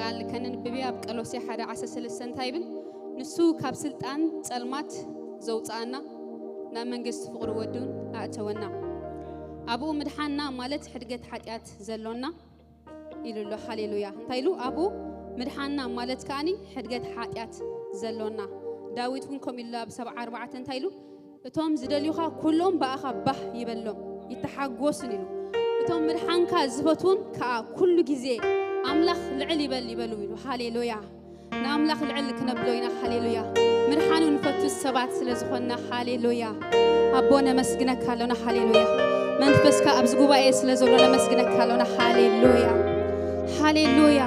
ቃል ከነንብብ ኣብ ቀሎሴ ሓደ ዓሰርተ ሰለስተ እንታይ ይብል? ንሱ ካብ ስልጣን ጸልማት ዘውጽኣና ናብ መንግስቲ ፍቕሩ ወዱን ኣእተወና። ኣብኡ ምድሓና ማለት ሕድገት ሓጢኣት ዘሎና ኢሉ ኣሎ። ሃሌሉያ። እንታይ ኢሉ? ኣብኡ ምድሓና ማለት ከኣኒ ሕድገት ሓጢኣት ዘሎና። ዳዊት እውን ከምኡ ኢሉ ኣብ ሰብዓ ኣርባዕተ እንታይ ኢሉ? እቶም ዝደልዩኻ ኩሎም ብኣኻ ባህ ይበሎም ይተሓጎሱን ኢሉ። እቶም ምድሓንካ ዝፈትዉን ከኣ ኩሉ ግዜ ኣምላኽ ልዕል ይበል ይበሉ ኢሉ። ሃሌሉያ። ንኣምላኽ ልዕል ክነብሎ ኢና። ሃሌሉያ። ምድሓኑ ንፈቱ ሰባት ስለ ዝኾንና። ሃሌሉያ። ኣቦ ነመስግነካ ኣሎና። ሃሌሉያ። መንፈስካ ኣብዚ ጉባኤ ስለ ዘሎ ነመስግነካ ኣሎና። ሃሌሉያ። ሃሌሉያ።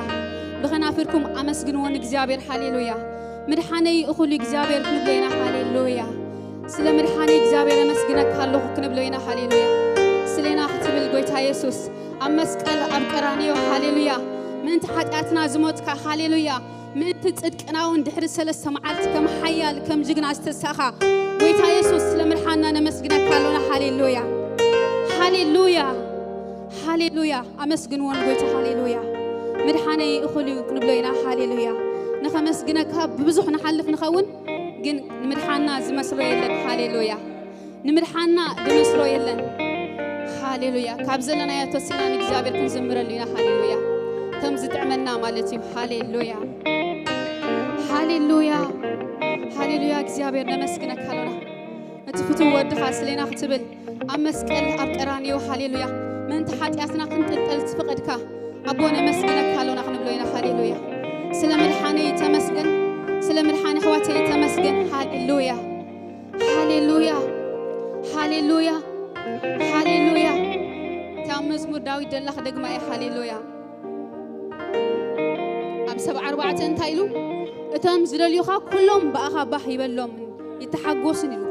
ብኸናፍርኩም ኣመስግንዎ ንእግዚኣብሔር። ሃሌሉያ። ምድሓነይ እኹል እዩ እግዚኣብሔር ክንብሎ ኢና። ሃሌሉያ። ስለ ምድሓነይ እግዚኣብሔር ኣመስግነካ ኣለኹ ክንብሎ ኢና። ሃሌሉያ። ስሌና ክትብል ጎይታ የሱስ ኣብ መስቀል ኣብ ቀራንዮ። ሃሌሉያ። ምእንቲ ሓጢኣትና ዝሞትካ። ሃሌሉያ። ምእንቲ ጽድቅና እውን ድሕሪ ሰለስተ መዓልቲ ከም ሓያል ከም ጅግና ዝተሳኻ ጎይታ የሱስ ስለ ምድሓና ነመስግነካ ኣሎና። ሃሌሉያ። ሃሌሉያ። ሃሌሉያ። ኣመስግንዎ ንጎይታ። ሃሌሉያ። ምድሓነይ እኹል እዩ ክንብሎ ኢና። ሃሌሉያ። ንኸመስግነካ ብብዙሕ ንሓልፍ ንኸውን፣ ግን ንምድሓና ዝመስሎ የለን። ሃሌሉያ። ንምድሓና ዝመስሎ የለን። ሃሌሉያ። ካብ ዘለናዮ ተሲና ንእግዚኣብሔር ክንዝምረሉ ኢና። ሃሌሉያ። ከም ዝጥዕመና ማለት እዩ። ሃሌሉያ። ሃሌሉያ። ሃሌሉያ። እግዚኣብሔር ነመስግነካ ኣሎና። እቲ ፍቱው ወድኻ ስሌና ክትብል ኣብ መስቀል ኣብ ቀራንዮ። ሃሌሉያ። ምእንቲ ሓጢኣትና ክንጥልጠል ዝፈቐድካ ኣቦ ነመስግነካ ኣሎና ክንብሎ ኢና። ሃሌሉያ። ስለ ምድሓነይ ተመስገን። ስለ ምድሓን ኣሕዋተይ ተመስገን። ሃሌሉያ። ሃሌሉያ። ሃሌሉያ። ሃሌሉያ። እታ ኣብ መዝሙር ዳዊት ደላ ክደግማ እየ። ሃሌሉያ። ኣብ ሰብዓ ኣርባዕተ እንታይ ኢሉ? እቶም ዝደልዩኻ ኩሎም ብኣኻ ባህ ይበሎም ይተሓጎስን ኢሉ።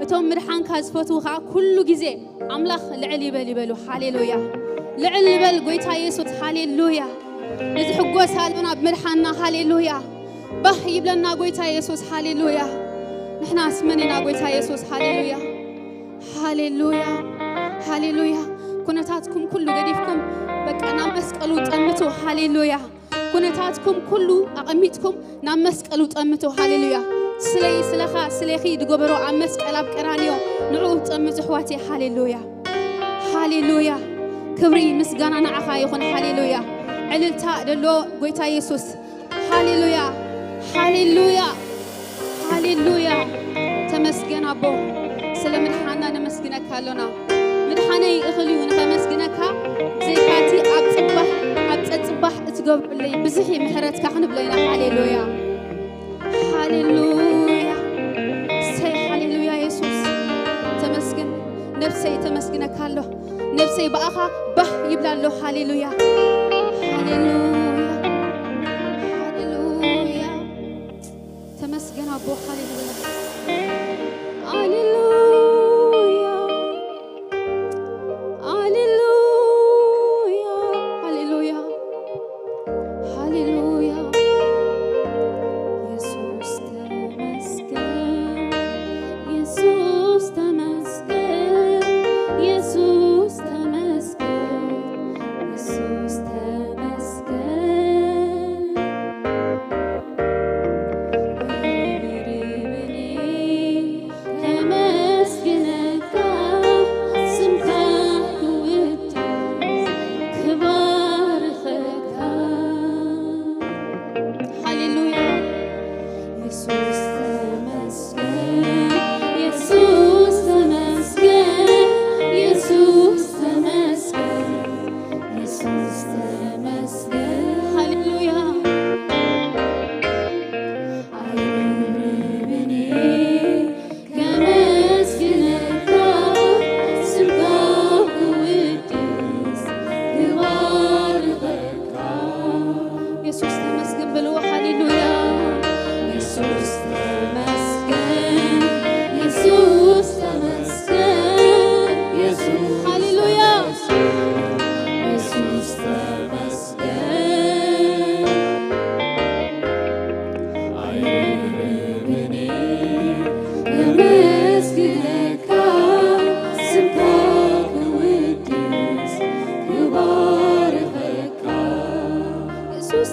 እቶም ምድሓንካ ዝፈትዉ ኸዓ ኩሉ ግዜ ኣምላኽ ልዕል ይበል ይበሉ። ሃሌሉያ። ልዕል ይበል ጎይታ የሱስ። ሃሌሉያ። ንዝሕጎስ ኣሎና ብምድሓንና። ሃሌሉያ። ባህ ይብለና ጎይታ የሱስ። ሃሌሉያ። ንሕናስ መን ኢና ጎይታ የሱስ? ሃሌሉያ። ሃሌሉያ። ሃሌሉያ። ኩነታትኩም ኩሉ ገዲፍኩም በቃ ናብ መስቀሉ ጠምቱ። ሃሌሉያ። ኩነታትኩም ኩሉ ኣቐሚጥኩም ናብ መስቀሉ ጠምቱ። ሃሌሉያ። ስለይ ስለኻ ስለኺ ዝገበሮ ኣብ መስቀል ኣብ ቀራንዮ ንዕኡ ጠምቱ ኣሕዋተይ። ሃሌሉያ። ሃሌሉያ። ክብሪ ምስጋና ንዓኻ ይኹን። ሃሌሉያ። ዕልልታ ደሎ ጎይታ የሱስ። ሃሌሉያ። ሃሌሉያ። ሃሌሉያ። ተመስገን ኣቦ። ስለ ምድሓና ነመስግነካ ኣሎና። ምድሓነይ እኽል እዩ ንኸመስግነካ። ብዘይካቲ ኣብ ጽባሕ ኣብ ጸጽባሕ እትገብረለይ ብዙሕ እዩ ምሕረትካ ክንብሎ ኢና። ሃሌሉያ። ሃሌሉያ። ሰይ ሃሌሉያ የሱስ። ተመስገን። ነፍሰይ ተመስግነካ ኣሎ። ነፍሰይ ብኣኻ ባህ ይብላ ኣሎ። ሃሌሉያ። ሃሌሉያ። ሃሌሉያ። ተመስገን ኣቦ። ሃሌሉያ። ሃሌሉያ። ሃሌሉያ። ሃሌሉያ። ሃሌሉያ። የሱስ ተመስገን። የሱስ ተመስገን። የሱስ ተመስገን። የሱስ ተመስገን።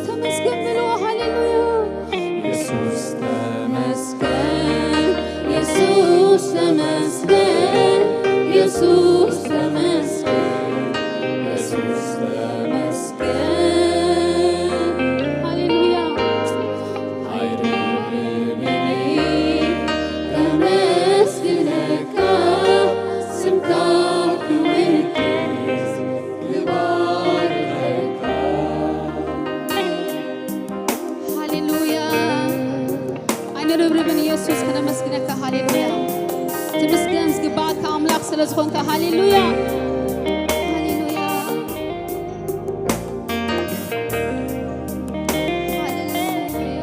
ተመስገን በልዎ። ሃሌሉያ። ኢየሱስ ተመስገን፣ ኢየሱስ ተመስገን፣ ኢየሱስ ተመስገን፣ ኢየሱስ ተመስገን። ሃሌሉያ። ኣይርብብኒ ከመስግነካ፣ ስምካ ክውድስ ክባርኸካ። ሃሌሉያ። ኣይንርብርብን ኢየሱስ፣ ከነመስግነካ። ሃሌሉያ። ትምስገን ዝግባኣካ ኣምላኽ ስለ ዝኾንካ። ሃሌሉያ። ሃሌሉያ። ሃሌሉያ።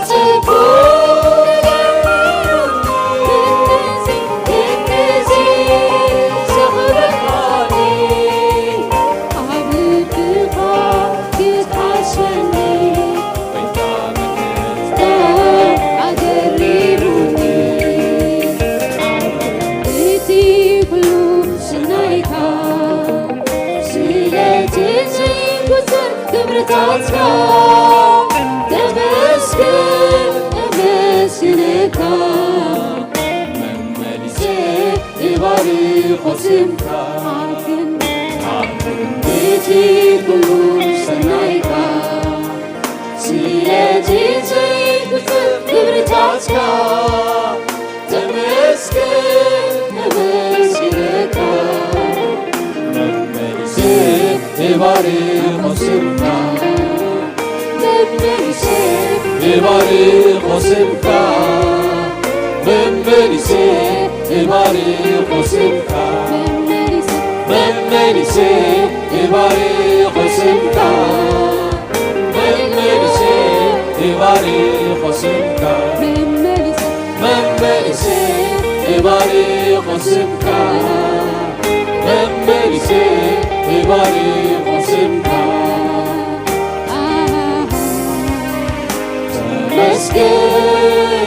ጽቡቕ ነገር እዩ። ክንዚ፣ ክንዚ ዘኽብረኒ፣ ኣብ ልብኻ ክትሓስበኒ፣ ኣገሪሙኒ። እቲ ኩሉ ሰናይካ፣ ስለቲ ዘይቁጸር ክብርታትካ፣ ተመስገን፣ እመስግነካ። መመሊሰ እባርኾ ስምካ፣ እቲ ኩሉ ሰናይካ፣ ስለቲ ዘይቁጸር ክብርታትካ፣ ተመስገን፣ እመስግነካ። መመሊሰ እባርኾ ስምካ፣ መመሊሰ እባርኾ ስምካ፣ መመሊሰ እባርኾ ስምካ፣ መመሊሰ እባርኾ ስምካ። መመሊሰ እባርኾ ስምካ፣ መመሊሰ እባርኾ ስምካ፣ መመሊሰ እባርኾ ስምካ። ተመስገን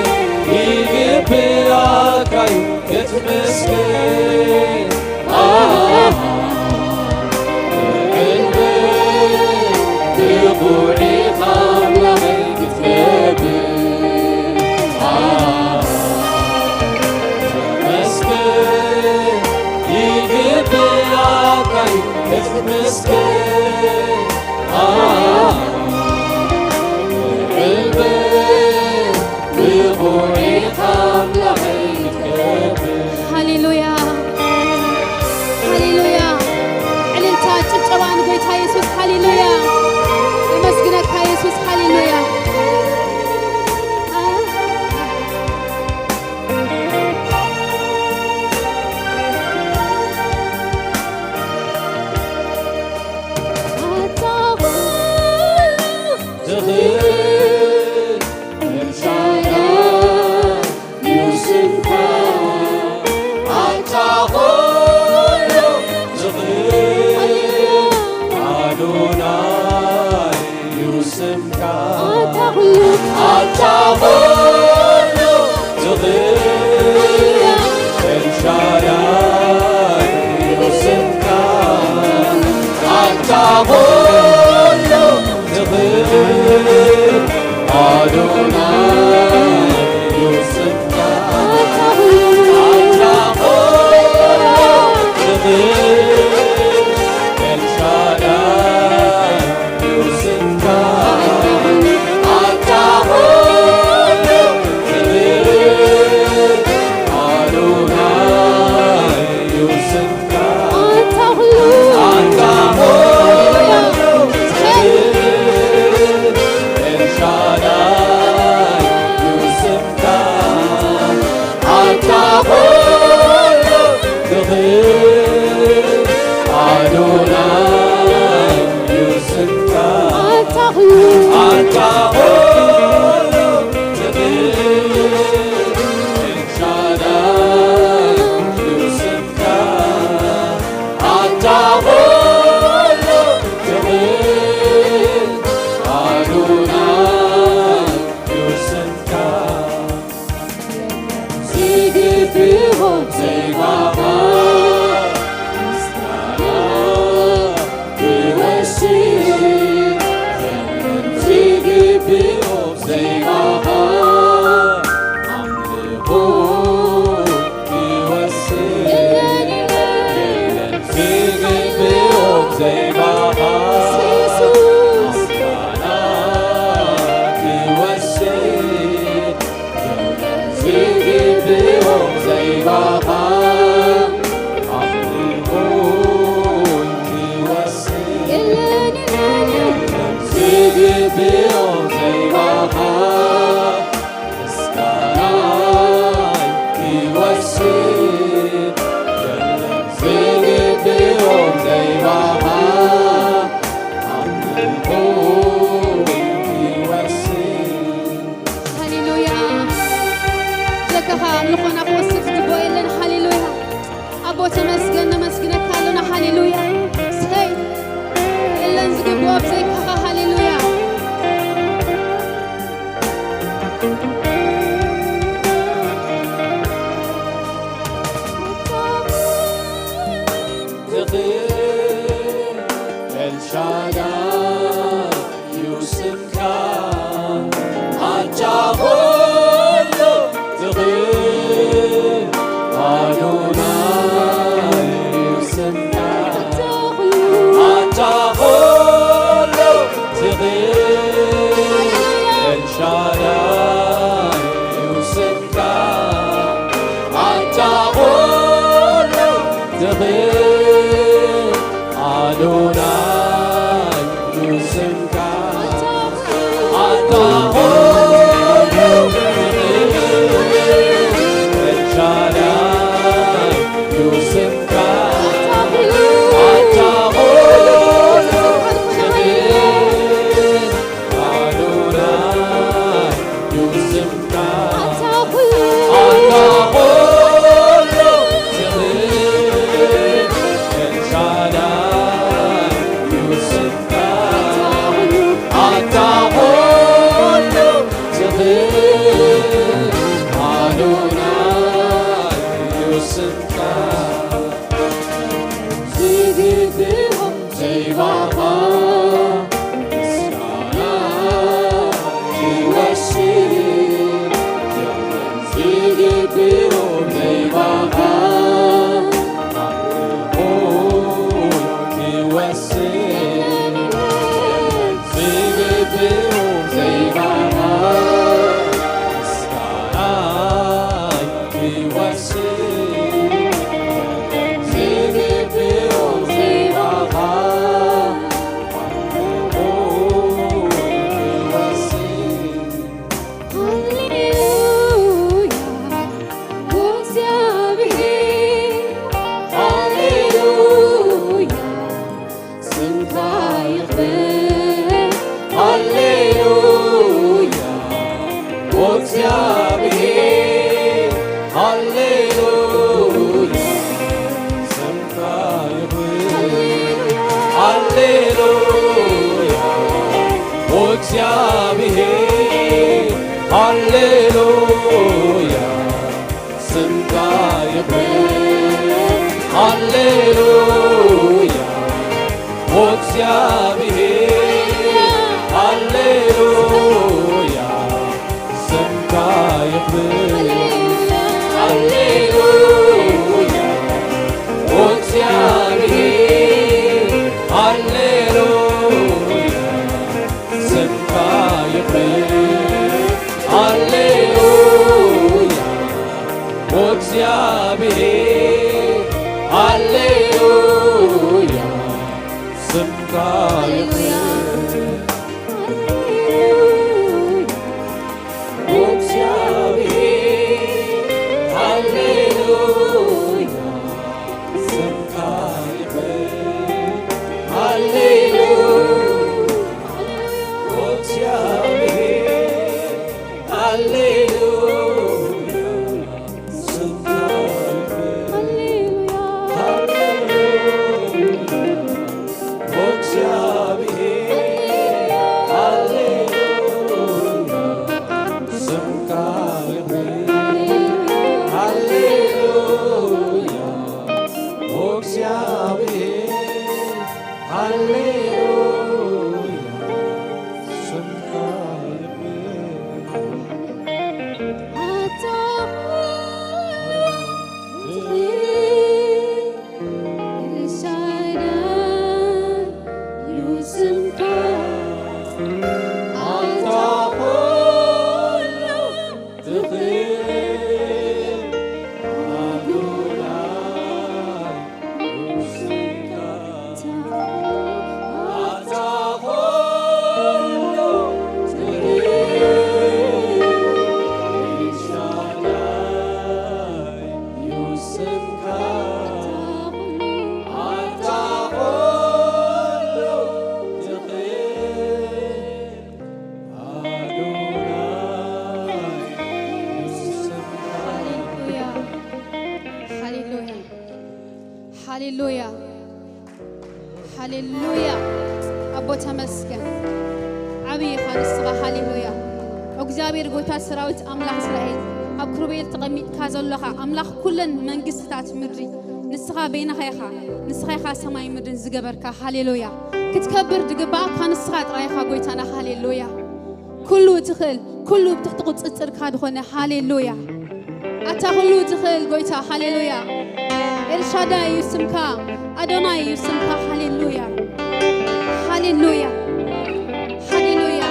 ይግብኣካ እዩ ክትመስገን። ሃሌሉያ፣ ሃሌሉያ። ዕልልታ፣ ጭብጨባ ንጎይታ የሱስ። ሃሌሉያ። የመስግነካ የሱስ። ሃሌሉያ። ኣታ ኩሉ ትኽእል ኤልሻዳይ እዩ ስምካ፣ ኣታ ኩሉ ትኽእል ኣዶናይ እዩ ስምካ፣ ኣታ ኩሉ፣ ኣታ ኩሉ ትኽእል ኤልሻዳይ እዩ ስምካ፣ ኣታ ኩሉ ትኽእል ኣዶናይ እዩ ስምካ፣ ኣታ ኩሉ ትኽእል ኤልሻዳይ እዩ ስምካ፣ ኣታ ኩሉ ትኽእል ኣዶናይ እዩ ስምካ። ኣታ ኩሉ፣ ኣታ ኩሉ ትኽእል ኤልሻዳይ እዩ ስምካ። ኣታ ኩሉ ትኽእል ኣዶናይ እዩ ስምካ። ኣታ ኩሉ፣ ኣታ ኩሉ ትኽእል ኤልሻዳይ እዩ ስምካ። ኣታ ኩሉ ትኽእል ኣዶናይ እዩ ስምካ። ዝግብኦ ዘይማማ ምስጋና ክወስድ ዝግብኦ ዝኾና ክወስድ ዝግብኦ የለን። ሃሌሉያ። ኣቦ ተመስገን፣ ነመስግነካ ኣለና። ሃሌሉያ። ሰይ የለን ዝግብኦ ብዘይካኻ። ሃሌሉያ። ትኽእል ኤልሻዳይ እዩ ስምካ፣ ኣታ ኩሉ ትኽእል ኣዶናይ እዩ ስምካ፣ ኣታ ኩሉ ትኽእል ኤልሻዳይ እዩ ስምካ። ኣታ ኩሉ ትኽእል ኣዶናይ እዩ ስምካ። ኣታ ኩሉ ትኽእል ኤልሻዳይ እዩ ስምካ። ኣታ ኩሉ ትኽእል ኣዶናይ እዩ ስምካ። ኣታ ኩሉ ኣታ ኩሉ ትኽእል ኤልሻዳይ እዩ ስምካ። ኣታ ኩሉ ትኽእል ኣዶናይ እዩ ስምካ። ዝግብኦም ዘይባኻ ምስጋና ይወስድ። ዝግብኦም ዘይባኻ ኣምልኾ ይወስድ። ዝግብኦም ዘይባኻ ምስጋና ይወስድ። ስምካ ይኽበር። ሃሌሉያ፣ ወእግዚኣብሔር፣ ሃሌሉያ፣ ስምካ ይኽበር። ሃሌሉያ፣ ወእግዚኣብሔር፣ ሃሌሉያ፣ ስምካ ይኽበር። ሃሌሉያ፣ ወእግዚኣብሔር፣ ሃሌሉያ፣ ስምካ ይኽበር። ሃሌሉያ፣ ወእግዚኣብሔር፣ ሃሌሉያ፣ ስምካ ይኽበር። ሃሌሉያ፣ ወእግዚኣብሔር፣ ሃሌሉያ፣ ስምካ ይኽበር። ወእግዚኣብሔር፣ ሃሌሉያ፣ ስምካ ይኽበር። ሃሌሉያ፣ ወእግዚኣብሔር፣ ሃሌሉያ፣ ስምካ ይኽበር። ሃሌሉያ፣ ወእግዚኣብሔር፣ ሃሌሉያ፣ ስምካ ይኽበር። ሃሌሉያ፣ ወእግዚኣብሔር፣ ሃሌሉያ፣ ስምካ ይኽበር። ሃሌሉያ፣ ሃሌሉያ። ኣቦ ተመስገን፣ ዓብዪ ኢኻ ንስኻ። ሃሌሉያ። እግዚኣብሔር ጎይታ ሰራዊት ኣምላኽ እስራኤል፣ ኣብ ክሩቤል ተቐሚጥካ ዘለኻ ኣምላኽ ኩለን መንግስትታት ምድሪ፣ ንስኻ በይንኻ ኢኻ። ንስኻ ኢኻ ሰማይ ምድርን ዝገበርካ። ሃሌሉያ። ክትከብር ዝግባእካ ንስኻ ጥራይ ኢኻ ጎይታና። ሃሌሉያ። ኩሉ ትኽእል፣ ኩሉ ብትሕቲ ቁጽጽርካ ዝኾነ። ሃሌሉያ። ኣታ ኩሉ ትኽእል ጎይታ። ሃሌሉያ። ኤልሻዳይ እዩ ስምካ፣ ኣዶናይ እዩ ስምካ። ሃሌሉያ፣ ሃሌሉያ፣ ሃሌሉያ።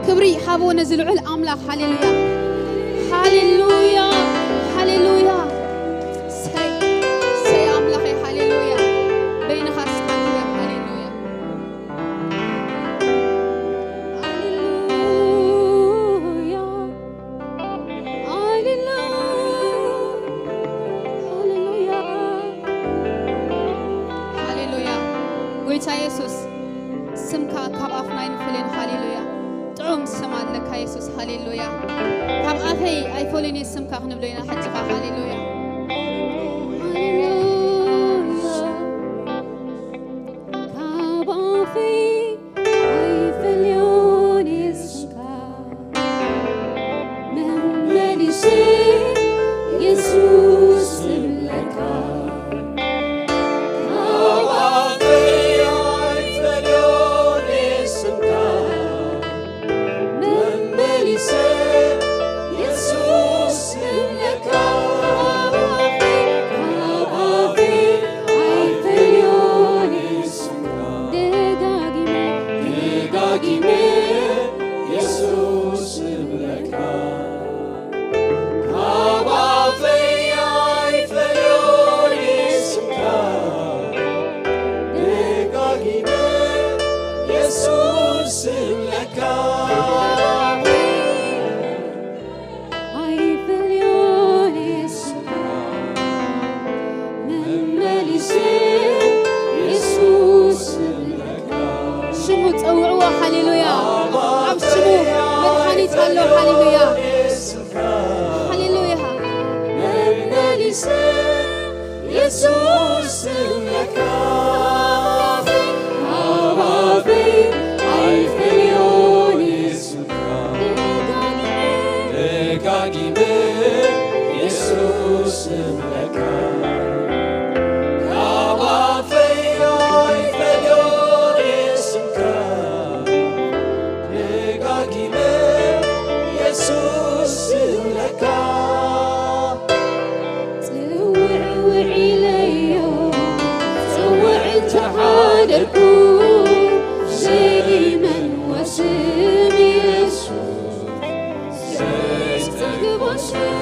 ክብሪ ሃቦ ነዚ ልዑል ኣምላኽ። ሃሌሉያ፣ ሃሌሉያ፣ ሃሌሉያ። ሰይ፣ ሰይ ኣምላኸይ። ሃሌሉያ። በይንኻ እስካ ክበር። ሃሌሉያ። ሃሌሉያ፣ ሃሌሉያ፣ ሃሌሉያ፣ ሃሌሉያ። ጎይታ የሱስ፣ ስምካ ካብ ኣፍና ኣይንፈልዮን። ሃሌሉያ። ጥዑም ስም ኣለካ የሱስ። ሃሌሉያ። ካብ ኣፈይ ኣይፈልዮን እየ ስምካ ክንብሎ ኢና ሕጂ ኸኣ። ሃሌሉያ። ሃሌሉያ። ካብ ኣፈይ ኣይፈልዮን እየ ስምካ፣ መመሊሰ የሱስ እብለካ። ካብ ኣፈይ ኣይፈልዮን እየ ስምካ፣ መመሊሰ የሱስ እብለካ። ካብ ኣፈይ ኣይፈልዮን እየ ስምካ፣ ደጋጊመ፣ ደጋጊመ የሱስ እብለካ። ካብ ኣፈይ ኣይፈልዮን እየ ስምካ፣ ደጋጊመ የሱስ እብለካ። ኣይፈልዮን እየ ስምካ፣ መመሊሰ የሱስ እብለካ። ሽሙ ጸውዕዎ። ሃሌሉያ። ኣብ ሽሙ መድሓኒት ኣሎ። ሃሌሉያ፣ ሃሌሉያ። መመሊሰ የሱስ እብለካ። ኣብ ኣፈይ ኣይፈልዮን እየ ስምካ፣ ደጋጊመ የሱስ እብለካ። ካብ ኣፈይ ኣይፈልዮን እየ ስምካ፣ ደጋጊመ የሱስ እብለካ። ጽውዕውዕ ኢለዮ፣ ጽውዕ እንተሓደርኩ፣ ዘይመንዎ ስም የሱስ ዘይጸግቦ ስም።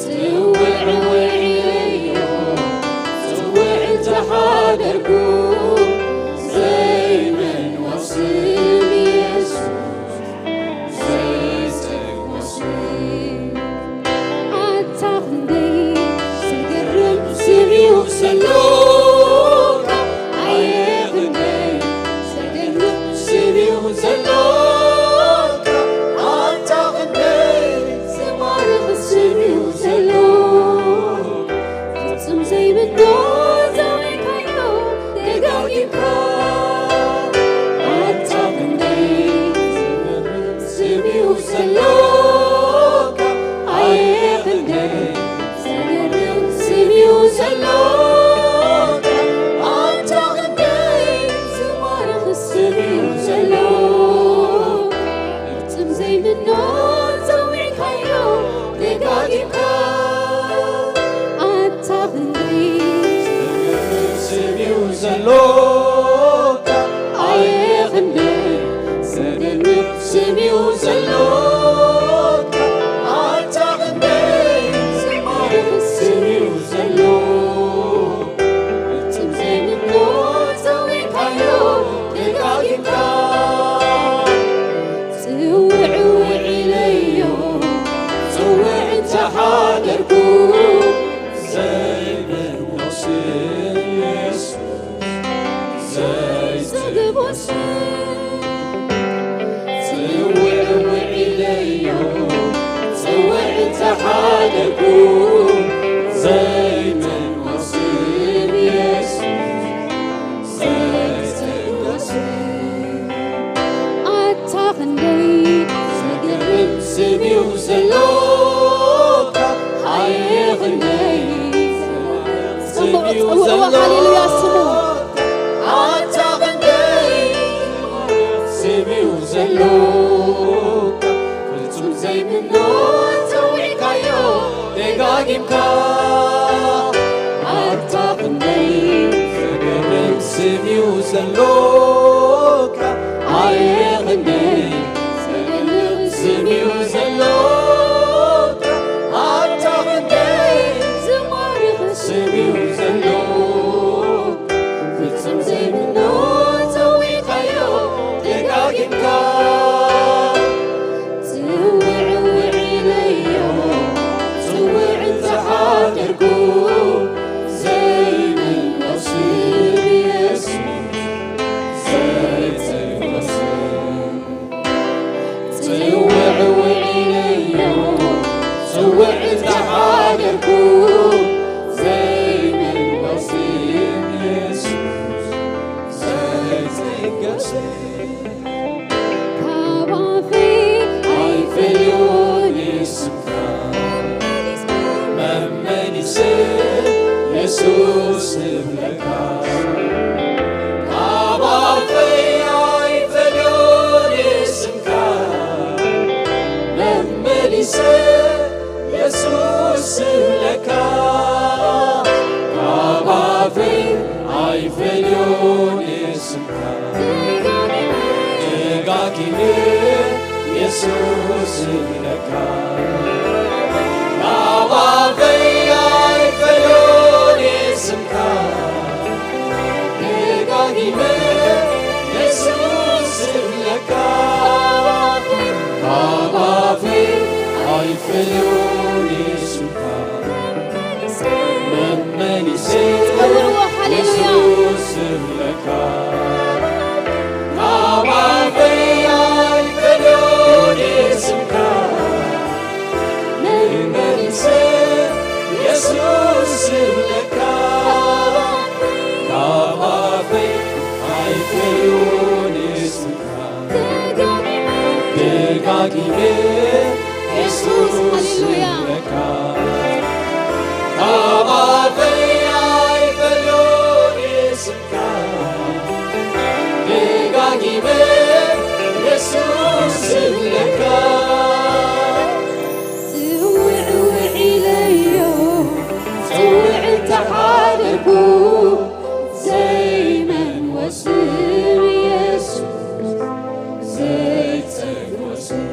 ጽውዕውዕ ኢለዮ፣ ጽውዕ እንተሓደርኩ፣ ዘይመንዎ ስም የሱስ ዘይጸግቦ ስም። ኣታ ክንደይ ዘገርም ስም እዩ ዘሎካ፣ ኣየ ክንደይ ዘገርም ስም እዩ ዘሎካ። ኣታ ክንደይ ዝማርኽ ስም እዩ ዘሎካ። ፍጹም ዘይምኖ ዘዊካዮ ደጋጊምካ። ኣታ ክንደይ ዝመርር ስም እዩ ዘሎካ፣ ኣየ ክንደይ ዘገርም ስም እዩ ዘሎካ። ኣታ ክንደይ ዝማርኽ ስም እዩ ዘሎካ። ፍጹም ዘይምኖ ጸዊዕካዮ ደጋጊምካ። ኣታ ክንደይ ስም እዩ ዘሎካ፣ ኣየ ክንደይ ዘደንቕ ስም እዩ ዘሎካ። ኣታ ክንደይ ዝማርኽ ስም እዩ ዘሎካ። ፍጹም ዘይምኖ ጸዊዕካዮ ደጋጊምካ። ጽውዕውዕ ኢለዮ፣ ጽውዕ እንተሓደርኩ፣ ዘይመንዎ ስም የሱስ ዘይጸግቦ ስም። ጽውዕውዕ ኢለ ስም እዩ ዘሎካ ኣይኽነይ። ጽምኡ፣ ጽምኡ፣ ሃሌሉያ ስሙ። ኣታ ክንደይ ስም እዩ ዘሎካ፣ ፍጹም ዘይምኖ ጸዊዕካዮ ደጋጊምካ። ኣታ ክንደይ ዘገርም ስም እዩ ዘሎካ፣ ኣየ ክንደይ ዘገርም ስም እዩ ዘሎካ፣ ኣታ ክንደይ ዝማርኽ ስም እዩ ዘሎካ፣ ፍጹም ዘይምኖ ጸዊዕካዮ ደጋጊምካ። ጽውዕውዕ ኢለዮ፣ ጽውዕ እንተሓደርኩ፣ ዘይምለስ የሱስ፣ ዘይትወስን። ጽውዕውዕ ኢለዮ፣ ጽውዕ እንተሓደርኩ፣ ዘይምለስ የሱስ፣ ዘይትገስ። ካብ ኣፈይ ኣይፈልዮን ስምካ፣ መመሊሰ የሱስ እብለካ። ካብ ኣፈይ ኣይፈልዮን ስምካ፣ መመሊሰ የሱስ እብለካ። ካብ ኣፈይ ኣይፈልዮን ስምካ፣ ደጋጊመ የሱስ እብለካ። ካብ ኣፈይ ኣይፈልዮን ስምካ፣ ደጋጊመ የሱስ እብለካ። ካብ ኣፈይ ኣይፈልዮን ስምካ፣ መመሊሰ ጸውዕዎ፣ ሃሌሉያ። የሱስ እብለካ። ካብ ኣፈይ ኣይፈልዮን ስምካ፣ መመሊሰ የሱስ እብለካ። ካብ ኣፈይ ኣይፈልዮን ስምካ፣ ደጋጊመ የሱስ ሃሌሉያ። እብለካ። ካብ ኣፈይ ኣይፈልዮን ስምካ፣ ደጋጊመ የሱስ እብለካ። ጽውዕውዕ ኢለዮ፣ ጽውዕ እንተሓደርኩ፣ ዘይመንወ ስም የሱስ፣ ዘይጸግቦ ስም።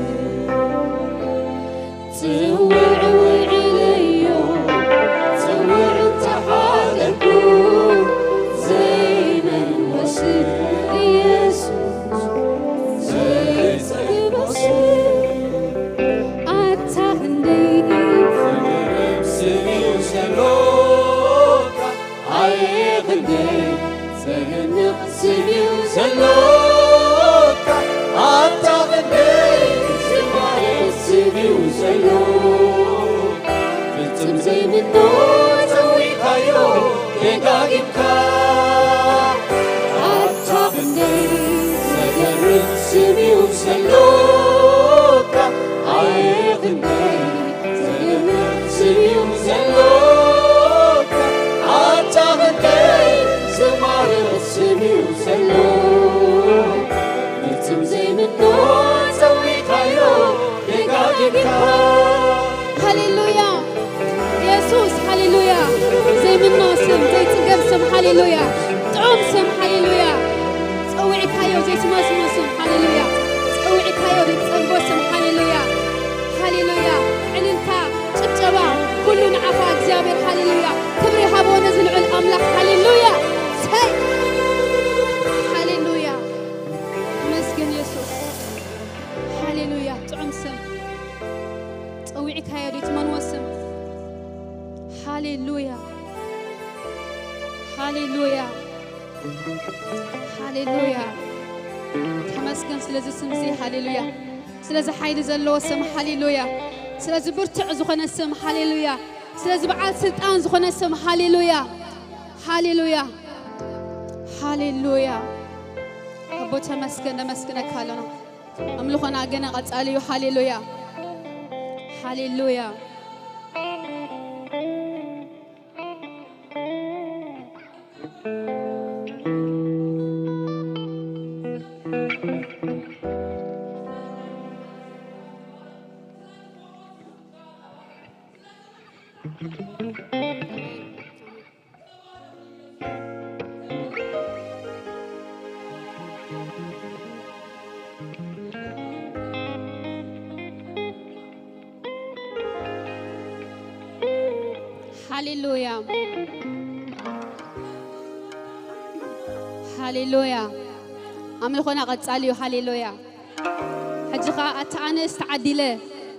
ጽውዕውዕ ኢለዮ፣ ጽውዕ እንተሓደርኩ፣ ዘይመንወ ስም የሱስ፣ ዘይጸግቦ ስም። ኣታ ክንደይ ፍቅርም ስም እዩ ዘሎካ፣ ኣየ ክንደይ ዘገርም ስም እዩ ዘሎካ፣ ኣታ ክንደይ ዝማሬ ስም እዩ ዘሎካ፣ ፍጹም ዘይምኖ ጸዊዕካዮ ደጋጊምካ። ኣታ ክንደይ ዘገርም ስም እዩ ዘሎካ፣ ኣየ ክንደይ ዘገርም ስም እዩ ዘሎካ፣ ኣታ ክንደይ ዝማርኽ ስም እዩ ዘሎካ፣ ፍጹም ዘይምኖ ጸዊዕካዮ ደጋጊምካ። ሃሌሉያ። የሱስ፣ ሃሌሉያ። ዘይምኖ ስም፣ ዘይጽገብ ስም፣ ሃሌሉያ። ጥዑም ስም፣ ሃሌሉያ። ጸዊዕካዮ ዘይትመስሞ ስም፣ ሃሌሉያ። ጸዊዕካዮ ዘይትጸግቦ ስም፣ ሃሌሉያ። ሃሌሉያ። ዕልልታ፣ ጭብጨባ፣ ኩሉ ንዓኻ እግዚኣብሔር፣ ሃሌሉያ። ክብሪ ሃቦ ነዚ ልዑል ኣምላኽ፣ ሃሌሉያ። ሰይ፣ ሃሌሉያ። ተመስገን የሱስ። ሃሌሉያ። ጥዑም ስም። ጸዊዕካዮ ዘይትመንዎ ስም። ሃሌሉያ። ሃሌሉያ። ሃሌሉያ። ተመስገን ስለዚ ስም እዚ። ሃሌሉያ። ስለዚ ሓይሊ ዘለዎ ስም። ሃሌሉያ። ስለዚ ብርቱዕ ዝኾነ ስም። ሃሌሉያ። ስለዚ በዓል ስልጣን ዝኾነ ስም። ሃሌሉያ። ሃሌሉያ። ሃሌሉያ። ኣቦ ተመስገን፣ ነመስግነካ ኣለና። ኣምልኾና ገና ቀጻሊ እዩ። ሃሌሉያ። ሃሌሉያ። ሃሌሉያ። ሃሌሉያ። ኣምልኾና ቀጻሊ እዩ። ሃሌሉያ። ሕጂ ኸኣ ኣታ ኣነስ ተዓዲለ፣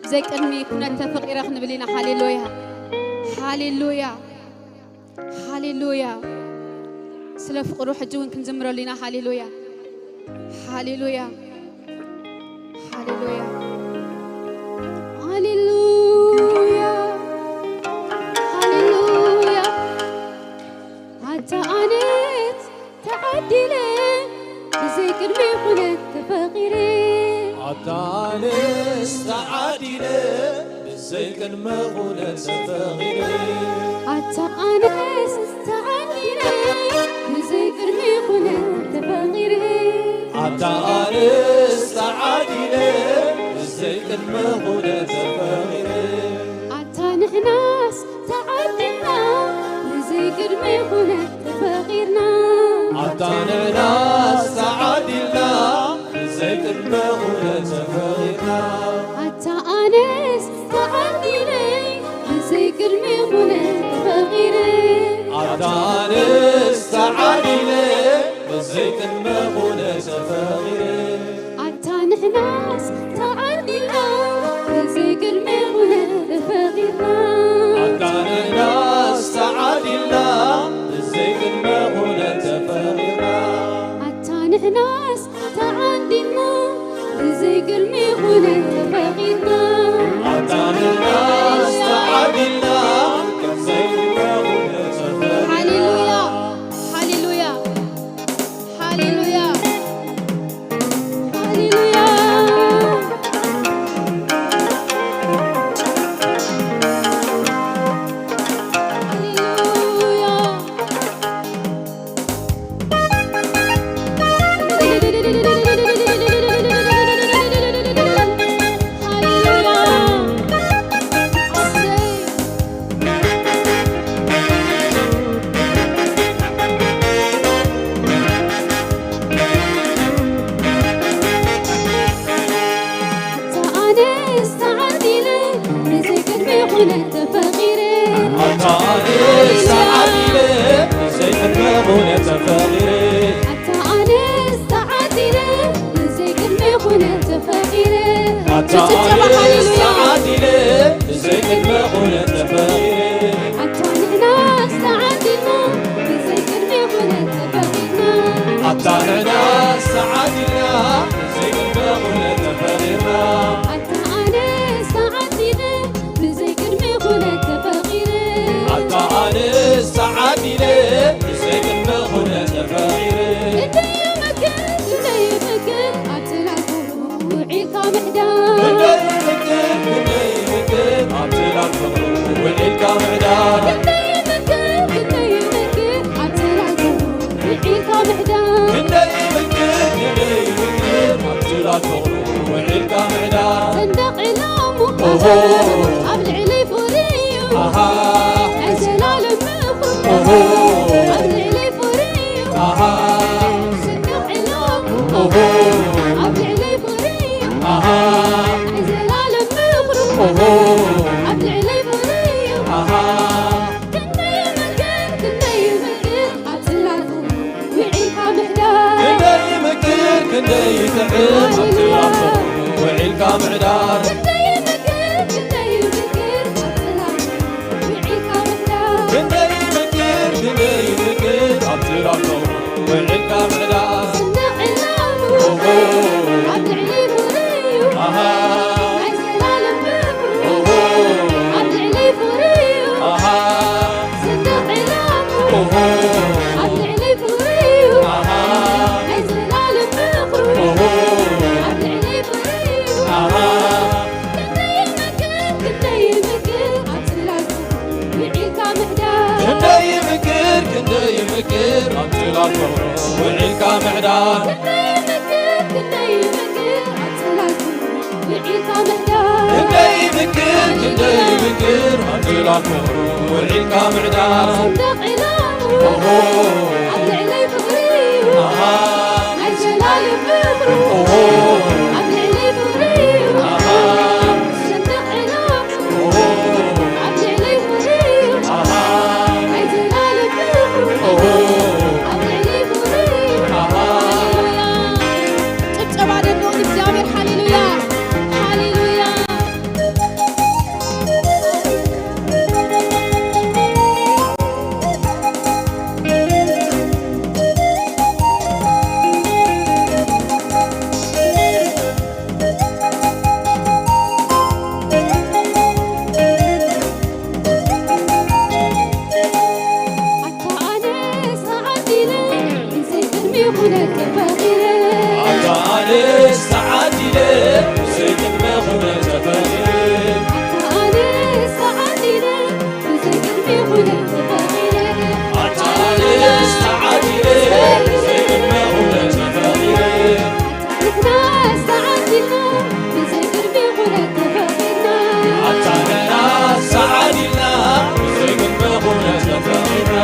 ብዘይ ቅድሚ ኩነት ተፈቂረ ክንብል ኢና። ሃሌሉያ። ሃሌሉያ። ሃሌሉያ። ስለ ፍቕሩ ሕጂ እውን ክንዝምረሉ ኢና። ሃሌሉያ። ሃሌሉያ። ሃሌሉያ። ሃሌሉያ። ሃሌሉያ። ኣታ ኣነስ ተዓዲለ፣ ብዘይ ቅድሚ ኩነት ተፈቂረ። ኣታ ኣነስ ተዓዲለ፣ ብዘይ ቅድመ ኩነት ተፈቂረ። ኣታ ኣነስ ተዓዲለ፣ ብዘይ ቅድሚ ኩነት ተፈቂረ። ኣታ ኣነስ ተዓዲለ፣ ብዘይ ቅድመ ኩነት ተፈቂረ። ኣታ ንሕናስ ተዓዲልና፣ ብዘይ ቅድሚ ኩነት ተፈቂርና። ኣታ ንሕናስ ተዓዲልና፣ ብዘይ ቅድመ ኩነት ተፈቂርና። ኣታ ኣነስ ተዓዲለ፣ ብዘይ ቅድሚ ኩነት ተፈቂረ። ኣታ ኣነስ ተዓዲለ፣ ብዘይ ቅድመ ኩነት ተፈቂረ። ኣታ ንሕናስ ተዓዲልና፣ ብዘይ ቅድሚ ኩነት ተፈቂርና። ኣታ ንሕናስ ተዓዲልና፣ ብዘይ ቅድመ ኩነት ተፈቂርና። ኣታ ንሕናስ ተዓዲልና፣ ብዘይ ቅድሚ ኩነት ተፈቂርና። ኣታ ንሕናስ ተዓዲልና፣ ብዘይ ቅድመ ኩነት ተፈቂርና። ሃሌሉያ፣ ሃሌሉያ። ሃሌሉያ። ሃሌሉያ። ሃሌሉያ። ሃሌሉያ። ኣሰይ። ኣታ ኣነስ ተዓዲለ፣ ብዘይ ቅድሚ ኩነት ተፈቂረ። ኣታ ኣነስ ተዓዲለ፣ ብዘይ ቅድሚ ኩነት ተፈቂረ። ኣታ ኣነስ ተዓዲለ፣ ብዘይ ቅድሚ ኩነት ተፈቂረ። ኣታ ጭብጨባ፣ ኣነስ ሃሌሉያ። ተዓዲለ፣ ብዘይ ቅድመ ኩነት ተፈቂረ። ኣታ ንሕናስ ተዓዲልና፣ ብዘይ ቅድሚ ኩነት ተፈቂርና። ኣታ ንሕናስ ተዓዲልና፣ ብዘይ ቅድመ ኩነት ተፈቂርና። ኣታ ኣነስ ተዓዲለ፣ ብዘይ ቅድሚ ኩነት ተፈቂረ። ኣታ ኣነስ ተዓዲለ፣ ብዘይ ቅድመ ኩነት ተፈቂረ። ክንደይ ይመክር፣ ክንደይ ይመክር፣ ኣብ ጽላል ውዒልካ ምሕዳር። ክንደይ ይምክር፣ ክንደይ ይምክር፣ ኣብ ጽላል ፍቕሩ ውዒልካ ምሕዳር። ክንደይ ይምክር፣ ክንደይ ይምክር፣ ኣብ ጽላል ፍቕሩ ውዒልካ ምሕዳር። ክንደይ ይምክር፣ ክንደይ ይምክር፣ ኣብ ጽላል ፍቕሩ ውዒልካ ምሕዳር። ሰንደቕ ዕላሙ ኦሆ። ኣብ ልዕሊ ፍቕሪ እዩ። ኣሃ። ናይ ዘላለም ምኽሩ ኦሆ። ኣብ ልዕሊ ፍቕሪ እዩ። ኣሃ። ሰንደቕ ዕላሙ ኦሆ። ኣብ ልዕሊ ፍቕሪ እዩ። ኣሃ። ናይ ዘላለም ምኽሩ ኦሆ። ኣብ ልዕሊ ፍቕሪ እዩ። ኣሃ። ክንደይ ይምክር፣ ክንደይ ይምክር፣ ኣብ ጽላቱ ውዒልካ ምሕዳር። ክንደይ ይምክር፣ ክንደይ ይጥዕም፣ ኣብ ጽላቱ ውዒልካ ምሕዳር። ክንደይ ይምክር፣ ክንደይ ይምክር፣ ኣብ ጽላቱ ውዒልካ ምሕዳር። ክንደይ ይምክር፣ ክንደይ ይምክር፣ ኣብ ጽላቱ ውዒልካ ምሕዳር። ስንደቕ ዕላሙ ኦሆ። ኣብ ልዕሊ ፍቕሪ እዩ። ኣሃ። ናይ ዘላለም ፍቕሩ ኦሆ። ኣብ ልዕሊ ፍቕሪ እዩ። ኣሃ። ስንደቕ ዕላሙ ኦሆ። ኣብ ልዕሊ ፍቕሪ እዩ። ኣሃ። ናይ ዘላለም ፍቕሩ ኦሆ። ኣብ ልዕሊ ፍቕሪ እዩ። ኣሃ። ክንደይ ይመክር፣ ክንደይ ውዒልካ ምሕዳር። ክንደይ ይምክር፣ ክንደይ ይምክር ኣብ ጽላልኩም ውዒልካ ምሕዳር። ክንደይ ይምክር፣ ክንደይ ይምክር ኣብ ጽላልኩም ውዒልካ ምሕዳር። ሰንደቕ ዕላሙ ኦሆ። ኣብ ልዕለይ ፍቕሪ እዩ። ኣሃ። ናይ ዘላለም ፍቕሩ ኦሆ። ኣብ ልዕለይ ፍቕሪ እዩ። ኣሃ። ሰንደቕ ዕላሙ ኦሆ። ኣብ ልዕለይ ፍቕሪ እዩ። ኣሃ። ናይ ዘላለም ፍቕሩ ኦሆ። ኣብ ልዕለይ ፍቕሪ እዩ። ኣሃ። ሃሌሉያ። ጭብጨባ ደለዎ እግዚኣብሔር። ሃሌሉያ። ሃሌሉያ። ኣታ ኣነስ ተዓዲለ፣ ብዘይ ቅድሚ ኩነት ተፈጢረ። ኣታ ኣነስ ተዓዲለ፣ ብዘይ ቅድሚ ኩነት ተፈጢረ። ኣታ ኣነስ ተዓዲለ፣ ብዘይ ቅድሚ ኩነት ተፈጢረ። ኣታ ኣነስ ተዓዲለ፣ ብዘይ ቅድሚ ኩነት ተፈጢረ። ንሕናስ ተዓዲልና፣ ብዘይ ቅድሚ ኩነት ተፈጢርና። ኣታ ንሕናስ ተዓዲልና፣ ብዘይ ቅድሚ ኩነት ተፈጢርና።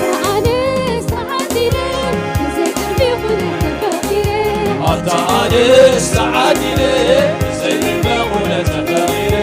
ኣታ ኣነስ ተዓዲለ፣ ብዘይ ቅድሚ ኩነት ተፈጢረ። ኣታ ኣነስ ተዓዲለ፣ ብዘይ ቅድሚ ኩነት ተፈጢረ።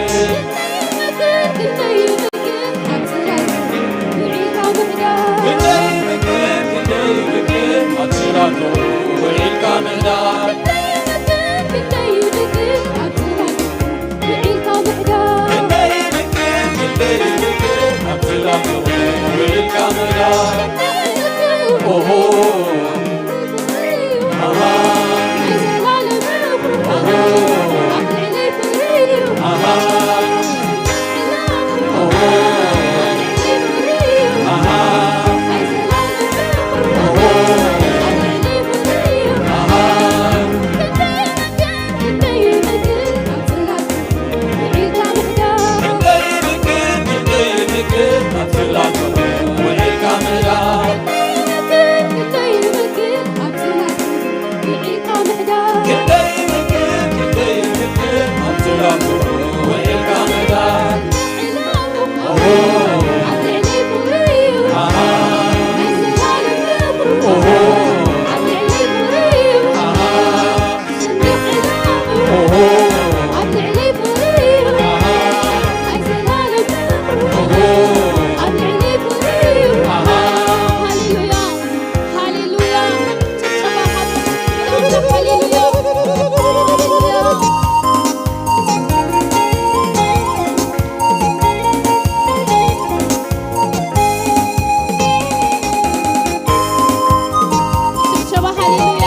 ሽብሸባ ሃሌሉያ።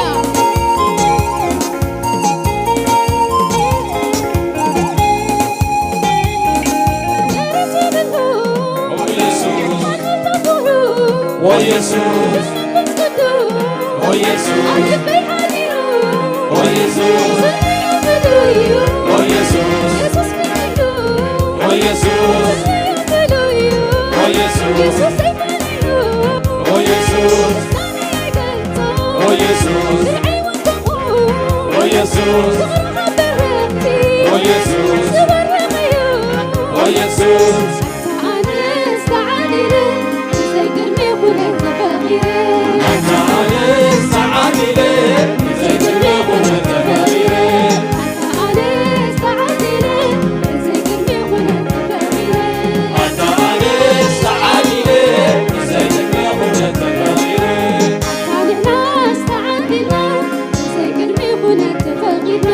ኦ ኢየሱስ፣ ኦ ኢየሱስ፣ ኦ ኢየሱስ፣ ኦ ኢየሱስ፣ ኦ ኢየሱስ፣ ኦ ኢየሱስ፣ ኦ ኢየሱስ፣ ኦ ኢየሱስ፣ ኦ ኢየሱስ፣ ኦ ኢየሱስ፣ ኦ ኢየሱስ፣ ኦ ኢየሱስ፣ ኣታ ኣነስ ተዓዲለ፣ ብዘይ ቅድሚ ኩነት ተፈጢረ። ኣታ ኣነስ ተዓዲለ፣ ብዘይ ቅድሚ ኩነት ተፈጢረ። ኣታ ኣነስ ተዓዲለ፣ ብዘይ ቅድሚ ኩነት ተፈጢረ። ኣታ ኣነስ ተዓዲለ፣ ብዘይ ቅድሚ ኩነት ተፈጢረ። ኣታ ንሕናስ ተዓዲልና፣ ብዘይ ቅድሚ ኩነት ተፈጢርና።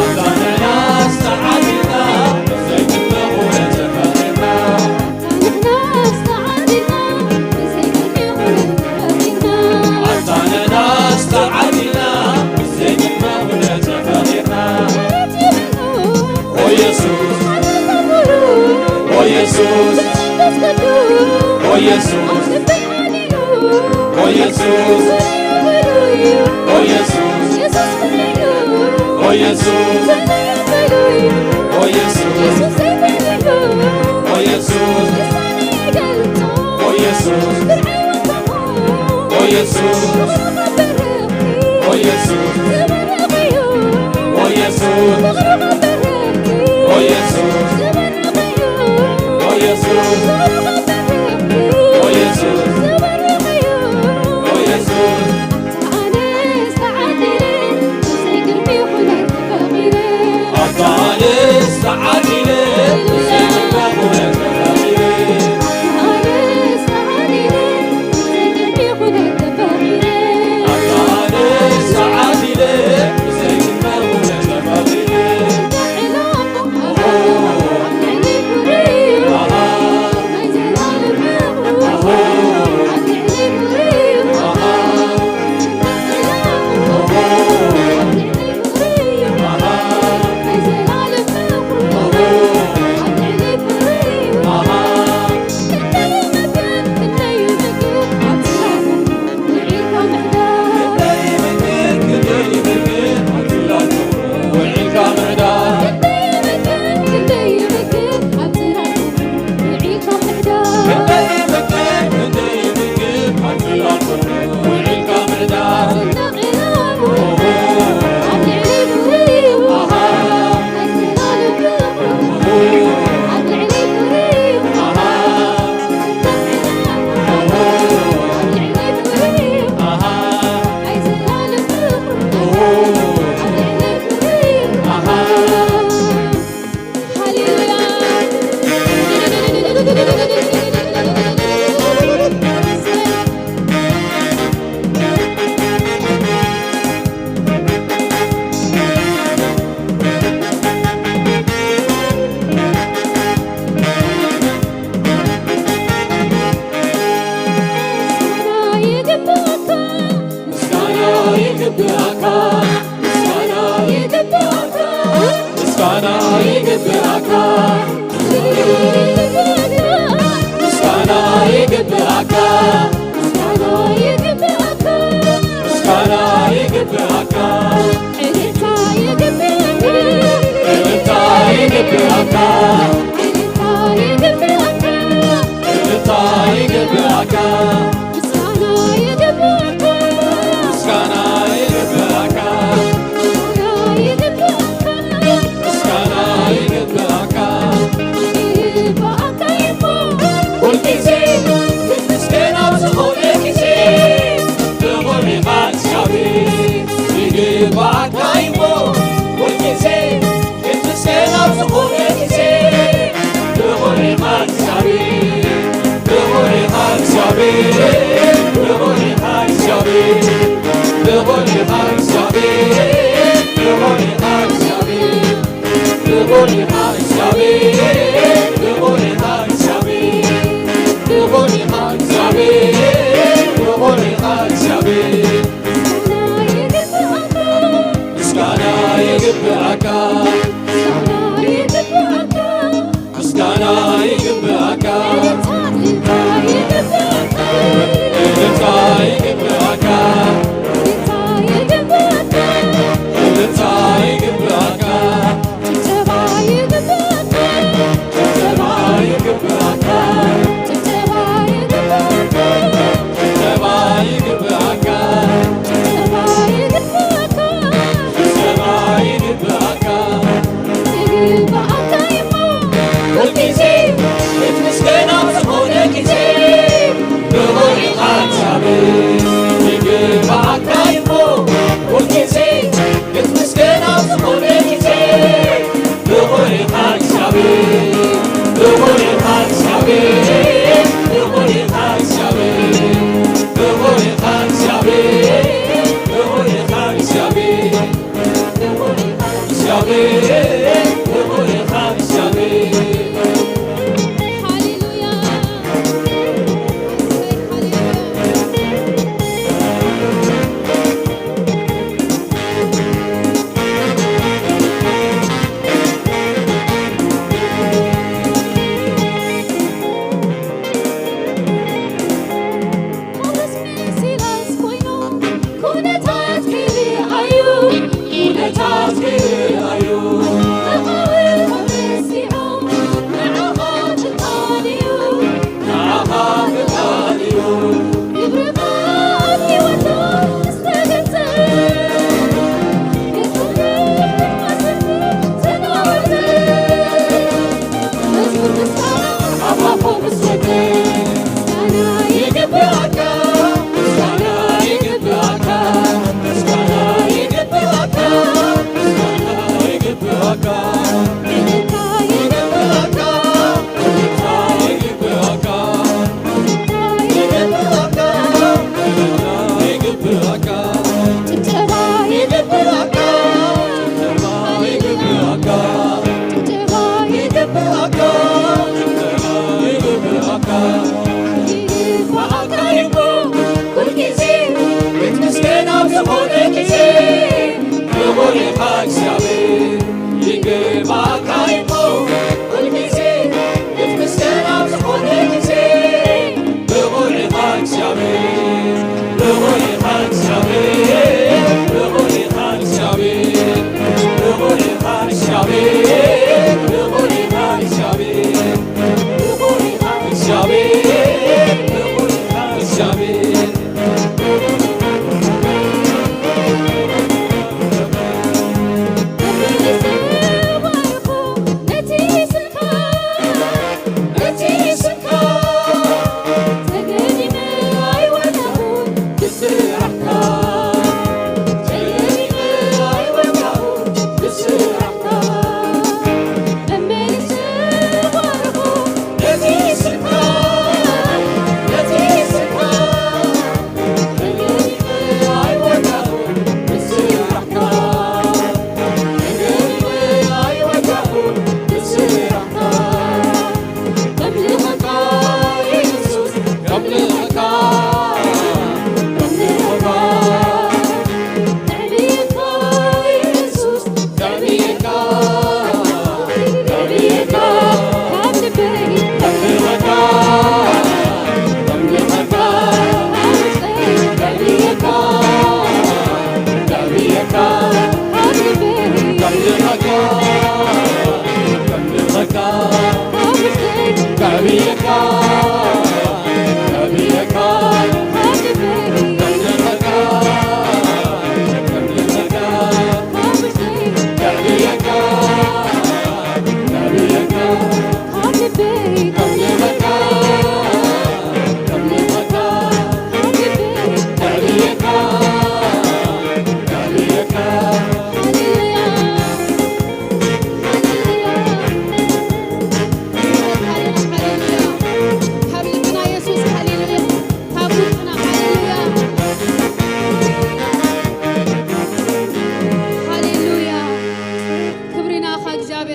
ኣታ ንሕናስ ተዓዲልና፣ ብዘይ ቅድሚ ኩነት ተፈጢርና። ኣታ ንሕናስ ተዓዲልና፣ ብዘይ ቅድሚ ኩነት ተፈጢርና። ኣታ ንሕናስ ተዓዲልና፣ ብዘይ ቅድሚ ኩነት ተፈጢርና። ኦ ኢየሱስ፣ ኦ ኢየሱስ፣ ኦ ኢየሱስ፣ ኦ ኢየሱስ፣ ኦ ኢየሱስ፣ ኦ ኢየሱስ፣ ኦ ኢየሱስ፣ ኦ ኢየሱስ፣ ኦ ኢየሱስ፣ ኦ ኢየሱስ፣ ኦ ኢየሱስ፣ ምስጋና ይግብኣካ፣ ምስጋና ይግብኣካ፣ ምስጋና ይግብኣካ፣ ምስጋና ይግብኣካ፣ ምስጋና ይግብኣካ፣ ምስጋና ይግብኣካ፣ እልልታ ይግብኣካ፣ እልልታ ይግብኣካ፣ እልልታ ይግብኣካ፣ እልልታ ይግብኣካ። ምስጋና ይግብኣካ፣ ምስጋና ይግብኣካ፣ ምስጋና ይግብኣካ፣ ምስጋና ይግብኣካ። ይግብኣካ እሞ ኩልግዜ ክትምስገን ኣብ ዝኾነ ግዜ፣ ተቖሪኻ እግዚኣብሔር ይግብኣካ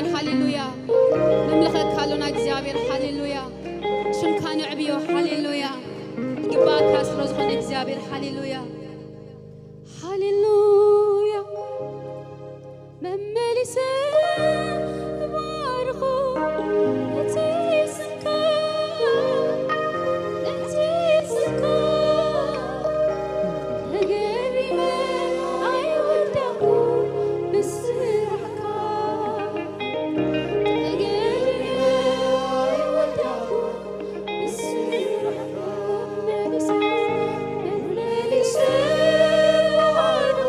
ሃሌሉያ። ነምልኸካ ኣሎና እግዚኣብሔር፣ ሃሌሉያ። ሽምካ ነዕብዮ፣ ሃሌሉያ። ይግባእካ ስለ ዝኾነ እግዚኣብሔር፣ ሃሌሉያ። ሃሌሉያ። መመሊሰ እባርኾ እቲ ስምካ፣ እቲ ስምካ። ተገሪመ ኣይወዳእኩ ብስራሕካ። ተገሪመ ኣይወዳእኩ ብስራሕካ። መመሊሰ፣ መመሊሰ እባርኾ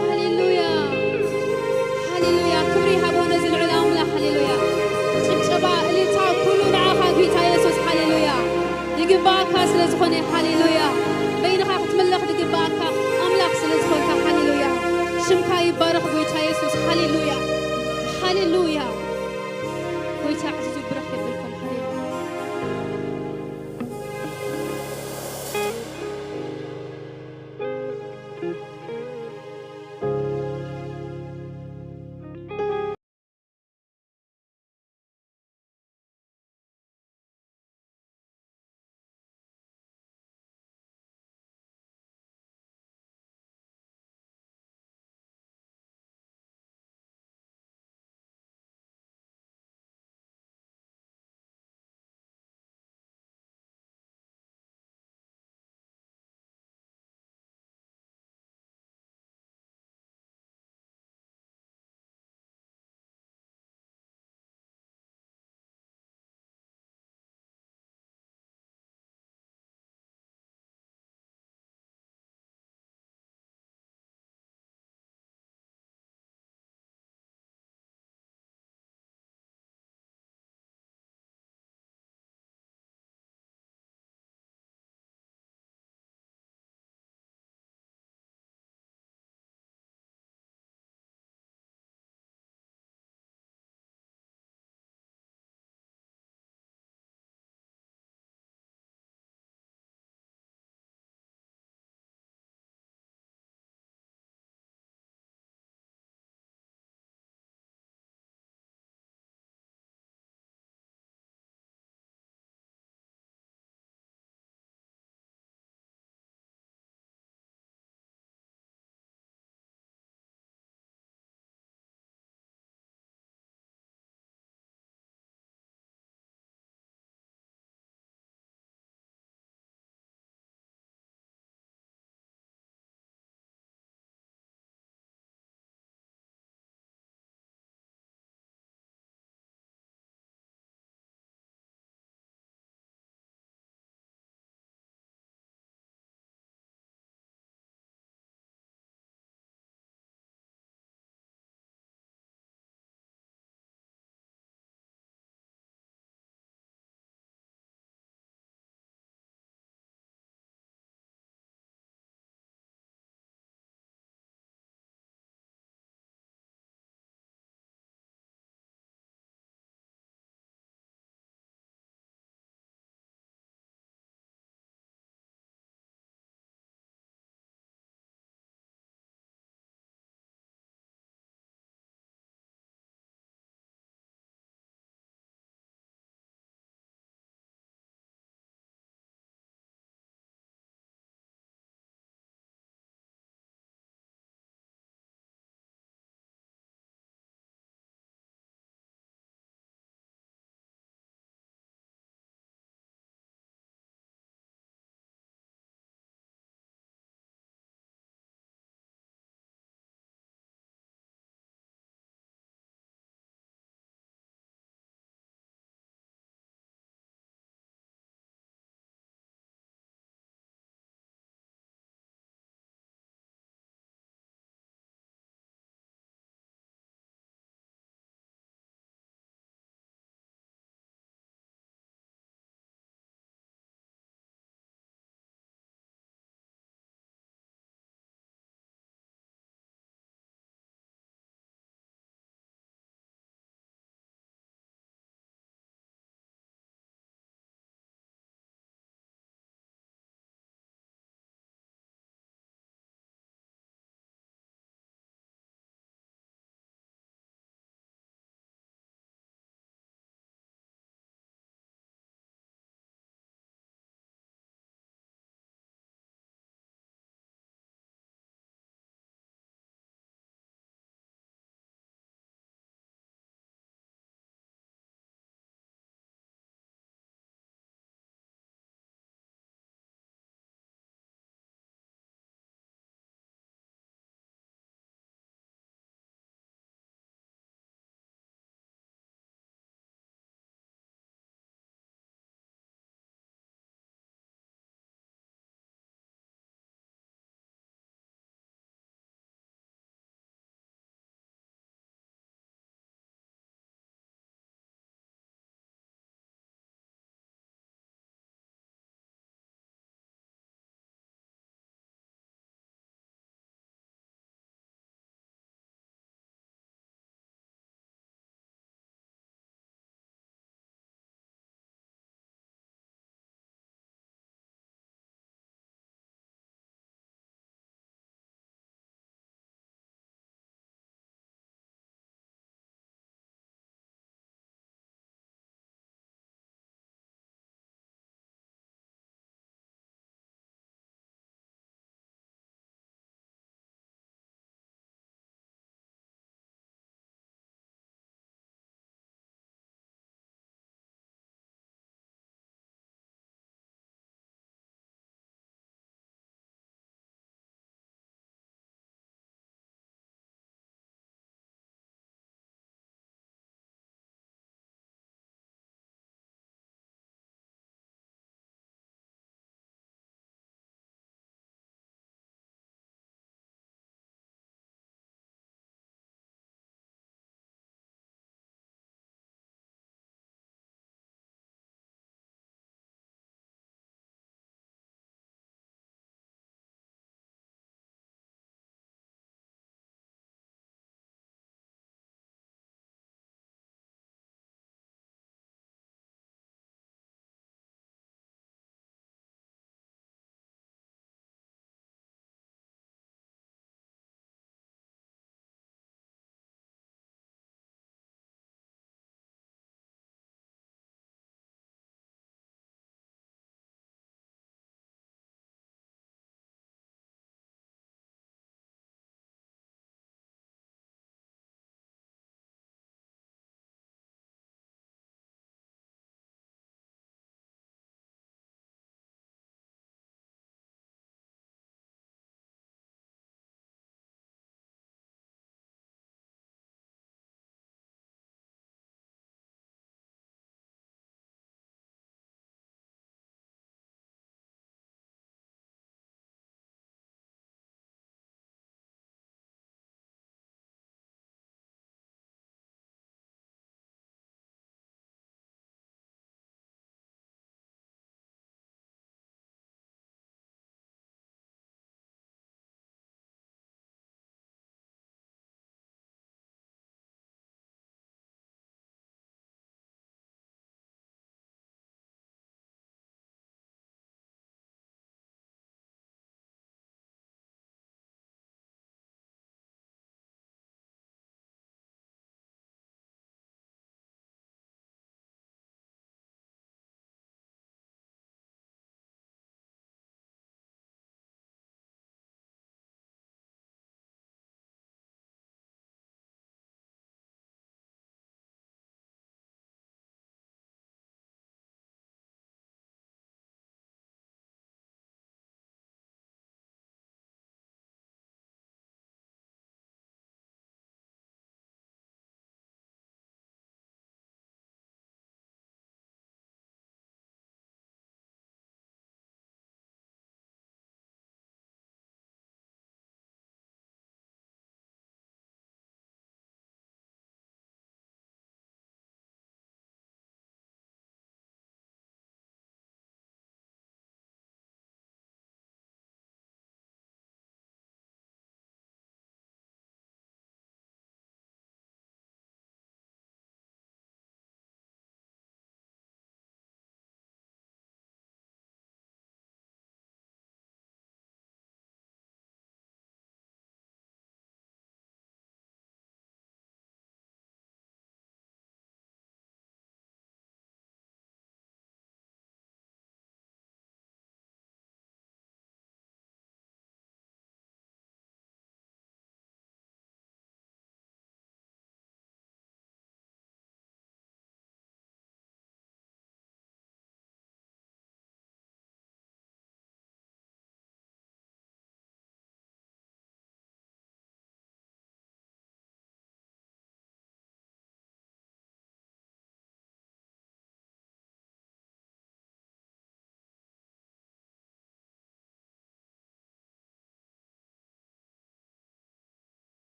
ሃሌሉያ፣ ሃሌሉያ። ክብሪ ይሃቦ ነዚ ልዑል ኣምላኽ። ሃሌሉያ። ጭብጨባ፣ እልልታ፣ ኩሉ ንዓኻ ጌታ የሱስ። ሃሌሉያ። ይግባእካ ስለ ዝኾነ፣ ሃሌሉያ። በይንኻ ክትምለኽ ዝግባእካ ኣምላኽ ስለ ዝኾንካ፣ ሃሌሉያ። ሽምካ ይባረኽ ጎይታ የሱስ። ሃሌሉያ፣ ሃሌሉያ። ጎይታ ኣዕዚዙ ብረኽ የብልኩም። ሃሌሉያ።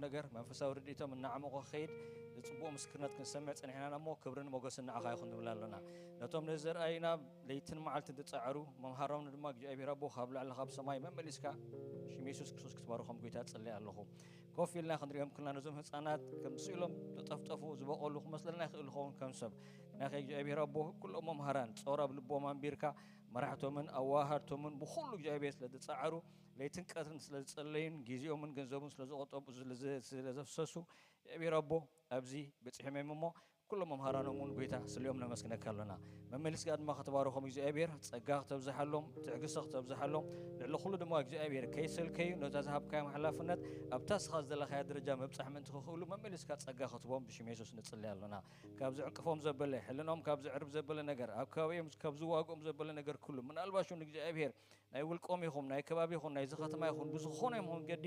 ነገር መንፈሳዊ ርድኢቶም እናዓመቑ ክኸይድ ዝጽቡቕ ምስክርነት ክንሰምዕ ጸኒሕና ኢና እሞ፣ ክብርን ሞገስን ንዓኻ ይኹን ንብል ኣሎና። ነቶም ነዚ ዘርኣዩና ለይትን መዓልትን ዝጸዓሩ መምሃሮም ድማ እግዚኣብሔር ኣቦ ካብ ላዕሊ ካብ ሰማይ መመሊስካ ሽም የሱስ ክርስቶስ ክትባርኾም ጎይታ ጸልየ ኣለኹ። ኮፍ ኢልና ክንሪኦም ክልና ነዞም ህፃናት ከም ስኢሎም ዝጠፍጠፉ ዝበቐሉ ክመስለና ይኽእል ይኸውን ከም ሰብ። ግናኸ እግዚኣብሔር ኣቦ ኩሎም መምሃራን ጾር ኣብ ልቦም ኣንቢርካ መራሕቶምን ኣዋሃድቶምን ብኹሉ እግዚኣብሔር ስለ ዝጸዓሩ ለይትን ቀትርን ስለ ዝጸለዩን ግዜኦምን ገንዘቡን ስለ ዝቆጠቡ ስለ ዘ- ስለ ዘፍሰሱ እግዚኣብሔር ኣቦ ኣብዚ በጺሖም እዮም እሞ ኩሎም መምሃራኖም እውን ጎይታ ስሊኦም ነመስግነካ ኣሎና። መመሊስካ ድማ ከተባርኾም እግዚኣብሔር ጸጋ ክተብዝሓሎም ትዕግስቲ ክተብዝሓሎም ልዕሊ ኩሉ ድማ እግዚኣብሔር ከይሰልከዩ ነታ ዝሃብካዮም ሓላፍነት ኣብታ ስኻ ዝደለኻያ ደረጃ ምብጻሕ ምእንቲ ክኽእሉ መመሊስካ ጸጋ ክትቦም ብሽም የሱስ ንጽሊ ኣሎና። ካብ ዝዕቅፎም ዘበለ ሕልኖም ካብ ዝዕርብ ዘበለ ነገር ኣብ ከባቢኦም ካብ ዝዋግኦም ዘበለ ነገር ኩሉ ምናልባሽ እውን እግዚኣብሔር ናይ ውልቆም ይኹን ናይ ከባቢ ይኹን ናይዚ ከተማ ይኹን ብዝኾነ ይኹን ገዲ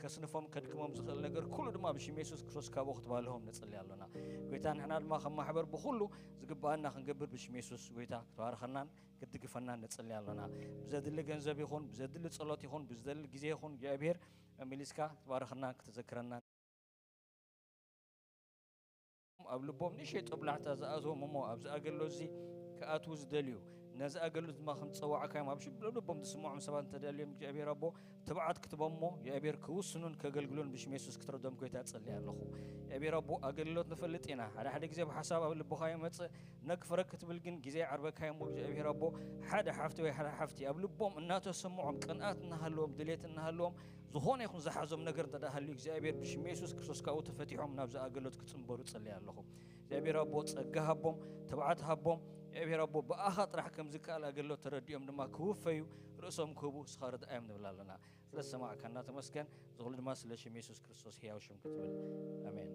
ከስንፎም ከድክሞም ዝኽእል ነገር ኩሉ ድማ ብሽም የሱስ ክርስቶስ ካብኡ ክትባልሆም ንጽሊ ኣሎና። ጎይታ ንሕና ድማ ከም ማሕበር ብኹሉ ዝግባኣና ክንገብር ብሽም የሱስ ጎይታ ክትባርኸናን ክትድግፈናን ንጽሊ ኣሎና። ብዘድሊ ገንዘብ ይኹን ብዘድሊ ጸሎት ይኹን ብዘድሊ ግዜ ይኹን እግዚኣብሔር መሚሊስካ ክትባርኸና ክትዘክረና ኣብ ልቦም ንእሽተይ ጦብላሕታ ዝኣትዎም እሞ ኣብዚ ኣገልግሎት እዚ ክኣትዉ ዝደልዩ ነዚ ኣገልግሎት ድማ ከም ዝጸዋዕካዮም ኣብ ሽብ ልቦም ዝስምዖም ሰባት እንተደልዮም እግዚኣብሔር ኣቦ ትብዓት ክትቦም እሞ እግዚኣብሔር ክውስኑን ከገልግሉን ብሽም የሱስ ክትረዶም ጎይታ ጸልየ ኣለኹ። እግዚኣብሔር ኣቦ ኣገልግሎት ንፈልጥ ኢና። ሓደ ሓደ ግዜ ብሓሳብ ኣብ ልብኻ ይመጽእ ነግፍረ ክትብል ግን ግዜ ዓርበካዮ እሞ እግዚኣብሔር ኣቦ ሓደ ሓፍቲ ወይ ሓደ ሓፍቲ ኣብ ልቦም እናተሰምዖም ቅንኣት እናሃለዎም ድሌት እናሃለዎም ዝኾነ ይኹን ዝሓዞም ነገር እንተ ደኣ ሃልዩ እግዚኣብሔር ብሽም የሱስ ክርስቶስ ካብኡ ተፈቲሖም ናብዚ ኣገልግሎት ክጽንበሩ ጸልየ ኣለኹ። እግዚኣብሔር ኣቦ ጸጋ ሃቦም፣ ትብዓት ሃቦም። እግዚኣብሔር ኣቦ ብኣኻ ጥራሕ ከም ዝከኣል ኣገልግሎት ተረዲኦም ድማ ክውፈዩ ርእሶም ክህቡ እስኻ ርድኣዮም ንብል ኣለና። ስለ ዝሰማዕካና ተመስገን። ዝኹሉ ድማ ስለ ሽም የሱስ ክርስቶስ ህያው ሽም ክትብል ኣሜን።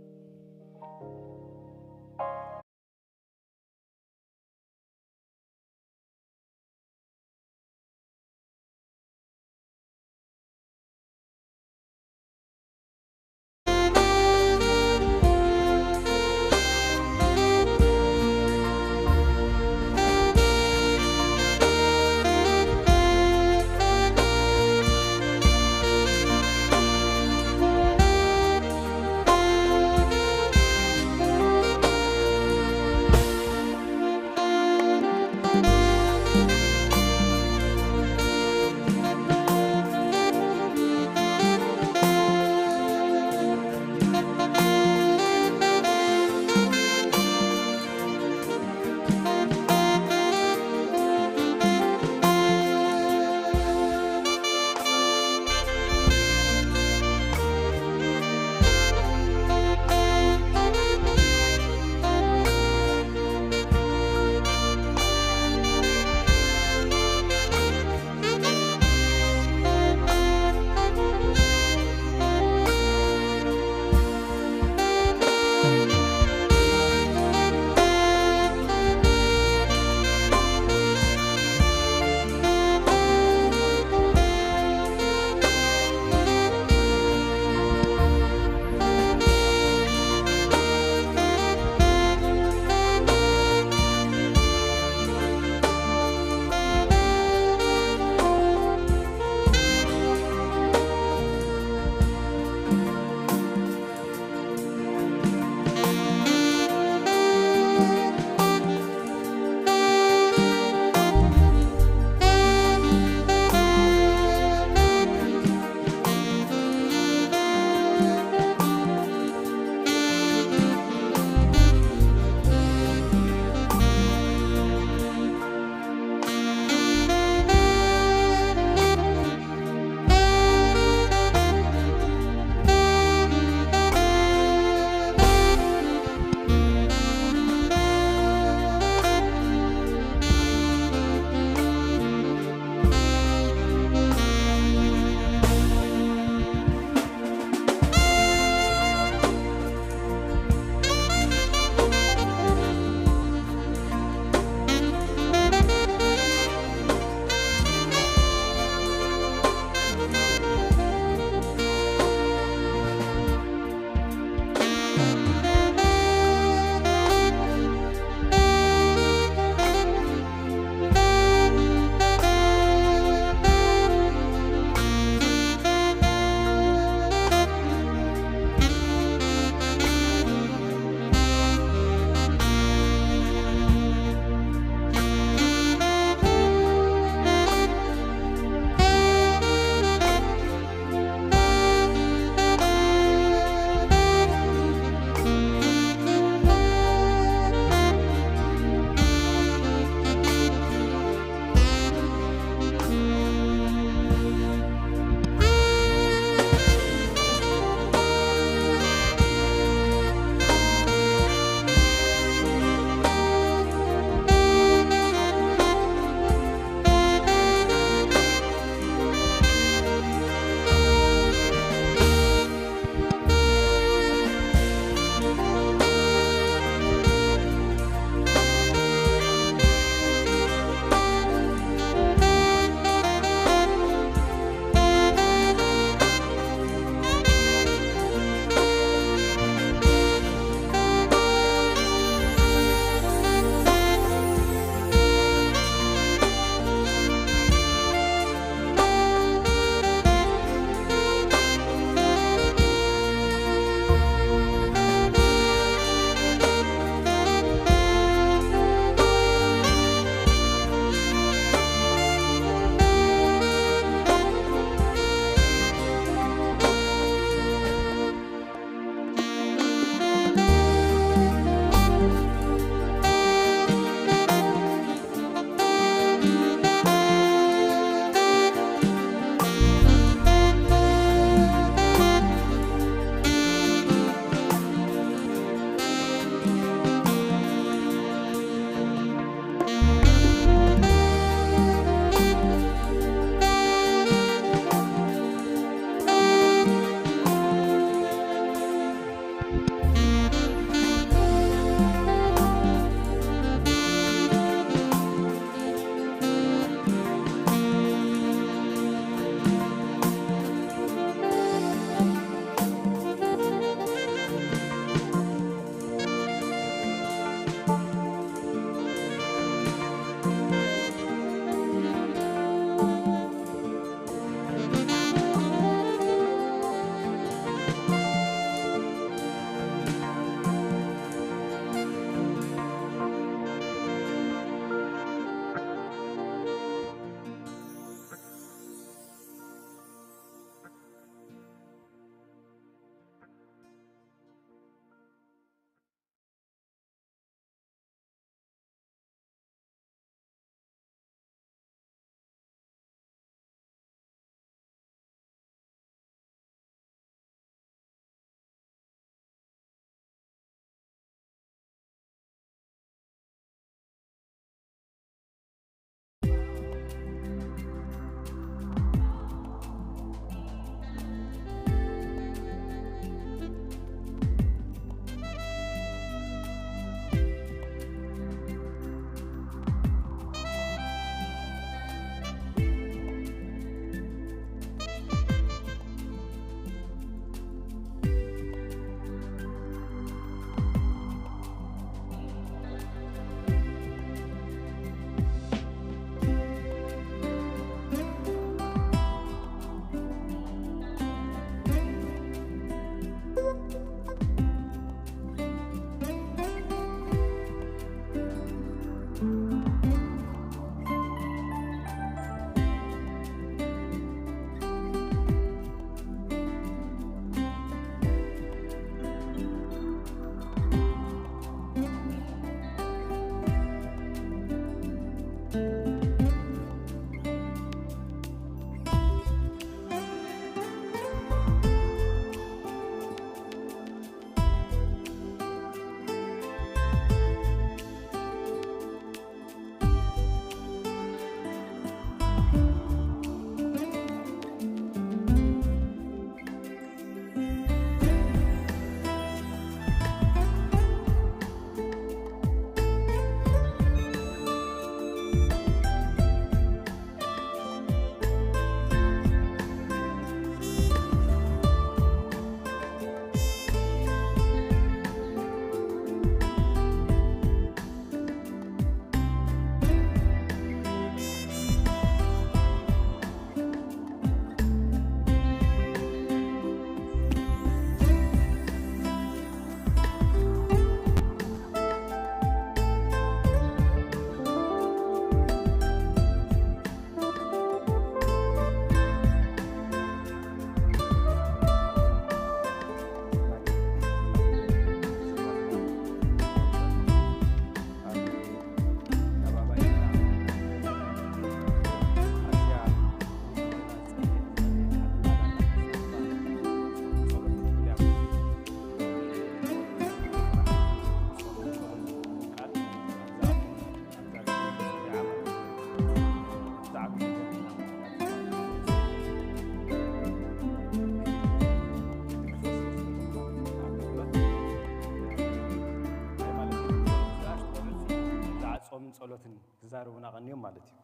ጾምን ጸሎትን ክዛረቡና ቀንዮም ማለት እዩ።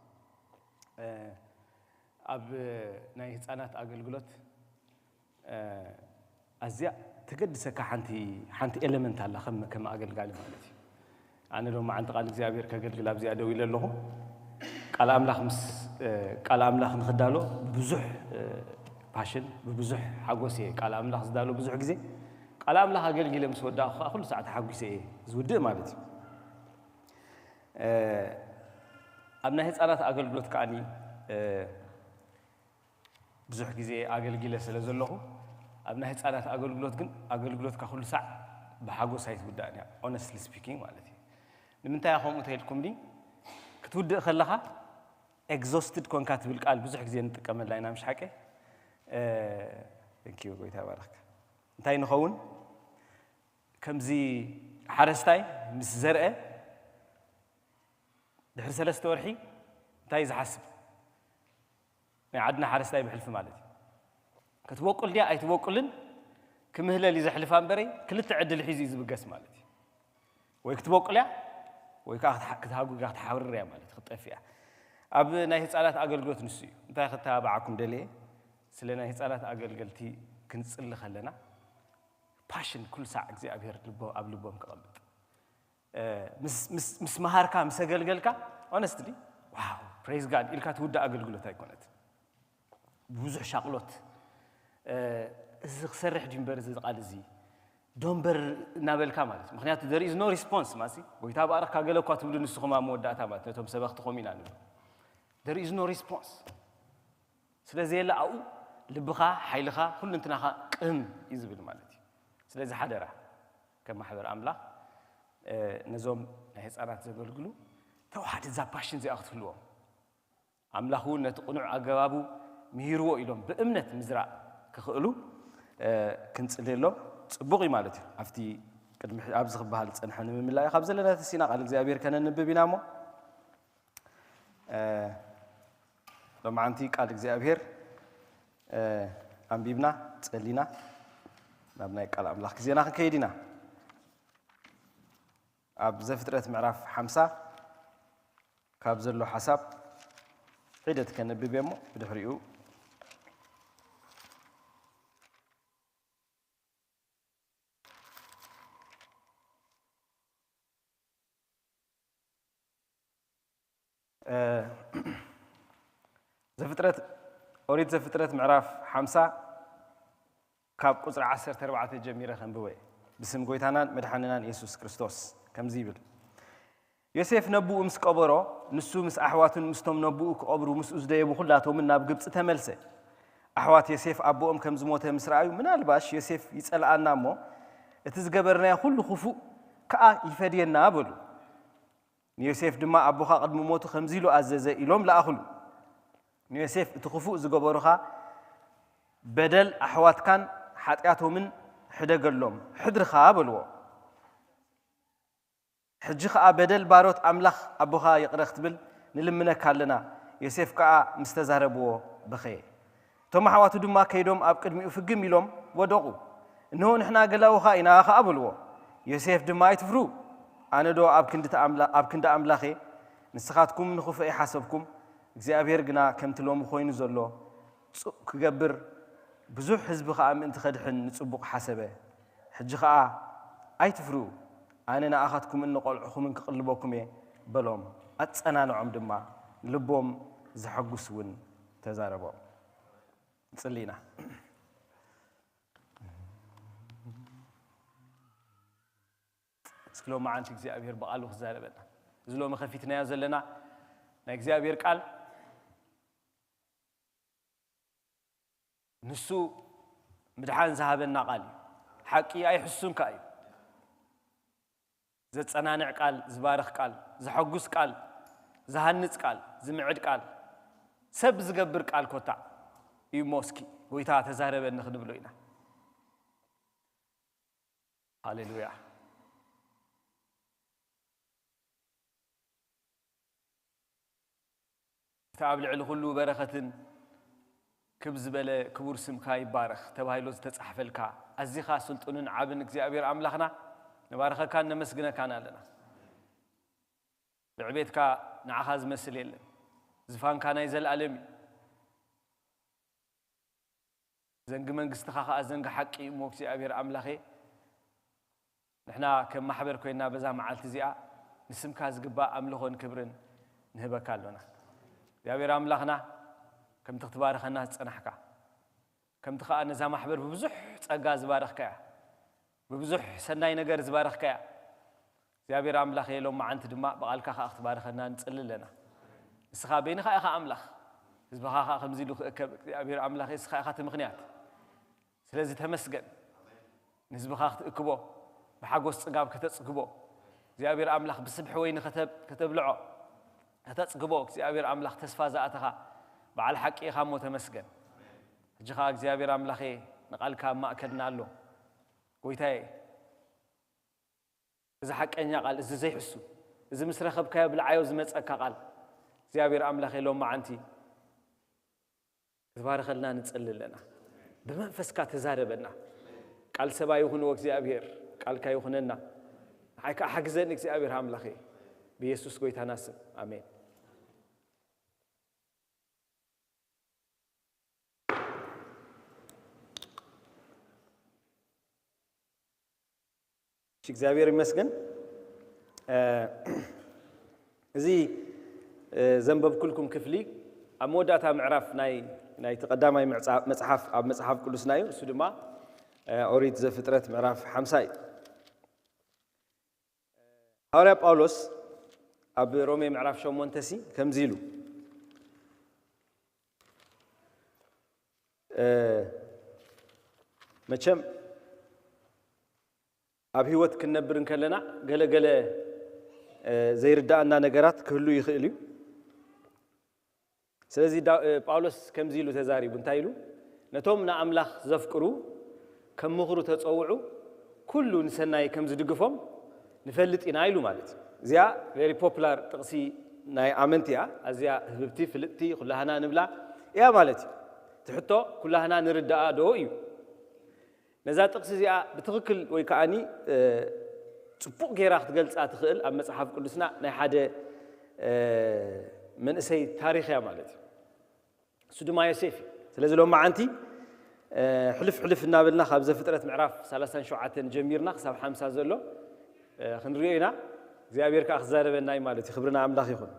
ኣብ ናይ ህፃናት ኣገልግሎት ኣዝያ ተገድሰካ ሓንቲ ሓንቲ ኤለመንት ኣላ ከም ከም ኣገልጋሊ ማለት እዩ። ኣነ ሎማዓንቲ ቃል እግዚኣብሔር ከገልግል ኣብዚኣ ደው ኢለ ኣለኹ። ቃል ኣምላኽ ምስ ቃል ኣምላኽ ንክዳሎ ብዙሕ ፓሽን ብብዙሕ ሓጎስ እየ ቃል ኣምላኽ ዝዳሎ። ብዙሕ ግዜ ቃል ኣምላኽ ኣገልጊለ ምስ ወዳእኩ ከዓ ኩሉ ሰዓት ሓጒሰ እየ ዝውድእ ማለት እዩ። ኣብ ናይ ህፃናት ኣገልግሎት ከዓኒ ብዙሕ ግዜ ኣገልጊለ ስለ ዘለኹ ኣብ ናይ ህፃናት ኣገልግሎት ግን ኣገልግሎትካ ኩሉ ሳዕ ብሓጎስ ኣይትውዳእን እያ። Honestly speaking ማለት እዩ። ንምንታይ ከምኡ ተልኩም ክትውድእ ከለኻ exhausted ኮንካ ትብል ቃል ብዙሕ ግዜ ንጥቀመላ ኢና፣ ምሽ ሓቂ? Thank you፣ ጎይታ ይባርኽካ። እንታይ ንኸውን? ከምዚ ሓረስታይ ምስ ዘርአ ድሕሪ ሰለስተ ወርሒ እንታይ እዩ ዝሓስብ? ናይ ዓድና ሓረስታይ ብሕልፊ ማለት እዩ። ክትበቁል ድያ ኣይትበቁልን ክምህለል እዩ ዘሕልፋ እምበረይ፣ ክልተ ዕድል ሒዙ እዩ ዝብገስ ማለት እዩ። ወይ ክትበቁል እያ፣ ወይ ከዓ ክትሓ-፣ ክትሃጉ-፣ ክትሓብርር እያ ማለት እዩ፣ ክትጠፍእ እያ። ኣብ ናይ ህፃናት ኣገልግሎት ንሱ እዩ። እንታይ ክተባብዓኩም ደልየ፣ ስለ ናይ ህፃናት ኣገልገልቲ ክንፅሊ ከለና፣ ፓሽን ኩሉ ሳዕ እግዚኣብሔር ልቦ-፣ ኣብ ልቦም ክቐምጥ። እ፣ ምስ፣ ምስ፣ ምስ መሃርካ፣ ምስ ኣገልገልካ፣ ሆነስትሊ፣ ዋው፣ ፕሬዝ ጋድ ኢልካ ትውዳእ ኣገልግሎት ኣይኮነት። ብዙሕ ሻቕሎት፣ እ፣ እዚ ክሰርሕ ድዩ እምበር እዚ ቃል እዚ ዶ እምበር እናበልካ ማለት እዩ። ምኽንያቱ there is no response ማሲ፣ ጎይታ ባረኽካ ገለ እኳ ትብሉ ንስኹም ኣብ መወዳእታ ማለት ነቶም ሰበኽትኹም ኢና ንብል። There is no response። ስለ ዘየለ ኣብኡ ልብኻ፣ ሓይልኻ፣ ኩሉ እንትናኻ ቅም እዩ ዝብል ማለት እዩ። ስለዚ ሓደራ ከም ማሕበር ኣምላኽ፣ እ፣ ነዞም ናይ ህፃናት ዘገልግሉ ተዋህድ እዛ ፓሽን እዚኣ ክትህልዎም፣ ኣምላኽ እውን ነቲ ቅኑዕ ኣገባቡ ምሂርዎ ኢሎም ብእምነት ምዝራእ ክኽእሉ፣ እ፣ ክንጽልየሎም ጽቡቕ እዩ ማለት እዩ። ኣብቲ ቅድሚ ሕ-፣ ኣብዚ ክበሃል ዝጸንሐ ንምምላእ እዩ። ካብ ዘለና ተሲና ቃል እግዚኣብሔር ከነንብብ ኢና እሞ፣ እ፣ ሎማዓንቲ ቃል እግዚኣብሔር፣ እ፣ ኣንቢብና፣ ጸሊና፣ ናብ ናይ ቃል ኣምላኽ ግዜና ክንከይድ ኢና። ኣብ ዘፍጥረት ምዕራፍ ሓምሳ ካብ ዘሎ ሓሳብ ሒደት ከነብብ እየ እሞ፣ ብድሕሪኡ እ፣ ዘፍጥረት፣ ኦሪት ዘፍጥረት ምዕራፍ ሓምሳ ካብ ቁጽሪ ዓሰርተ ኣርባዕተ ጀሚረ ከንብቦ እየ። ብስም ጎይታናን መድሓንናን የሱስ ክርስቶስ ከምዚ ይብል። ዮሴፍ ነብኡ ምስ ቀበሮ፣ ንሱ ምስ ኣሕዋቱን ምስቶም ነብኡ ክቐብሩ ምስኡ ዝደየቡ ኩላቶምን ናብ ግብጺ ተመልሰ። ኣሕዋት ዮሴፍ ኣቦኦም ከም ዝሞተ ምስ ረኣዩ፣ ምናልባሽ ዮሴፍ ይጸልኣና እሞ፣ እቲ ዝገበርናዮ ኩሉ ክፉእ ከኣ ይፈድየና በሉ። ንዮሴፍ ድማ፣ ኣቦኻ ቅድሚ ሞቱ ከምዚ ኢሉ ኣዘዘ ኢሎም ለኣኹሉ። ንዮሴፍ፣ እቲ ክፉእ ዝገበሩኻ በደል ኣሕዋትካን ሓጢኣቶምን ሕደገሎም፣ ሕድርኻ በልዎ። ሕጂ ኸኣ በደል ባሮት ኣምላኽ ኣቦኻ ይቕረ ክትብል ንልምነካ ኣለና። ዮሴፍ ከኣ ምስ ተዛረብዎ በኸየ። እቶም ኣሕዋቱ ድማ ከይዶም ኣብ ቅድሚኡ ፍግም ኢሎም ወደቑ። እንሆ ንሕና ገላዉኻ ኢና ኸኣ በልዎ። ዮሴፍ ድማ ኣይትፍርሁ፣ ኣነ ዶ ኣብ ክንዲ ተኣምላ-፣ ኣብ ክንዲ ኣምላኽ እየ? ንስኻትኩም ንኽፉእ ኣይሓሰብኩም፣ እግዚኣብሔር ግና ከምቲ ሎሚ ኾይኑ ዘሎ ጽ-፣ ክገብር፣ ብዙሕ ህዝቢ ኸኣ ምእንቲ ኸድሕን ንጽቡቕ ሓሰበ። ሕጂ ኸኣ ኣይትፍርሁ፣ ኣነ ንኣኻትኩምን ንቖልዑኹምን ክቕልበኩም እየ በሎም። ኣጸናንዖም ድማ፣ ንልቦም ዘሐጉስ እውን ተዛረቦም። ንጽሊ ኢና። እስኪ ሎማዓንቲ እግዚኣብሔር ብቓሉ ክዛረበና። እዚ ሎሚ ከፊትናዮ ዘለና ናይ እግዚኣብሔር ቃል ንሱ ምድሓን ዝሃበና ቃል እዩ። ሓቂ ኣይሕሱን ከኣ እዩ። ዘጸናንዕ ቃል፣ ዝባርኽ ቃል፣ ዘሐጉስ ቃል፣ ዝሃንጽ ቃል፣ ዝምዕድ ቃል፣ ሰብ ዝገብር ቃል ኮታ እዩ እሞ እስኪ ጎይታ ተዛረበኒ ክንብሎ ኢና። ሃሌሉያ። እቲ ኣብ ልዕሊ ኩሉ በረኸትን ክብ ዝበለ ክቡር ስምካ ይባረኽ ተባሂሉ ዝተጻሕፈልካ ኣዚኻ ስልጡንን ዓብን እግዚኣብሔር ኣምላኽና ንባርኸካን ነመስግነካን ኣለና። ብዕቤትካ ንዓኻ ዝመስል የለን። ዝፋንካ ናይ ዘለኣለም እዩ። ዘንጊ መንግስትኻ ኸኣ ዘንጊ ሓቂ እዩ እሞ እግዚኣብሔር ኣምላኸ፣ ንሕና ከም ማሕበር ኮይና በዛ መዓልቲ እዚኣ ንስምካ ዝግባእ ኣምልኾን ክብርን ንህበካ ኣሎና። እግዚኣብሔር ኣምላኽና፣ ከምቲ ክትባርኸና ዝጸናሕካ፣ ከምቲ ኸኣ ነዛ ማሕበር ብብዙሕ ጸጋ ዝባረኽካያ፣ ብብዙሕ ሰናይ ነገር ዝባረኽካያ፣ እግዚኣብሔር ኣምላኽ፣ ሎም መዓንቲ ድማ ብቓልካ ኸኣ ክትባርኸና ንጽሊ ኣለና። ንስኻ በይንኻ ኢኻ ኣምላኽ፣ ህዝብኻ ኸኣ ከምዚ ኢሉ ክእከብ፣ እግዚኣብሔር ኣምላኽ፣ ንስኻ ኢኻ እቲ ምኽንያት። ስለዚ ተመስገን። ንህዝብኻ ክትእክቦ፣ ብሓጎስ ጽጋብ ከተጽግቦ፣ እግዚኣብሔር ኣምላኽ ብስብሒ ወይኒ ከተብ-፣ ከተብልዖ፣ ከተጽግቦ፣ እግዚኣብሔር ኣምላኽ ተስፋ ዝኣተኻ በዓል ሓቂ ኢኻ እሞ ተመስገን። ሕጂ ኸኣ እግዚኣብሔር ኣምላኸ ንቓልካ ኣብ ማእከልና ኣሎ። ጎይታየ፣ እዚ ሓቀኛ ቃል፣ እዚ ዘይሕሱ፣ እዚ ምስ ረኸብካዮ ብልዓዮ ዝመጸካ ቃል እግዚኣብሔር ኣምላኽ የሎም መዓንቲ ክትባረኸልና ንጸሊ ኣለና። ብመንፈስካ ተዛረበና። ቃል ሰባ ይኹንዎ እግዚኣብሔር፣ ቃልካ ይኹነና። ንዓይ ከዓ ሓግዘኒ እግዚኣብሔር ኣምላኸይ። ብየሱስ ጎይታና ስም። ኣሜን። እግዚኣብሔር ይመስገን። እዚ ዘንበብኩልኩም ክፍሊ ኣብ መወዳእታ ምዕራፍ ናይ ናይቲ ቀዳማይ መጽሓፍ ኣብ መጽሓፍ ቅዱስና እዩ። እሱ ድማ ኦሪት ዘፍጥረት ምዕራፍ ሓምሳ እዩ። ሃዋርያ ጳውሎስ ኣብ ሮሜ ምዕራፍ ሸሞንተ ሲ ከምዚ ኢሉ መቸም ኣብ ህይወት ክንነብር እንከለና ገለገለ ዘይርዳኣና ነገራት ክህሉ ይኽእል እዩ። ስለዚ ጳውሎስ ከምዚ ኢሉ ተዛሪቡ። እንታይ ኢሉ? ነቶም ንኣምላኽ ዘፍቅሩ ከም ምኽሩ ተጸውዑ ኩሉ ንሰናይ ከም ዝድግፎም ንፈልጥ ኢና ኢሉ ማለት እዩ። እዚኣ very popular ጥቕሲ ናይ ኣመንቲ እያ። ኣዝያ ህብብቲ ፍልጥቲ ኩላህና ንብላ እያ ማለት እዩ። ትሕቶ ኩላህና ንርዳኣ ዶ እዩ? ነዛ ጥቕሲ እዚኣ ብትኽክል ወይ ከዓኒ ጽቡቕ ጌራ ክትገልጻ ትኽእል ኣብ መጽሓፍ ቅዱስና ናይ ሓደ መንእሰይ ታሪኽ እያ ማለት እዩ። እሱ ድማ ዮሴፍ እዩ። ስለዚ ሎም መዓንቲ ሕልፍ ሕልፍ እናበልና ካብ ዘፍጥረት ምዕራፍ ሰላሳን ሸውዓተን ጀሚርና ክሳብ ሓምሳ ዘሎ ክንሪኦ ኢና። እግዚኣብሔር ከዓ ክዛረበና እዩ ማለት እዩ። ክብርና ኣምላኽ ይኹን።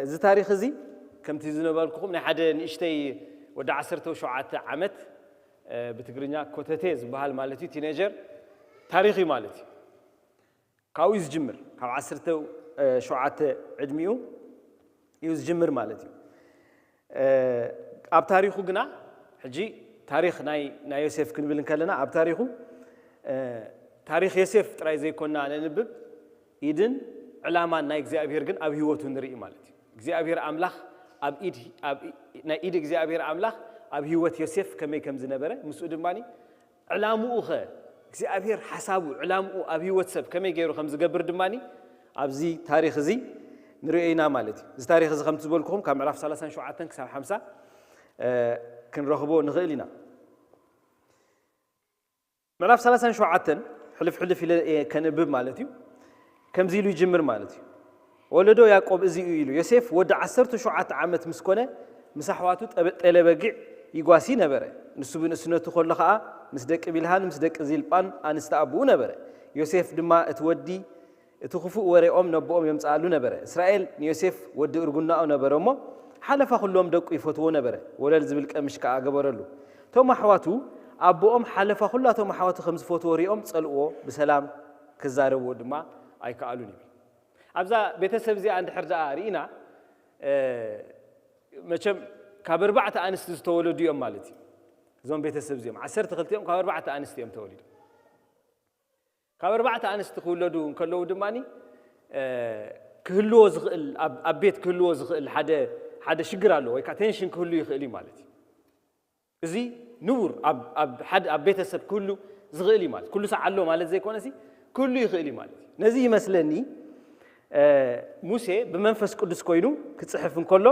እዚ ታሪኽ እዚ ከምቲ ዝነበርኩኹም ናይ ሓደ ንእሽተይ ወዲ ዓሰርተ ሸውዓተ ዓመት ብትግርኛ ኮተቴ ዝበሃል ማለት እዩ ቲኔጀር ታሪኽ እዩ ማለት እዩ። ካብኡ እዩ ዝጅምር። ካብ ዓሰርተ ሸውዓተ ዕድሚኡ እዩ ዝጅምር ማለት እዩ። ኣብ ታሪኹ ግና ሕጂ ታሪኽ ናይ ናይ ዮሴፍ ክንብል እንከለና ኣብ ታሪኹ ታሪኽ ዮሴፍ ጥራይ ዘይኮና ነንብብ ኢድን ዕላማን ናይ እግዚኣብሔር ግን ኣብ ህይወቱ ንርኢ ማለት እዩ። እግዚኣብሔር ኣምላኽ ኣብ ኢድ ኣብ ናይ ኢድ እግዚኣብሔር ኣምላኽ ኣብ ህይወት ዮሴፍ ከመይ ከም ዝነበረ ምስኡ ድማ ዕላምኡ ኸ እግዚኣብሔር ሓሳቡ ዕላምኡ ኣብ ህይወት ሰብ ከመይ ገይሩ ከም ዝገብር ድማ ኣብዚ ታሪኽ እዚ ንሪኦ ኢና ማለት እዩ። እዚ ታሪኽ እዚ ከምቲ ዝበልኩኹም ካብ ምዕራፍ ሰላሳን ሸውዓተን ክሳብ ሓምሳ ክንረኽቦ ንኽእል ኢና። ምዕራፍ ሰላሳን ሸውዓተን ሕልፍ ሕልፍ ኢለ እየ ከንብብ ማለት እዩ። ከምዚ ኢሉ ይጅምር ማለት እዩ። ወለዶ ያዕቆብ እዚ እዩ ኢሉ። ዮሴፍ ወዲ ዓሰርተ ሸውዓተ ዓመት ምስ ኮነ ምስ ኣሕዋቱ ጠበ- ጠለበጊዕ ይጓሲ ነበረ። ንሱ ብንእስነቱ ከሎ ኸዓ ምስ ደቂ ቢልሃን ምስ ደቂ ዚልጳን ኣንስቲ ኣቦኡ ነበረ። ዮሴፍ ድማ እቲ ወዲ እቲ ክፉእ ወሬኦም ነቦኦም የምጽኣሉ ነበረ። እስራኤል ንዮሴፍ ወዲ እርጉናኡ ነበረ እሞ ሓለፋ ኩሎም ደቁ ይፈትዎ ነበረ። ወለል ዝብል ቀምሽ ከኣ ገበረሉ። እቶም ኣሕዋቱ ኣቦኦም ሓለፋ ኩላቶም ኣሕዋቱ ከም ዝፈትዎ ሪኦም ጸልእዎ፣ ብሰላም ክዛረብዎ ድማ ኣይከኣሉን ይብል። ኣብዛ ቤተሰብ እዚኣ እንድሕር ደኣ ርኢና መቸም ካብ ኣርባዕተ ኣንስቲ ዝተወለዱ እዮም ማለት እዩ። እዞም ቤተሰብ እዚኦም ዓሰርተ ክልቲኦም ካብ ኣርባዕተ ኣንስቲ እዮም ተወሊዶም። ካብ ኣርባዕተ ኣንስቲ ክውለዱ እንከለዉ ድማ ክህልዎ ዝኽእል ኣብ ቤት ክህልዎ ዝኽእል ሓደ ሓደ ሽግር ኣሎ ወይ ከዓ ቴንሽን ክህሉ ይኽእል እዩ ማለት እዩ። እዚ ንቡር ኣብ ቤተሰብ ክህሉ ዝኽእል እዩ ማለት ኩሉ ሰዓሎ ማለት ዘይኮነ ሲ ክህሉ ይኽእል እዩ ማለት እዩ። ነዚ ይመስለኒ ሙሴ ብመንፈስ ቅዱስ ኮይኑ ክፅሕፍ እንከሎ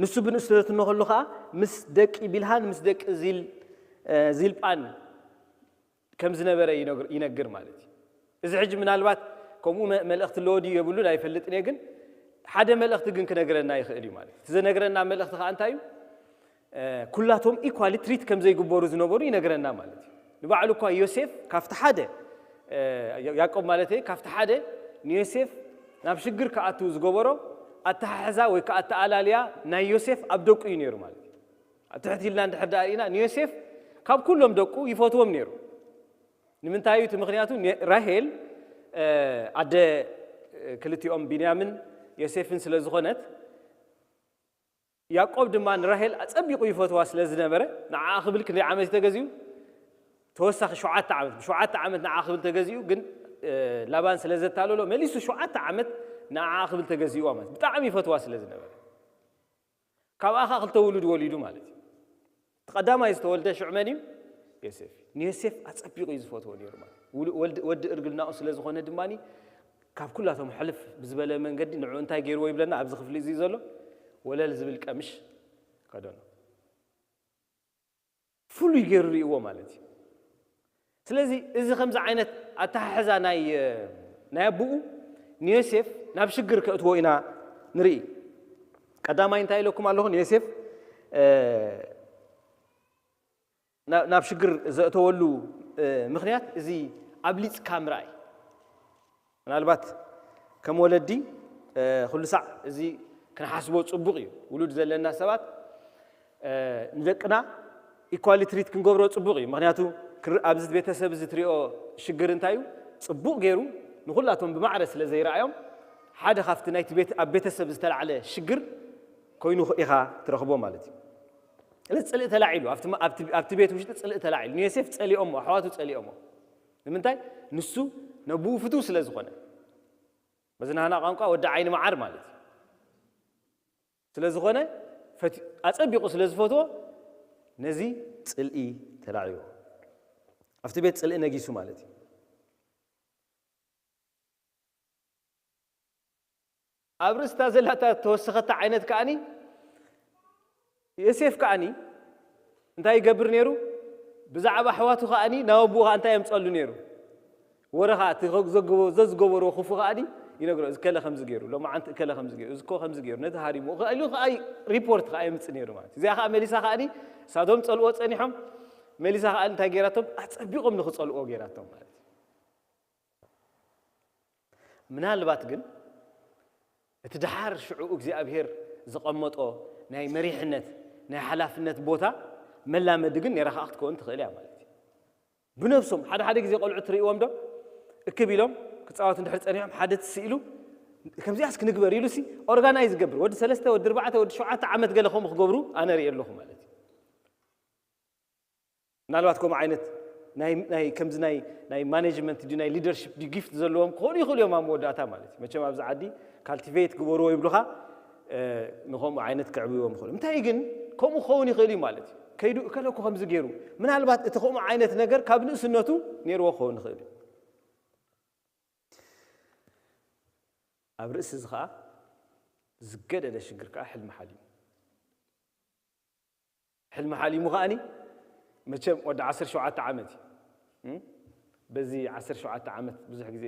ንሱ ብንእስነቱ እንከሎ ከዓ ምስ ደቂ ቢልሃን ምስ ደቂ ዚል ዚልጳን ከም ዝነበረ ይነግር ማለት እዩ። እዚ ሕጂ ምናልባት ከምኡ መልእኽቲ ኣለዎ ድዩ የብሉን ኣይፈልጥን እየ፣ ግን ሓደ መልእኽቲ ግን ክነግረና ይኽእል እዩ ማለት እዩ። እቲ ዘነግረና መልእኽቲ ከዓ እንታይ እዩ? ኩላቶም ኢኳሊ ትሪት ከም ዘይግበሩ ዝነበሩ ይነግረና ማለት እዩ። ንባዕሉ እኳ ዮሴፍ ካብቲ ሓደ ያዕቆብ ማለት እዩ ካብቲ ሓደ ንዮሴፍ ናብ ሽግር ክኣትው ዝገበሮ ኣተሓሕዛ ወይ ከዓ ኣተኣላልያ ናይ ዮሴፍ ኣብ ደቁ እዩ ነይሩ ማለት እዩ። ኣብ ትሕቲ ኢልና እንድሕር ደኣ ርኢና ንዮሴፍ ካብ ኩሎም ደቁ ይፈትዎም ነይሩ። ንምንታይ እዩ እቲ ምኽንያቱ? ራሄል ኣደ ክልቲኦም ቢንያምን ዮሴፍን ስለ ዝኾነት ያዕቆብ ድማ ንራሄል ኣጸቢቑ ይፈትዋ ስለ ዝነበረ ንዓኣ ክብል ክንደይ ዓመት እዩ ተገዚኡ? ተወሳኺ ሸውዓተ ዓመት ብሸውዓተ ዓመት ንዓኣ ክብል ተገዚኡ። ግን ላባን ስለ ዘታለሎ መሊሱ ሸውዓተ ዓመት ንዓኣ ክብል ተገዚእዋ ማለት ብጣዕሚ ይፈትዋ ስለ ዝነበረ ካብኣ ከዓ ክልተ ውሉድ ወሊዱ ማለት እዩ። እቲ ቀዳማይ ዝተወልደ ሽዑ መን እዩ? ዮሴፍ ንዮሴፍ ኣጸቢቑ እዩ ዝፈትዎ ነይሩ ማለት እዩ። ውል- ወልድ- ወዲ እርግናኡ ስለ ዝኾነ ድማ ካብ ኩላቶም ሕልፍ ብዝበለ መንገዲ ንዑ እንታይ ገይርዎ ይብለና ኣብዚ ክፍሊ እዚ ዘሎ ወለል ዝብል ቀምሽ ከደኖ ፍሉይ ገይሩ ርእዎ ማለት እዩ። ስለዚ እዚ ከምዚ ዓይነት ኣተሓሕዛ ናይ ናይ ኣቦኡ ንዮሴፍ ናብ ሽግር ከእትዎ ኢና ንርኢ። ቀዳማይ እንታይ ኢለኩም ኣለኹ ንዮሴፍ ናብ ሽግር ዘእተወሉ ምኽንያት እዚ ኣብሊፅካ ምርኣይ። ምናልባት ከም ወለዲ ኩሉ ሳዕ እዚ ክንሓስቦ ፅቡቕ እዩ። ውሉድ ዘለና ሰባት ንደቅና ኢኳሊ ትሪት ክንገብሮ ፅቡቕ እዩ። ምክንያቱ ኣብዚ ቤተሰብ እዚ ትሪኦ ሽግር እንታይ እዩ? ፅቡቕ ገይሩ ንኩላቶም ብማዕረ ስለ ዘይረኣዮም ሓደ ካብቲ ናይቲ ቤት ኣብ ቤተሰብ ዝተላዕለ ሽግር ኮይኑ ኢኻ ትረኽቦ ማለት እዩ። ስለዚ ፅልኢ ተላዒሉ ኣብቲ ቤት ውሽጢ ፅልኢ ተላዒሉ ንዮሴፍ ፀሊኦሞ ኣሕዋቱ ፀሊኦሞ ንምንታይ ንሱ ነብኡ ፍትው ስለ ዝኾነ በዚ ናህና ቋንቋ ወዲ ዓይኒ መዓር ማለት እዩ። ስለ ዝኾነ ኣፀቢቑ ስለ ዝፈትዎ ነዚ ፅልኢ ተላዒዎ ኣብቲ ቤት ፅልኢ ነጊሱ ማለት እዩ። ኣብ ርእስታ ዘላታ ተወሰኸታ ዓይነት ከኣኒ ዮሴፍ ከኣኒ እንታይ ይገብር ነይሩ? ብዛዕባ ኣሕዋቱ ከኣኒ ናብ ኣቡኡ ከኣ እንታይ የምፀሉ ነይሩ? ወረ ከኣ እቲ ዘዝገበርዎ ክፉ ከኣኒ ይነግሮ እዚ ከለ ከምዚ ገይሩ ሎማዓንቲ እከለ ከምዚ ገይሩ እዚ ከምዚ ገይሩ ነቲ ሃሪሙ እሉ ከኣ ሪፖርት ከኣ የምፅእ ነይሩ ማለት እዚኣ ከኣ መሊሳ ከኣኒ እሳቶም ፀልዎ ፀኒሖም መሊሳ ከኣ እንታይ ገይራቶም ኣፀቢቖም ንክፀልዎ ገይራቶም ማለት ምናልባት ግን እቲ ደሓር ሽዑ እግዚኣብሔር ዘቐመጦ ናይ መሪሕነት ናይ ሓላፍነት ቦታ መላመዲ ግን ነራኻ ክትከውን ትኽእል እያ ማለት እዩ። ብነብሶም ሓደ ሓደ ግዜ ቆልዑ ትርእይዎም ዶ እክብ ኢሎም ክፃወት እንድሕር ፀኒሖም ሓደ ትስኢሉ ከምዚኣስ ክንግበር ኢሉ ሲ ኦርጋናይዝ ገብር ወዲ ሰለስተ ወዲ ኣርባዕተ ወዲ ሸውዓተ ዓመት ገለ ከምኡ ክገብሩ ኣነ ርእየ ኣለኹ ማለት እዩ። ምናልባት ከምኡ ዓይነት ናይ ከምዚ ናይ ናይ ማኔጅመንት ድዩ ናይ ሊደርሽፕ ድዩ ጊፍት ዘለዎም ክኾኑ ይኽእሉ እዮም ኣብ መወዳእታ ማለት እዩ። መቸም ኣብዚ ዓዲ ካልቲቬት ግበርዎ ይብሉኻ ንከምኡ ዓይነት ክዕብይዎም ይኽእሉ። እንታይ ግን ከምኡ ክኸውን ይኽእል እዩ ማለት እዩ። ከይዱ እከለኩ ከምዚ ገይሩ ምናልባት እቲ ከምኡ ዓይነት ነገር ካብ ንእስነቱ ነይርዎ ክኸውን ይኽእል እዩ። ኣብ ርእሲ እዚ ከዓ ዝገደደ ሽግር ከዓ ሕልሚ ሓሊሙ ሕልሚ ሓሊሙ ከኣኒ መቸም ወዲ ዓሰርተ ሸውዓተ ዓመት እዩ። በዚ ዓሰርተ ሸውዓተ ዓመት ብዙሕ ግዜ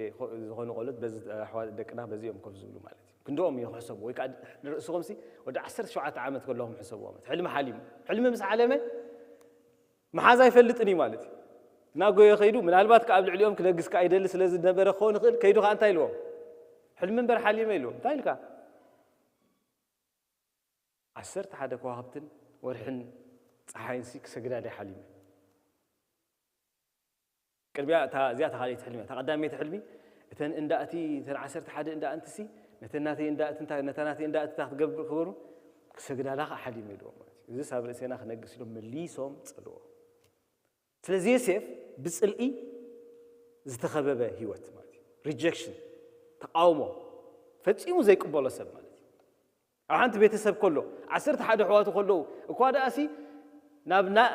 ዝኾኑ ቆልዑት በዚ ኣሕዋት ደቅና በዚ እዮም ኮፍ ዝብሉ ማለት እዩ። ክንድኦም እዩ ክሕሰቡ ወይ ከዓ ንርእስኹም ሲ ወዲ ዓሰርተ ሸውዓተ ዓመት ከለኹም ሕሰብዎ ማለት ሕልሚ ሓሊሙ ሕልሚ ምስ ዓለመ መሓዝ ኣይፈልጥን እዩ ማለት እዩ። እናጎየ ከይዱ ምናልባት ከ ኣብ ልዕሊኦም ክነግስ ከኣ ይደሊ ስለ ዝነበረ ክኸውን ይኽእል ከይዱ ከኣ እንታይ ኢልዎም ሕልሚ እምበር ሓሊመ ኢልዎም እንታይ ኢልካ ዓሰርተ ሓደ ከዋኽብትን ወርሕን ፀሓይንሲ ክሰግዳ ድየ ሓሊመ? ቅድሚያ እዚኣ ተኻሊት ሕልሚ እታ ቀዳመይቲ ሕልሚ እተን እንዳእቲ እተን ዓሰርተ ሓደ እንዳእንትሲ ነተን ናተይ እንዳእትንታ ነታ ናተይ እንዳእትታ ክትገብር ክገብሩ ክሰግዳላ ከዓ ሓሊመ ኢልዎም ማለት እዩ። እዚስ ኣብ ርእሴና ክነግስ ኢሎም መሊሶም ፀልዎ። ስለዚ ዮሴፍ ብፅልኢ ዝተኸበበ ህይወት ማለት እዩ። ሪጀክሽን ተቃውሞ ፈፂሙ ዘይቅበሎ ሰብ ማለት እዩ። ኣብ ሓንቲ ቤተሰብ ከሎ ዓሰርተ ሓደ ኣሕዋቱ ከለዉ እኳ ደኣሲ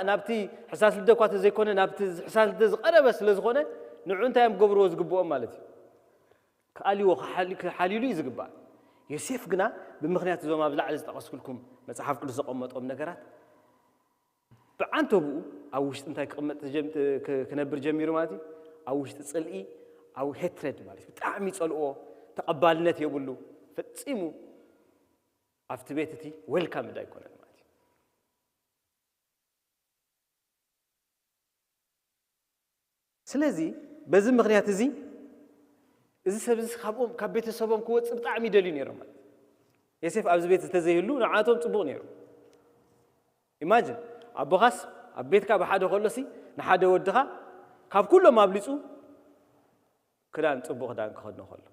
ናብቲ ሕሳስ ልደ እኳ ተዘይኮነ ናብቲ ሕሳስ ልደ ዝቐረበ ስለ ዝኾነ ንዑ እንታይ እዮም ክገብርዎ ዝግብኦም ማለት እዩ። ክኣልዎ ክሓልዩ እዩ ዝግባእ። ዮሴፍ ግና ብምኽንያት እዞም ኣብ ላዕሊ ዝጠቐስኩልኩም መጽሓፍ ቅዱስ ዘቐመጦም ነገራት ብዓንተብኡ ኣብ ውሽጢ እንታይ ክቕመጥ ክነብር ጀሚሩ ማለት እዩ። ኣብ ውሽጢ ጽልኢ ኣብ ሄትረድ ማለት እዩ። ብጣዕሚ ይጸልኦ፣ ተቐባልነት የብሉ፣ ፈጺሙ ኣብቲ ቤት እቲ ዌልካም ዳይኮነን ማለት እዩ። ስለዚ በዚ ምኽንያት እዚ እዚ ሰብ እዚ ካብኦም ካብ ቤተሰቦም ክወፅእ ብጣዕሚ ይደልዩ ነይሮም ማለት ዮሴፍ ኣብዚ ቤት ዝተዘይህሉ ንዓቶም ፅቡቕ ነይሩ። ኢማጅን ኣቦኻስ ኣብ ቤትካ ብሓደ ከሎሲ ንሓደ ወድኻ ካብ ኩሎም ኣብሊፁ ክዳን ፅቡቕ ክዳን ክኸድኖ ከሎ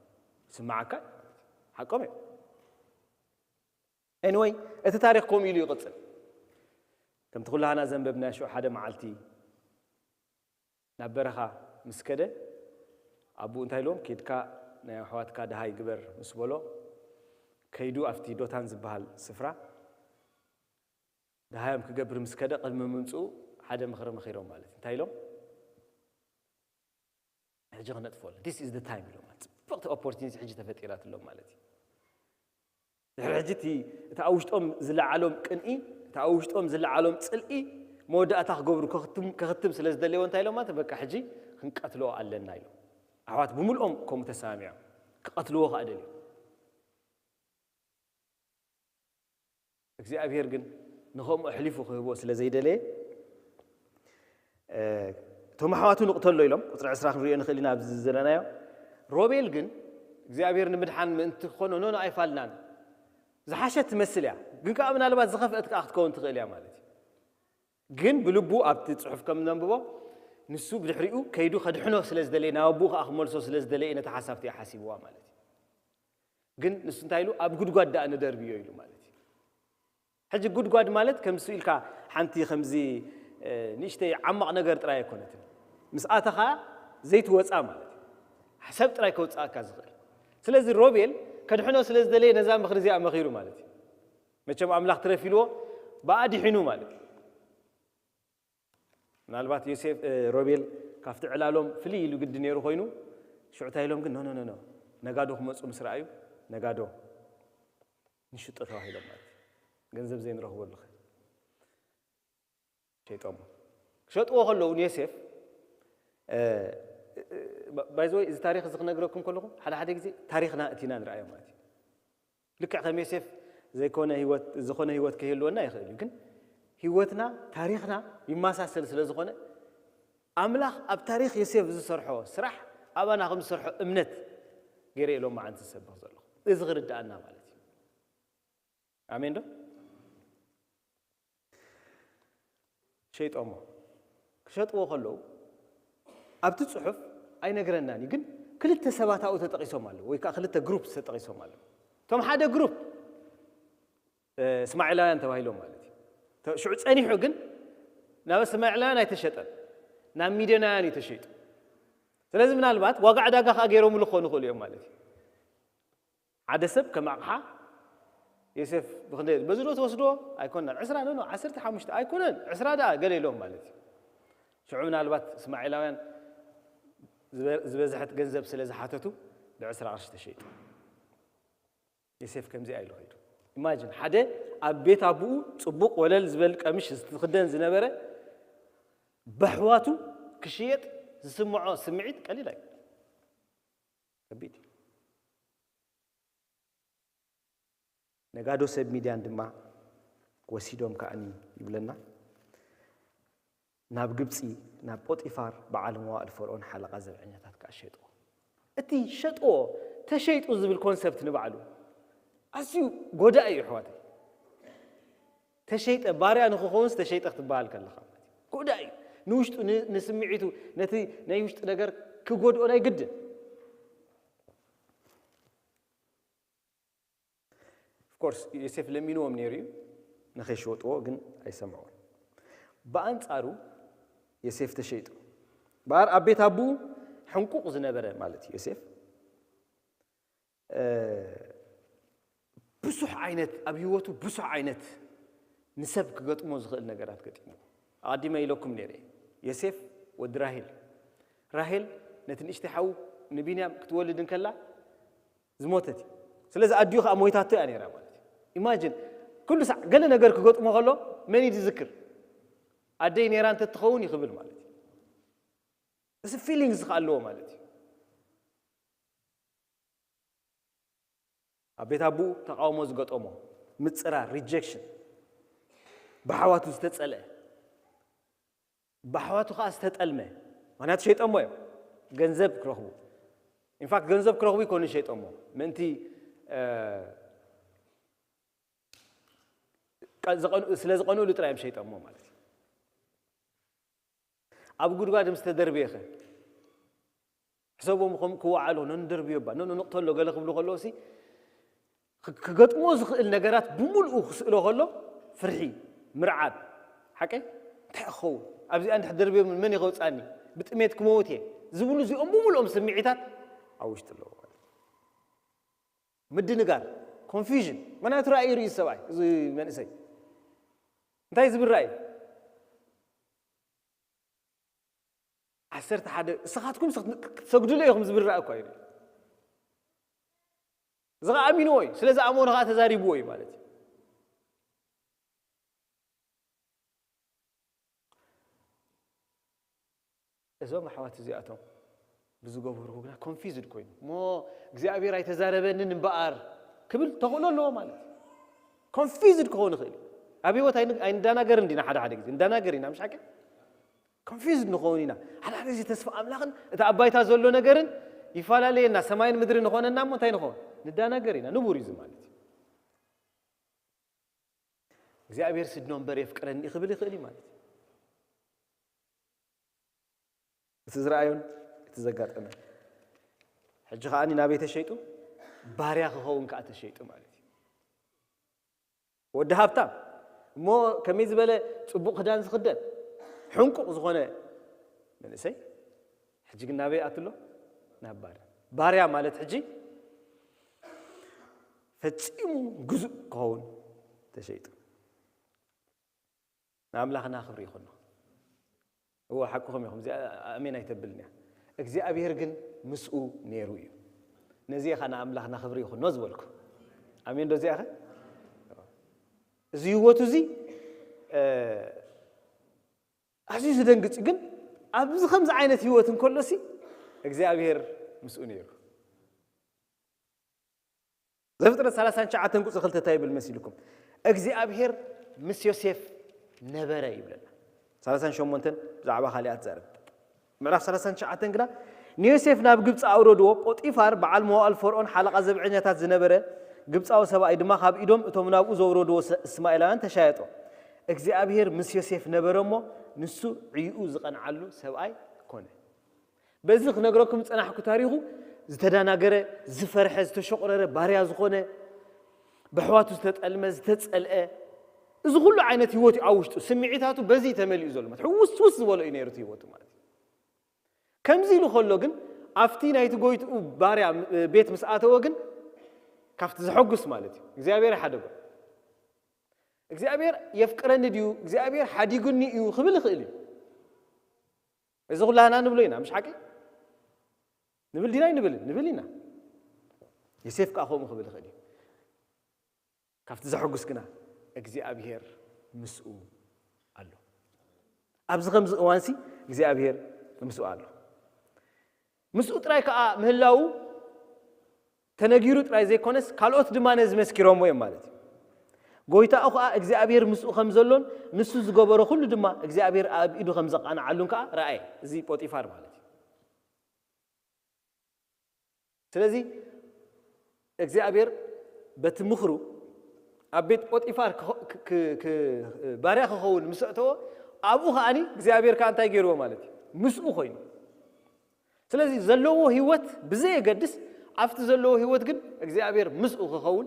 ስማዓካ ሓቆም እዮም። ኤኒወይ እቲ ታሪክ ከምኡ ኢሉ ይቕፅል። ከምቲ ኩላህና ዘንበብናዮ ሽዑ ሓደ መዓልቲ ናብ በረኻ ምስ ከደ ኣቦኡ እንታይ ኢልዎም ኬድካ ናይ ኣሕዋትካ ደሃይ ግበር ምስ በሎ ከይዱ ኣብቲ ዶታን ዝበሃል ስፍራ ደሃዮም ክገብር ምስ ከደ ቅድሚ ምምፅኡ ሓደ ምኽሪ መኺሮም ማለት እዩ። እንታይ ኢሎም? ሕጂ ክነጥፍኦ ኣለና። This is the time ኢሎም። ጽብቕቲ ኦፖርቹኒቲ ሕጂ ተፈጢራትሎም ማለት እዩ። ድሕሪ ሕጂ እቲ፣ እቲ ኣብ ውሽጦም ዝለዓሎም ቅንኢ፣ እቲ ኣብ ውሽጦም ዝለዓሎም ጽልኢ መወዳእታ ክገብሩ ከኽትም፣ ከኽትም ስለ ዝደለይዎ እንታይ ኢሎም ማለት በቃ ሕጂ ክንቀትሎ ኣለና ኢሎም። ኣሕዋት ብምልኦም ከምኡ ተሰማሚዖም ክቐትልዎ ከኣ ደልዮም። እግዚኣብሔር ግን ንኸምኡ ኣሕሊፉ ክህቦ ስለ ዘይደለየ እቶም ኣሕዋቱ ንቕተሎ ኢሎም ቁፅሪ ዕስራ ክንሪኦ ንኽእል ኢና ኣብዚ ዘለናዮ። ሮቤል ግን እግዚኣብሔር ንምድሓን ምእንቲ ክኾኖ ኖኖ ኣይፋልናን። ዝሓሸት ትመስል እያ፣ ግን ከዓ ምናልባት ዝኸፍአት ከዓ ክትከውን ትኽእል እያ ማለት እዩ። ግን ብልቡ ኣብቲ ፅሑፍ ከም ነንብቦ ንሱ ብድሕሪኡ ከይዱ ከድሕኖ ስለ ዝደለየ ናብ ኣቦኡ ከዓ ክመልሶ ስለ ዝደለየ ነቲ ሓሳብ እቲኣ ሓሲብዋ ማለት እዩ። ግን ንሱ እንታይ ኢሉ ኣብ ጉድጓድ ደኣ ንደርብዮ ኢሉ ማለት እዩ። ሕጂ ጉድጓድ ማለት ከምሱ ኢልካ ሓንቲ ከምዚ ንእሽተይ ዓማቕ ነገር ጥራይ ኣይኮነትን፣ ምስ ኣተኻ ዘይትወፃ ማለት እዩ። ሰብ ጥራይ ከውፅኣካ ዝኽእል። ስለዚ ሮቤል ከድሕኖ ስለ ዝደለየ ነዛ ምኽሪ እዚኣ መኺሩ ማለት እዩ። መቸም ኣምላኽ ትረፍ ኢልዎ ብኣ ድሒኑ ማለት እዩ። ምናልባት ዮሴፍ ሮቤል ካብቲ ዕላሎም ፍልይ ኢሉ ግዲ ነይሩ ኮይኑ ሽዑ እንታይ ኢሎም ግን ኖ ኖ ኖ ነጋዶ ክመፁ ምስ ረኣዩ ነጋዶ ንሽጦ ተባሂሎም ማለት እዩ። ገንዘብ ዘይንረኽበሉ ኸ ሸይጦሞ። ክሸጥዎ ከለዉ ንዮሴፍ ባይዘወይ እዚ ታሪክ እዚ ክነግረኩም ከለኹ ሓደ ሓደ ግዜ ታሪክና እቲና ንረኣዮ ማለት እዩ። ልክዕ ከም ዮሴፍ ዘይኮነ ህይወት ዝኾነ ህይወት ከይህልወና ይኽእል እዩ፣ ግን ህይወትና ታሪክና ይመሳሰል ስለ ዝኾነ ኣምላኽ ኣብ ታሪክ ዮሴፍ ዝሰርሖ ስራሕ ኣባና ከም ዝሰርሖ እምነት ገይረ ኢሎም መዓንቲ ዝሰብኽ ዘለኹ እዚ ክርድኣና ማለት እዩ። ኣሜን ዶ? ሸይጦሞ። ክሸጥዎ ከለዉ ኣብቲ ጽሑፍ ኣይነግረናን እዩ፣ ግን ክልተ ሰባት ኣብኡ ተጠቒሶም ኣለዉ ወይ ከዓ ክልተ ግሩፕ ተጠቒሶም ኣለዉ። እቶም ሓደ ግሩፕ እስማዒላውያን ተባሂሎም ማለት እዩ። ሽዑ ጸኒሑ ግን ናብ እስማዒላውያን ኣይተሸጠን፣ ናብ ሚድዮናውያን እዩ ተሸይጡ። ስለዚ ምናልባት ዋጋ ዕዳጋ ከዓ ገይሮምሉ ክኾኑ ይኽእሉ እዮም ማለት እዩ። ሓደ ሰብ ከም ኣቕሓ ዮሴፍ ብክንደይ በዚ ዶ ትወስዶ ኣይኮነን ዕስራ ኖ ኖ ዓሰርተ ሓሙሽተ ኣይኮነን ዕስራ ደኣ ገለ ኢሎም ማለት እዩ። ሽዑ ምናልባት እስማዒላውያን ዝበ- ዝበዝሐት ገንዘብ ስለ ዝሓተቱ ብዕስራ ቅርሺ ተሸይጡ። ዮሴፍ ከምዚኣ ኢሉ ኸይዱ። ኢማጂን ሓደ ኣብ ቤት ኣቦኡ ጽቡቕ ወለል ዝበል ቀምሽ ዝትኽደን ዝነበረ በሕዋቱ ክሽየጥ ዝስምዖ ስምዒት ቀሊል ኣይኮነን። ከቢድ እዩ። ነጋዶ ሰብ ሚድያን ድማ ወሲዶም ከኣኒ ይብለና ናብ ግብፂ ናብ ጶጢፋር በዓል መዋእል ፈርኦን ሓለቓ ዘብዐኛታት ከዓ ሸጥዎ። እቲ ሸጥዎ ተሸይጡ ዝብል ኮንሰፕት ንባዕሉ ኣዝዩ ጎዳኢ እዩ ኣሕዋተይ። ተሸይጠ ባርያ ንክኸውን ዝተሸይጠ ክትበሃል ከለኻ ማለት እዩ። ጎዳኢ እዩ። ንውሽጡ ን- ንስምዒቱ ነቲ ናይ ውሽጢ ነገር ክጎድኦ ናይ ግድን ኦፍኮርስ ዮሴፍ ለሚንዎም ነይሩ እዩ ንኸይሸወጥዎ ግን ኣይሰምዕዎን። ብኣንጻሩ ዮሴፍ ተሸይጡ በኣር ኣብ ቤት ኣቦኡ ሕንቁቕ ዝነበረ ማለት እዩ ዮሴፍ ብዙሕ ዓይነት ኣብ ህይወቱ ብዙሕ ዓይነት ንሰብ ክገጥሞ ዝኽእል ነገራት ገጢሙ ኣቐዲመ ኢለኩም ነይረ። ዮሴፍ ወዲ ራሄል ራሄል ነቲ ንእሽተይ ሓዉ ንቢንያም ክትወልድ እንከላ ዝሞተት እዩ። ስለዚ ኣዲኡ ከዓ ሞይታቶ እያ ነይራ ማለት እዩ። ኢማጂን ኩሉ ሳዕ ገለ ነገር ክገጥሞ ከሎ መን እዩ ዝዝክር? ኣደይ ነይራ እንተትኸውን እዩ ክብል ማለት እዩ። እዚ ፊሊንግስ ከዓ ኣለዎ ማለት እዩ። ኣብ ቤት ኣቦኡ ተቃውሞ ዝገጠሞ ምፅራር ሪጀክሽን ብሓዋቱ ዝተፀልአ ብኣሕዋቱ ከዓ ዝተጠልመ ምክንያቱ ሸይጠሞ እዮም ገንዘብ ክረኽቡ ኢንፋክት ገንዘብ ክረኽቡ ይኮኑ ሸይጠሞ ምእንቲ ስለ ዝቀንኡሉ ጥራይ እዮም ሸይጠሞ ማለት እዩ። ኣብ ጉድጓድ ምስ ተደርብየ ኸ ሕሰቦም ከም ክወዓሉ ነንደርብዮ ባ ነንንቕተሎ ገለ ክብሉ ከለዎ ሲ ክገጥሞ ዝኽእል ነገራት ብምልኡ ክስእሎ ከሎ ፍርሒ ምርዓብ ሓቀይ እንታይ ክኸውን ኣብዚኣ እንድሕ ደርብዮ መን ይኸውፃኒ ብጥሜት ክመውት እየ ዝብሉ እዚኦም ብምልኦም ስምዒታት ኣብ ውሽጢ ኣለዎ። ምድንጋር ኮንፊዥን ምክንያቱ ራእዩ ርእዩ ሰብኣይ እዚ መንእሰይ እንታይ ዝብል ራእዩ ዓሰርተ ሓደ፣ ንስኻትኩም ክትሰግዱሉ ኢኹም ዝብል ራእይ እኳ እዩ። እዚ ኸዓ ኣሚንዎ እዩ። ስለ ዝኣመኑ ኸዓ ተዛሪብዎ እዩ ማለት እዩ። እዞም ኣሕዋት እዚኣቶም ብዝገብርዎ ግና ኮንፊዝድ ኮይኑ፣ እሞ እግዚኣብሔር ኣይተዛረበንን እምበኣር ክብል ተኽእሎ ኣለዎ ማለት እዩ። ኮንፊዝድ ክኸውን ይኽእል እዩ። ኣብ ህይወት ኣይን-፣ ኣይንዳናገርን ዲና፣ ሓደ ሓደ ግዜ እንዳናገር ኢና፣ ምሽ ሓቂ? ኮንፊዝድ ንኸውን ኢና። ሓደ ሓደ ግዜ ተስፋ ኣምላኽን እቲ ኣብ ባይታ ዘሎ ነገርን ይፈላለየና፣ ሰማይን ምድሪ ንኾነና እሞ እንታይ ንኸውን? ንዳናገር ኢና። ንቡር እዩ እዚ ማለት እዩ። እግዚኣብሔር ስድኖ እምበር የፍቅረኒ ክብል ይኽእል እዩ ማለት እዩ። እቲ ዝረኣዮን እቲ ዘጋጠመን። ሕጂ ከኣ ናበይ ተሸይጡ? ባርያ ክኸውን ከኣ ተሸይጡ ማለት እዩ። ወዲ ሃብታም እሞ ከመይ ዝበለ ጽቡቕ ክዳን ዝኽደን ሕንቁቕ ዝኾነ መንእሰይ፣ ሕጂ ግን ናበይ ኣትሎ? ናብ ባርያ። ባርያ ማለት ሕጂ ፈጺሙ ግዙእ ክኸውን ተሸይጡ። ንኣምላኽና ክብሪ ይኹኖ። እዎ፣ ሓቅኹም ኢኹም። እዚኣ ኣሜን ኣይተብልን እያ። እግዚኣብሔር ግን ምስኡ ነይሩ እዩ። ነዚ ኢኻ ንኣምላኽና ክብሪ ይኹኖ ዝበልኩ። ኣሜን ዶ እዚኣ ኸ? እዚ ህይወቱ እዚ፣ እ፣ ኣዝዩ ዝደንግጽ እዩ። ግን ኣብዚ ከምዚ ዓይነት ህይወት እንከሎሲ እግዚኣብሔር ምስኡ ነይሩ። ዘፍጥረት ሰላሳን ትሽዓተን ቁጽሪ ክልተ እንታይ ይብል መሲልኩም? እግዚኣብሔር ምስ ዮሴፍ ነበረ ይብለና። ሰላሳን ሸሞንተን ብዛዕባ ካልእ ትዛረብ። ምዕራፍ ሰላሳን ትሽዓተን ግና ንዮሴፍ ናብ ግብጺ ኣውረድዎ፣ ጶጢፋር በዓል መዋእል ፈርኦን ሓለቓ ዘብዐኛታት ዝነበረ ግብጻዊ ሰብኣይ ድማ ካብ ኢዶም እቶም ናብኡ ዘውረድዎ ሰ-፣ እስማኤላውያን ተሻየጦ። እግዚኣብሔር ምስ ዮሴፍ ነበረ እሞ ንሱ ዕይኡ ዝቐንዓሉ ሰብኣይ ኮነ። በዚ ክነግረኩም ዝጸናሕኩ ታሪኹ ዝተዳናገረ፣ ዝፈርሐ፣ ዝተሸቑረረ፣ ባርያ ዝኾነ፣ ብኣሕዋቱ ዝተጠልመ፣ ዝተጸልአ፣ እዚ ኩሉ ዓይነት ህይወት እዩ ኣብ ውሽጡ። ስምዒታቱ በዚ እዩ ተመሊኡ ዘሎ ማለት። ሕውስውስ ዝበሎ እዩ ነይሩ እቲ ህይወቱ ማለት እዩ። ከምዚ ኢሉ ከሎ ግን ኣብቲ ናይቲ ጎይትኡ ባርያ ቤት ምስ ኣተወ ግን ካብቲ ዘሐጉስ ማለት እዩ እግዚኣብሔር ይሓደጎ። እግዚኣብሔር የፍቅረኒ ድዩ? እግዚኣብሔር ሓዲጉኒ እዩ ክብል ይኽእል እዩ። እዚ ኩላህና ንብሎ ኢና፣ ምሽ ሓቂ? ንብል ዲና ኣይንብልን? ንብል ኢና። ዮሴፍ ከኣ ከምኡ ክብል ይኽእል እዩ። ካብቲ ዘሐጉስ ግና እግዚኣብሔር ምስኡ ኣሎ። ኣብዚ ከምዚ እዋንሲ እግዚኣብሔር ምስኡ ኣሎ። ምስኡ ጥራይ ከኣ ምህላዉ ተነጊሩ ጥራይ ዘይኮነስ፣ ካልኦት ድማ ነዚ መስኪሮምዎ እዮም ማለት እዩ። ጎይታኡ ከኣ እግዚኣብሔር ምስኡ ከም ዘሎን ንሱ ዝገበሮ ኩሉ ድማ እግዚኣብሔር ኣብ ኢዱ ከም ዘቃንዓሉን ከኣ ረኣየ። እዚ ጶጢፋር ማለት እዩ። ስለዚ እግዚኣብሔር በቲ ምኽሩ ኣብ ቤት ጶጢፋር ክኸ-፣ ክ-፣ ክ-፣ ክ-፣ ባርያ ክኸውን ምስ ኣእተዎ፣ ኣብኡ ከኣኒ እግዚኣብሔር ከኣ እንታይ ገይርዎ ማለት እዩ? ምስኡ ኮይኑ። ስለዚ ዘለዎ ህይወት ብዘየገድስ፣ ኣብቲ ዘለዎ ህይወት ግን እግዚኣብሔር ምስኡ ክኸውን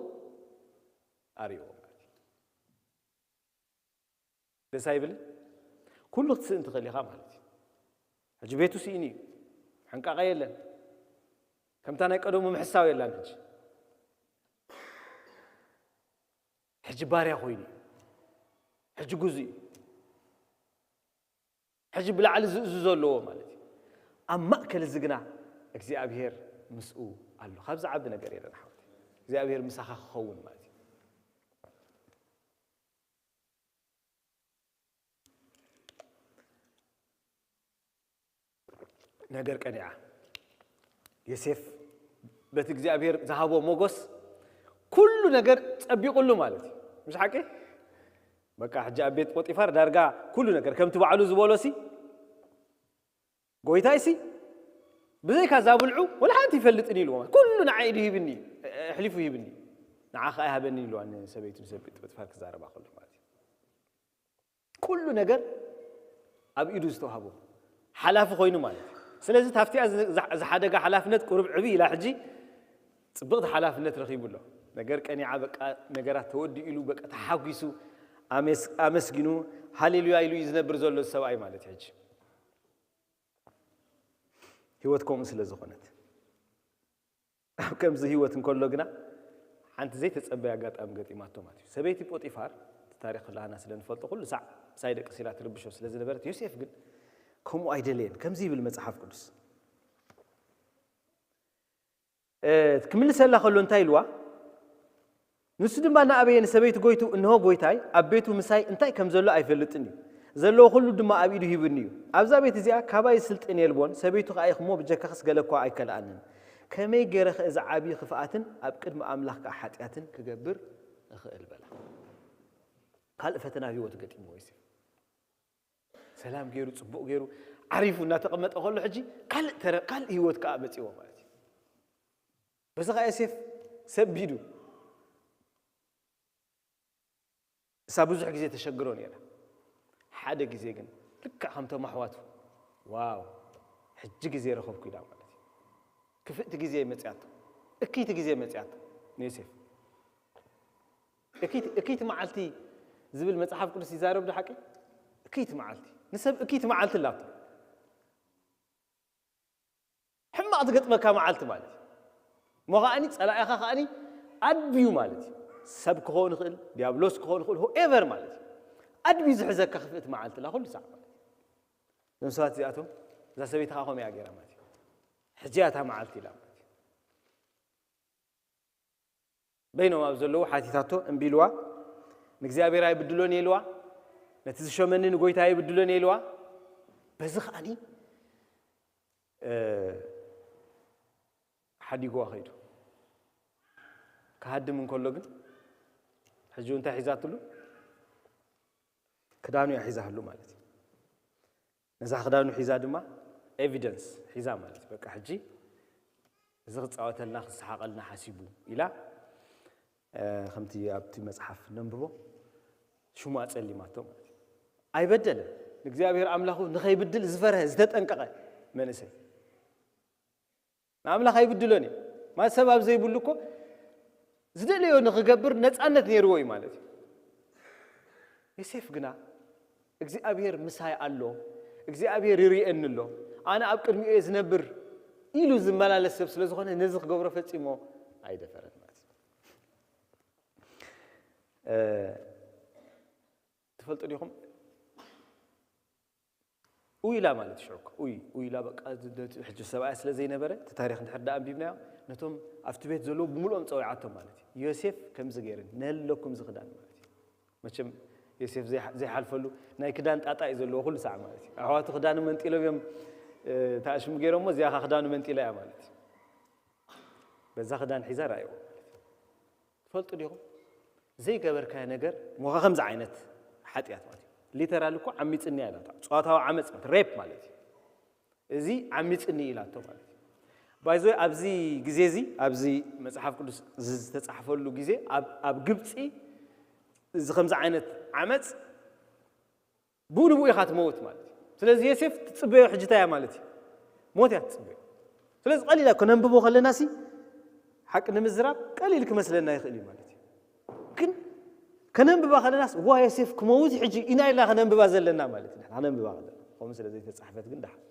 ኣርእይዎ ማለት እዩ። ደስ ኣይብልን? ኩሉ ክትስእን ትኽእል ኢኻ ማለት እዩ። ሕጂ ቤቱ ስኢኑ እዩ። ሕንቃቐ የለን። ከምታ ናይ ቀደሙ ምሕሳው የላን ሕጂ። ሕጂ ባርያ ኮይኑ እዩ። ሕጂ ግዙእ እዩ። ሕጂ ብላዕሊ ዝእዝዞ ኣለዎ ማለት እዩ። ኣብ ማእከል እዚ ግና እግዚኣብሔር ምስኡ ኣሎ። ካብዚ ዓቢ ነገር የለን ኣሕዋት። እግዚኣብሔር ምሳኻ ክኸውን ማለት እዩ። ነገር ቀኒዓ። ዮሴፍ በቲ እግዚኣብሔር ዝሃቦ ሞጎስ ኩሉ ነገር ጸቢቑሉ ማለት እዩ። ምሽ ሓቂ? በቃ ሕጂ ኣብ ቤት ጶጢፋር ዳርጋ ኩሉ ነገር ከምቲ ባዕሉ ዝበሎሲ፣ ጎይታይሲ ብዘይካ እዛ ብልዑ ወላ ሓንቲ ይፈልጥን ኢልዎ። ኩሉ ንዓይ ኢዱ ሂብኒ፣ ኣሕሊፉ ሂብኒ። ንዓኻ ኣይሃበኒ ኢልዋ ንሰበይቱ ንሰብ ጴጥፋር ክዛረባ ከሎ ማለት እዩ። ኩሉ ነገር ኣብ ኢዱ ዝተዋህቦ ሓላፊ ኮይኑ ማለት እዩ። ስለዚ ታፍቲኣ ዝ-፣ ዝ-፣ ዝሓደጋ ሓላፍነት ቁሩብ ዕብይ ኢላ ሕጂ ጽብቕቲ ሓላፍነት ረኺቡ ኣሎ። ነገር ቀኒዓ በቃ ነገራት ተወዲኡ ኢሉ በቃ ተሓጒሱ ኣሜስ-፣ ኣመስጊኑ ሃሌሉያ ኢሉ እዩ ዝነብር ዘሎ ሰብኣይ ማለት እዩ። ሕጂ ህይወት ከምኡ ስለ ዝኾነት ኣብ ከምዚ ህይወት እንከሎ ግና ሓንቲ ዘይተጸበየ ኣጋጣሚ ገጢማቶ ማለት እዩ። ሰበይቲ ጶጢፋር፣ እቲ ታሪኽ ኩላህና ስለ ንፈልጦ ኩሉ ሳዕ ምሳይ ደቅስ ኢላ ትርብሾ ስለ ዝነበረት፣ ዮሴፍ ግን ከምኡ ኣይደለየን። ከምዚ ይብል መጽሓፍ ቅዱስ። እ፣ ክምልሰላ ከሎ እንታይ ኢልዋ? ንሱ ድማ እናኣበየ ንሰበይቲ ጎይቱ፣ "እንሆ ጎይታይ ኣብ ቤቱ ምሳይ እንታይ ከም ዘሎ ኣይፈልጥን እዩ። ዘለዎ ኩሉ ድማ ኣብ ኢዱ ሂቡኒ እዩ። ኣብዛ ቤት እዚኣ ካባይ ስልጥን የልቦን፣ ሰበይቱ ከኣ ኢኹሞ ብጀካኽስ ገለ እኳ ኣይከልኣንን። ከመይ ገይረ ኸ እዚ ዓብዪ ክፍኣትን ኣብ ቅድሚ ኣምላኽ ከኣ ሓጢኣትን ክገብር እኽእል?" በላ። ካልእ ፈተና ኣብ ህይወቱ ገጢምዎ ዮሴፍ። ሰላም ገይሩ፣ ጽቡቕ ገይሩ፣ ዓሪፉ እናተቐመጠ ከሎ፣ ሕጂ ካልእ ተረ-፣ ካልእ ህይወት ከኣ መጺዎ ማለት እዩ። በዚ ኸኣ ዮሴፍ ሰቢዱ። እሳ ብዙሕ ግዜ ተሸግሮ ነይራ። ሓደ ግዜ ግን ልክዕ ከምቶም ኣሕዋቱ፣ "ዋው፣ ሕጂ ግዜ ረኸብኩ" ኢላ ማለት እዩ። ክፍእቲ ግዜ መጽያቶ፣ እክይቲ ግዜ መጽያቶ ንዮሴፍ። እክይቲ፣ እክይቲ መዓልቲ ዝብል መጽሓፍ ቅዱስ ይዛረብ ዶ ሓቂ? እክይቲ መዓልቲ። ንሰብ እክይቲ መዓልቲ ኣላቶ። ሕማቕ ዝገጥመካ መዓልቲ ማለት እዩ። እሞ ከኣኒ ጸላኢኻ ከኣኒ ኣድብዩ ማለት እዩ። ሰብ ክኸውን ይኽእል፣ ዲያብሎስ ክኸውን ይኽእል፣ whoever ማለት እዩ። ኣድብዩ ዝሕዘካ ክፍእቲ መዓልቲ ኣላ ኩሉ ሳዕ ማለት እዩ። እዞም ሰባት እዚኣቶም፣ እዛ ሰበይቲ ከኣ ከምኡ እያ ገይራ ማለት እዩ። ሕጂ እያ እታ መዓልቲ ኢላ ማለት እዩ። በይኖም ኣብ ዘለዉ ሓቲታቶ፣ እምቢ ኢልዋ። "ንእግዚኣብሔር ኣይብድሎን" እየ ኢልዋ። "ነቲ ዝሾመኒ ንጎይታ ኣይብድሎን" እየ ኢልዋ። በዚ ከኣኒ፣ እ፣ ሓዲግዋ ኸይዱ። ክሃድም እንከሎ ግን፣ ሕጂ እንታይ ሒዛትሉ? ክዳኑ እያ ሒዛህሉ ማለት እዩ። ነዛ ክዳኑ ሒዛ ድማ ኤቪደንስ ሒዛ ማለት እዩ። በቃ ሕጂ እዚ ክጻወተልና ክሰሓቐልና ሓሲቡ ኢላ፣ እ፣ ከምቲ ኣብቲ መጽሓፍ ነንብቦ ሽሙ ኣጸሊማቶ ማለት እዩ። ኣይበደለን። ንእግዚኣብሔር ኣምላኹ ንኸይብድል ዝፈርሀ፣ ዝተጠንቀቐ መንእሰይ። ንኣምላኽ ኣይብድሎን እዩ። ማለት ሰብ ኣብ ዘይብሉ እኮ ዝደለዮ ንኽገብር ነጻነት ነይርዎ እዩ ማለት እዩ። ዮሴፍ ግና እግዚኣብሔር ምሳይ ኣሎ፣ እግዚኣብሔር ይርእየኒ ኣሎ፣ ኣነ ኣብ ቅድሚኡ እየ ዝነብር ኢሉ ዝመላለስ ሰብ ስለ ዝኾነ ነዚ ክገብሮ ፈጺሞ ኣይደፈረን ማለት እዩ። እ፣ ትፈልጡ ዲኹም? ኡይ ኢላ ማለት እዩ ሽዑ እኮ። ኡይ፣ ኡይ ኢላ በቃ፣ እዚ ነቲ ሕጂ ሰብኣያ ስለ ዘይነበረ፣ እቲ ታሪኽ እንድሕር ደኣ ኣንቢብናዮ፣ ነቶም ኣብቲ ቤት ዘለዉ ብምልኦም ጸዊዓቶም ማለት እዩ። ዮሴፍ ከምዚ ገይሩ፣ ነለኩም እዚ ክዳን ማለት እዩ። መቸም ዮሴፍ ዘይሓ-፣ ዘይሓልፈሉ ናይ ክዳን ጣጣ እዩ ዘለዎ ኩሉ ሳዕ ማለት እዩ። ኣሕዋቱ ክዳኑ መንጢሎም እዮም፣ እ፣ ተኣሽሙ ገይሮሞ፣ እዚኣ ኸኣ ክዳኑ መንጢላ እያ ማለት እዩ። በዛ ክዳን ሒዛ ረኣይዎ ማለት እዩ። ትፈልጡ ዲኹም? ዘይገበርካዮ ነገር ሞኻ ከምዚ ዓይነት ሓጢኣት ማለት እዩ። ሊተራል እኮ ዓሚጽኒ እያ ኢላቶ። ጾታዊ ዓመጽ ማለት ሬፕ ማለት እዩ። እዚ ዓሚጽኒ ኢላቶ ማለት እዩ። ባይዞ ኣብዚ ግዜ እዚ፣ ኣብዚ መጽሓፍ ቅዱስ ዝተጻሕፈሉ ግዜ ኣብ፣ ኣብ ግብጺ እዚ ከምዚ ዓይነት ዓመጽ ብኡ ንብኡ ኢኻ ትመውት ማለት እዩ። ስለዚ ዮሴፍ ትጽበዮ ሕጂ እንታይ እያ ማለት እዩ? ሞት እያ ትጽበዮ። ስለዚ ቀሊል እያ፣ ከነንብቦ ከለና ሲ ሓቂ ንምዝራብ ቀሊል ክመስለና ይኽእል እዩ ማለት እዩ። ግን ከነንብባ ከለናስ፣ "እዋ ዮሴፍ ክመውት እዩ ሕጂ" ኢና ኢልና ከነንብባ ዘለና ማለት እዩ። ንሕና ከነንብባ ከለና። ከምኡ ስለ ዘይተጻሕፈት ግን ደሓን።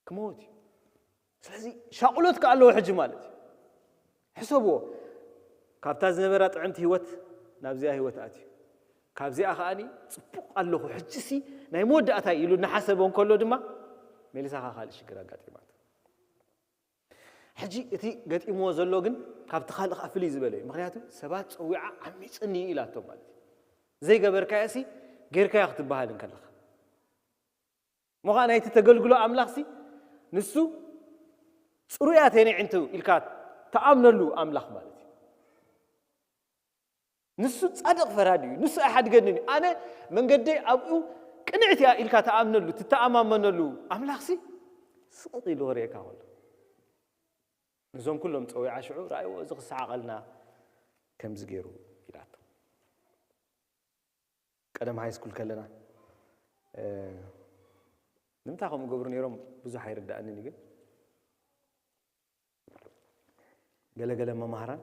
ክመውት እዩ። ስለዚ ሻቕሎት ከኣ ኣለዎ ሕጂ ማለት እዩ። ሕሰብዎ። ካብታ ዝነበራ ጥዕምቲ ህይወት ናብዚኣ ህይወት ኣትዩ። ካብዚኣ ከኣኒ ጽቡቕ ኣለኹ፣ ሕጂሲ ናይ መወዳእታይ ኢሉ እናሓሰበ እንከሎ ድማ ሜሊሳ ከኣ ካልእ ሽግር ኣጋጢማቶ። ሕጂ እቲ ገጢምዎ ዘሎ ግን ካብቲ ካልእ ከኣ ፍልይ ዝበለ እዩ። ምኽንያቱ ሰባት ጸዊዓ ዓሚጽኒ ኢላቶም ማለት እዩ። ዘይገበርካዮሲ ጌርካዮ ክትበሃል እንከለኻ። እሞ ኸዓ ናይቲ ተገልግሎ ኣምላኽሲ ንሱ ጽሩያት የን ኣዕይንቱ ኢልካ ትኣምነሉ ኣምላኽ ማለት እዩ። ንሱ ጻድቕ ፈራዲ እዩ፣ ንሱ ኣይሓድገንን እዩ። ኣነ መንገደይ ኣብኡ ቅንዕቲ እያ ኢልካ ትኣምነሉ፣ ትተኣማመነሉ ኣምላኽሲ ስቕ ኢሉ ክርእየካ ከሎ፣ ነዞም ኩሎም ጸዊዓ ሽዑ ረኣይዎ፣ እዚ ክሰሓቐልና ከምዚ ገይሩ ኢላቶ። ቀደም ሃይ ስኩል ከለና፣ እ፣ ንምንታይ ከምኡ ገብሩ ነይሮም ብዙሕ ኣይርድኣንን እዩ፣ ግን ገለ ገለ መማህራን፣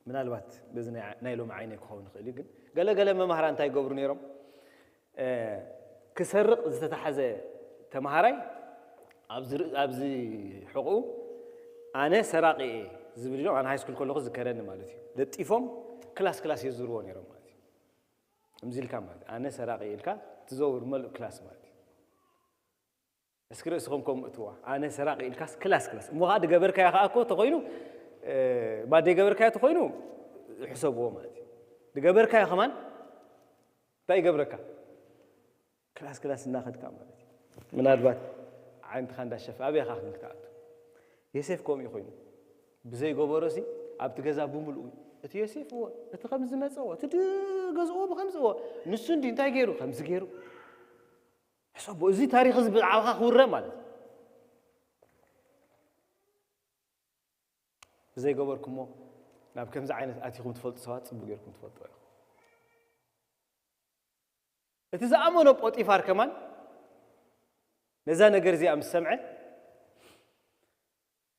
ምናልባት በዚ ናይ፣ ናይ ሎሚ ዓይነይ ክኸውን ይኽእል እዩ፣ ግን ገለ ገለ መማህራን እንታይ ይገብሩ ነይሮም? እ፣ ክሰርቕ ዝተታሕዘ ተማሃራይ ኣብዚ ር-፣ ኣብዚ ሕቑኡ ኣነ ሰራቒ እየ ዝብል ኢሎም፣ ኣነ ሃይ ስኩል ከለኹ ዝከረኒ ማለት እዩ። ለጢፎም ክላስ ክላስ የዝርዎ ነይሮም ማለት እዩ። ከምዚ ኢልካ ማለት እዩ። ኣነ ሰራቂ ኢልካ ትዘውር መልእ ክላስ ማለት እዩ። እስኪ ርእስኹም ከምኡ እትዋ። ኣነ ሰራቂ ኢልካስ ክላስ ክላስ። እሞ ኸዓ ድገበርካዮ ኸዓ እኮ ተኾይኑ፣ እ፣ ማ ደይገበርካዮ ተኾይኑ ሕሰብዎ ማለት እዩ። ድገበርካዮ ኸማን እንታይ ይገብረካ? ክላስ ክላስ እናኸድካ ማለት እዩ። ምናልባት ዓይንትኻ እንዳሸፈ ኣበይ ኢኻ ግን ክትኣቱ? ዮሴፍ ከምኡ እዩ ኮይኑ። ብዘይገበሮሲ ኣብቲ ገዛ ብምልኡ እዩ። እቲ ዮሴፍ እዎ፣ እቲ ከምዚ መጸዎ፣ እቲ ድ-፣ ገዝእዎ ብከምዚ እዎ። ንሱ እንዲ እንታይ ገይሩ? ከምዚ ገይሩ። ሕሰቦ፣ እዚ ታሪኽ እዚ ብዛዕባኻ ክውረ ማለት እዩ። ብዘይገበርኩሞ ናብ ከምዚ ዓይነት ኣቲኹም ትፈልጡ ሰባት ጽቡቅ ጌርኩም ትፈልጡ ኢኹም። እቲ ዝኣመኖ ጶጢፋር ከማን ነዛ ነገር እዚኣ ምስ ሰምዐ፣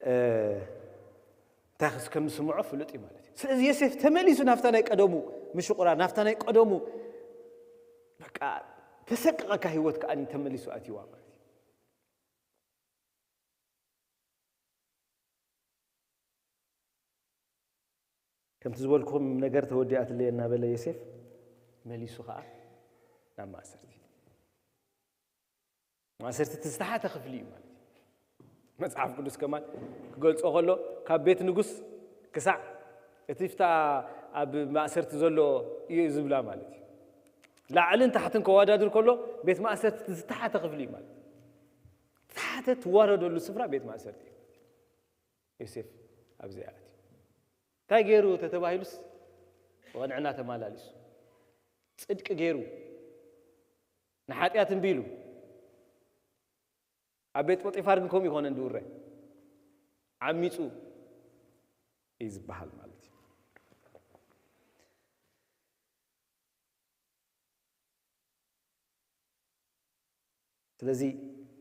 እ፣ እንታይ ክስ-፣ ከም ዝስምዖ ፍሉጥ እዩ ማለት እዩ። ስለዚ ዮሴፍ ተመሊሱ ናብታ ናይ ቀደሙ ምሽቁራ፣ ናብታ ናይ ቀደሙ በቃ ተሰቅቐካ ህይወት ከኣ ተመሊሱ ኣትይዋ ማለት እዩ። ከምቲ ዝበልኩኹም ነገር ተወዲኣትለይ እናበለ ዮሴፍ መሊሱ ኸኣ ናብ ማእሰርቲ። ማእሰርቲ እቲ ዝተሓተ ክፍሊ እዩ ማለት እዩ። መጽሓፍ ቅዱስ ከማን ክገልጾ ከሎ ካብ ቤት ንጉስ ክሳዕ እቲ ፍታ ኣብ ማእሰርቲ ዘሎ እዩ ዝብላ ማለት እዩ። ላዕልን ታሕትን ከወዳድር ከሎ ቤት ማእሰርቲ እቲ ዝተሓተ ክፍሊ እዩ ማለት እዩ። ዝተሓተ ትዋረደሉ ስፍራ ቤት ማእሰርቲ እዩ። ዮሴፍ ኣብዚ ኣትዩ። እንታይ ገይሩ ተተባሂሉስ ብቕንዕና ተመላሊሱ። ጽድቂ ገይሩ። ንሓጢኣት እምቢ ኢሉ። ኣብ ቤት ጶጢፋር ግን ከምኡ ይኾነ እንድውረ። ዓሚጹ እዩ ዝበሃል ማለት እዩ። ስለዚ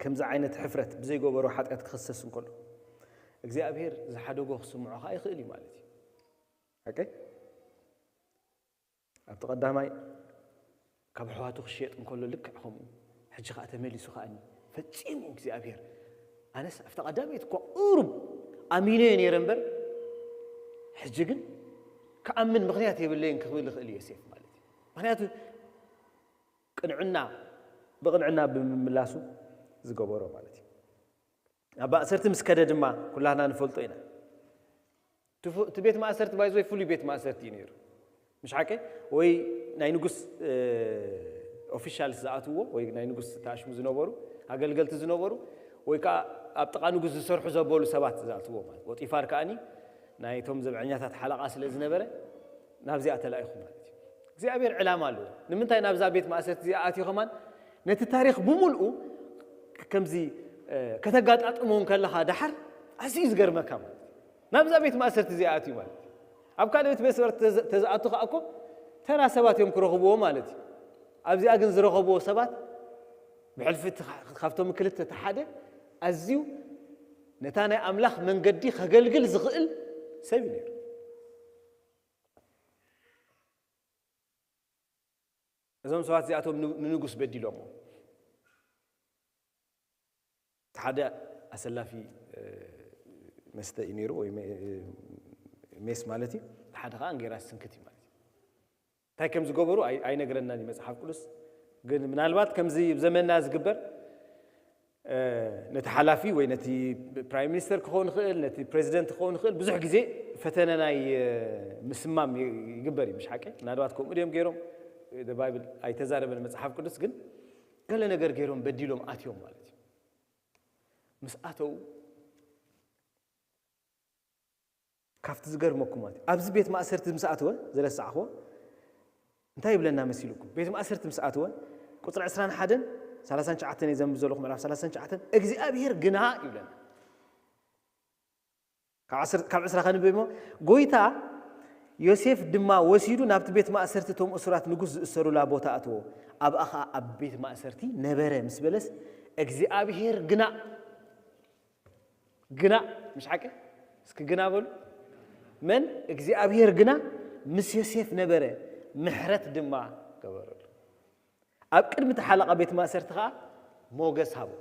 ከምዚ ዓይነት ሕፍረት ብዘይገበሮ ሓጢኣት ክኽሰስ እንከሎ እግዚኣብሔር ዝሓደጎ ክስምዖ ከዓ ይኽእል እዩ ማለት እዩ። ኦኬ? ኣብቲ ቀዳማይ ካብ ኣሕዋቱ ክሽየጥ እንከሎ ልክዕ ከምኡ። ሕጂ ከዓ ተመሊሱ ከዓኒ ፈጺሙ እግዚኣብሔር፣ ኣነስ ኣብታ ቀዳመይቲ እኳ ቁሩብ ኣሚነዮ ነይረ እምበር፣ ሕጂ ግን ክኣምን ምኽንያት የብለይን ክብል ይኽእል እዩ ዮሴፍ ማለት እዩ። ምኽንያቱ ቅንዕና፣ ብቕንዕና ብምምላሱ ዝገበሮ ማለት እዩ። ኣብ ማእሰርቲ ምስ ከደ ድማ ኩላህና ንፈልጦ ኢና። እቲ ፍ-፣ እቲ ቤት ማእሰርቲ ባይዞይ ፍሉይ ቤት ማእሰርቲ እዩ ነይሩ። ምሽ ሓቀይ? ወይ ናይ ንጉስ፣ እ፣ ኦፊሻልስ ዝኣትውዎ፣ ወይ ናይ ንጉስ ተኣሽሙ ዝነበሩ፣ ኣገልገልቲ ዝነበሩ፣ ወይ ከዓ ኣብ ጥቓ ንጉስ ዝሰርሑ ዘበሉ ሰባት ዝኣትውዎ ማለት። ፖጢፋር ከኣኒ ናይቶም ዘብዐኛታት ሓለቓ ስለ ዝነበረ፣ ናብዚኣ ተላኢኹ ማለት እዩ። እግዚኣብሔር ዕላማ ኣለዎ። ንምንታይ ናብዛ ቤት ማእሰርቲ እዚኣ ኣትዩ ከማን? ነቲ ታሪኽ ብምልኡ ከምዚ፣ እ፣ ከተጋጣጥሞ ከለኻ ደሓር ኣዝዩ ዝገርመካ ማለት እዩ። ናብዛ ቤት ማእሰርቲ እዚኣ ኣትዩ ማለት እዩ። ኣብ ካልእ ቤት ማእሰርቲ ተዝ-፣ ተዝኣቱ ከኣ እኮ ተራ ሰባት እዮም ክረኽብዎ ማለት እዩ። ኣብዚኣ ግን ዝረኸብዎ ሰባት ብሕልፊ እቲ ካ-፣ ካብቶም ክልተ እቲ ሓደ ኣዝዩ ነታ ናይ ኣምላኽ መንገዲ ከገልግል ዝኽእል ሰብ እዩ ነይሩ። እዞም ሰባት እዚኣቶም ን-፣ ንንጉስ በዲሎሞ። እቲ ሓደ ኣሰላፊ፣ እ፣ መስተ እዩ ነይሩ፣ ወይ መ-፣ እ፣ ሜስ ማለት እዩ። እቲ ሓደ ከዓ እንጌራ ስንክት እዩ ማለት እዩ። እንታይ ከም ዝገበሩ ኣይ-፣ ኣይነግረናን እዩ መጽሓፍ ቅዱስ። ግን ምናልባት ከምዚ ኣብ ዘመንና ዝግበር፣ እ፣ ነቲ ሓላፊ ወይ ነቲ ፕራይም ሚኒስተር ክኸውን ይኽእል፣ ነቲ ፕሬዚደንት ክኸውን ይኽእል፣ ብዙሕ ግዜ ፈተነ ናይ፣ እ፣ ምስማም ይ-፣ ይግበር እዩ፣ ምሽ ሓቂ? ምናልባት ከምኡ ድዮም ገይሮም፣ እ፣ ባይብል ኣይተዛረበን መጽሓፍ ቅዱስ፣ ግን ገለ ነገር ገይሮም በዲሎም ኣትዮም ማለት እዩ። ምስ ኣተው ካብቲ ዝገርመኩም ማለት እዩ፣ ኣብዚ ቤት ማእሰርቲ ምስ ኣተወ ዝረሳዕኽዎ እንታይ ይብለና መሲልኩም? ቤት ማእሰርቲ ምስ ኣተወ ቁጽሪ ዕስራን ሓደን ሰላሳን ትሽዓተን እየ ዘንብብ ዘለኹ፣ ምዕራፍ ሰላሳን ትሽዓተን፣ እግዚኣብሔር ግና ይብለና። ካብ ዓስር-፣ ካብ ዕስራ ከንብብ እሞ፣ ጎይታ ዮሴፍ ድማ ወሲዱ ናብቲ ቤት ማእሰርቲ እቶም እሱራት ንጉስ ዝእሰሩላ ቦታ ኣተዎ። ኣብኣ ኸኣ ኣብ ቤት ማእሰርቲ ነበረ ምስ በለስ፣ እግዚኣብሔር ግና፣ ግና፣ ምሽ ሓቂ? እስኪ ግና በሉ። መን? እግዚኣብሔር ግና ምስ ዮሴፍ ነበረ፣ ምሕረት ድማ ገበረሉ። ኣብ ቅድሚ እቲ ሓለቓ ቤት ማእሰርቲ ኸኣ ሞገስ ሃቦ።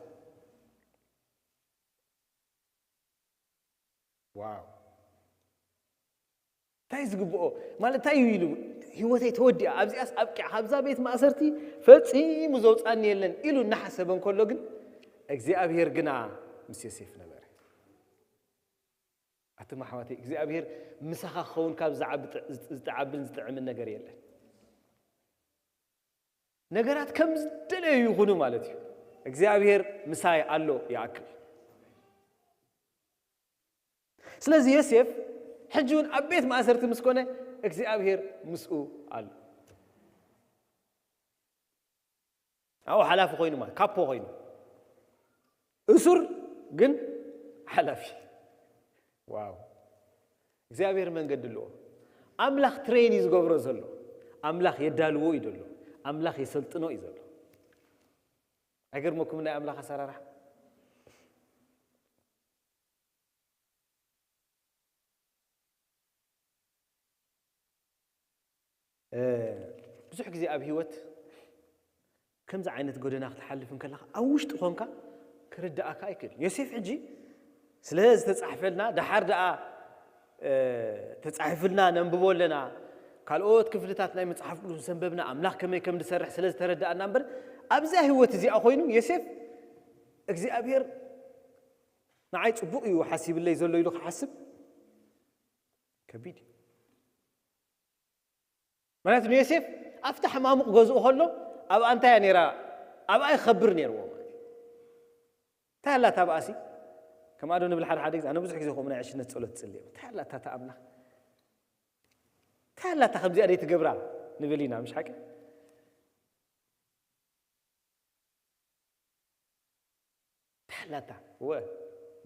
ዋው! እንታይ ዝግብኦ? ማለት እንታይ እዩ ኢሉ? ህይወተይ ተወዲኣ፣ ኣብዚኣስ ኣብቂዓ፣ ካብዛ ቤት ማእሰርቲ ፈጺሙ ዘውጻኒ የለን ኢሉ እናሓሰበ እንከሎ ግን፣ እግዚኣብሔር ግና ምስ ዮሴፍ ነበረ። ኣቱም ኣሕዋተይ፣ እግዚኣብሔር ምሳኻ ክኸውን ካብ ዝዓቢ ጥ-፣ ዝጥ-፣ ዝጥዓብን ዝጥዕምን ነገር የለን። ነገራት ከም ዝደለዩ ይኹኑ ማለት እዩ። እግዚኣብሔር ምሳይ ኣሎ ይኣክል። ስለዚ ዮሴፍ ሕጂ እውን ኣብ ቤት ማእሰርቲ ምስ ኮነ እግዚኣብሔር ምስኡ ኣሎ። ኣብኡ ሓላፊ ኮይኑ ማለት ካፖ ኮይኑ እሱር ግን ሓላፊ። ዋው! እግዚኣብሔር መንገዲ ኣለዎ። ኣምላኽ ትሬን እዩ ዝገብሮ ዘሎ። ኣምላኽ የዳልዎ እዩ ዘሎ። ኣምላኽ የሰልጥኖ እዩ ዘሎ። ኣይገርመኩም ናይ ኣምላኽ ኣሰራርሓ? እ፣ ብዙሕ ግዜ ኣብ ህይወት ከምዚ ዓይነት ጎደና ክትሓልፍ እንከለኻ ኣብ ውሽጢ ኾንካ ክርድኣካ ኣይክእልን። ዮሴፍ ሕጂ ስለ ዝተጻሕፈልና፣ ደሓር ደኣ፣ እ፣ ተጻሒፍልና ነንብቦ ኣለና። ካልኦት ክፍልታት ናይ መጽሓፍ ቅዱስ ምስ ኣንበብና ኣምላኽ ከመይ ከም ዝሰርሕ ስለ ዝተረድኣና እምበር፣ ኣብዛ ህይወት እዚኣ ኮይኑ ዮሴፍ እግዚኣብሔር ንዓይ ጽቡቕ እዩ ሓሲብለይ ዘሎ ኢሉ ክሓስብ ከቢድ እዩ። ማለት ንዮሴፍ ኣብቲ ሕማሙ ክገዝኡ ከሎ ኣብኣ እንታይ እያ ነይራ? ኣብኣ ይኸብር ነይርዎ ማለት እዩ። እንታይ ኣላታ ኣብኣሲ? ከምኣ ዶ ንብል ሓደ ሓደ ግዜ? ኣነ ብዙሕ ግዜ ከምኡ ናይ ዕሽነት ጸሎት ጽልየ። እንታይ ኣላታ እታ ኣምላኽ? እንታይ ኣላታ ከምዚኣ ደይ ትገብራ ንብል ኢና፣ ምሽ ሓቂ? እንታይ ኣላታ? ወ-፣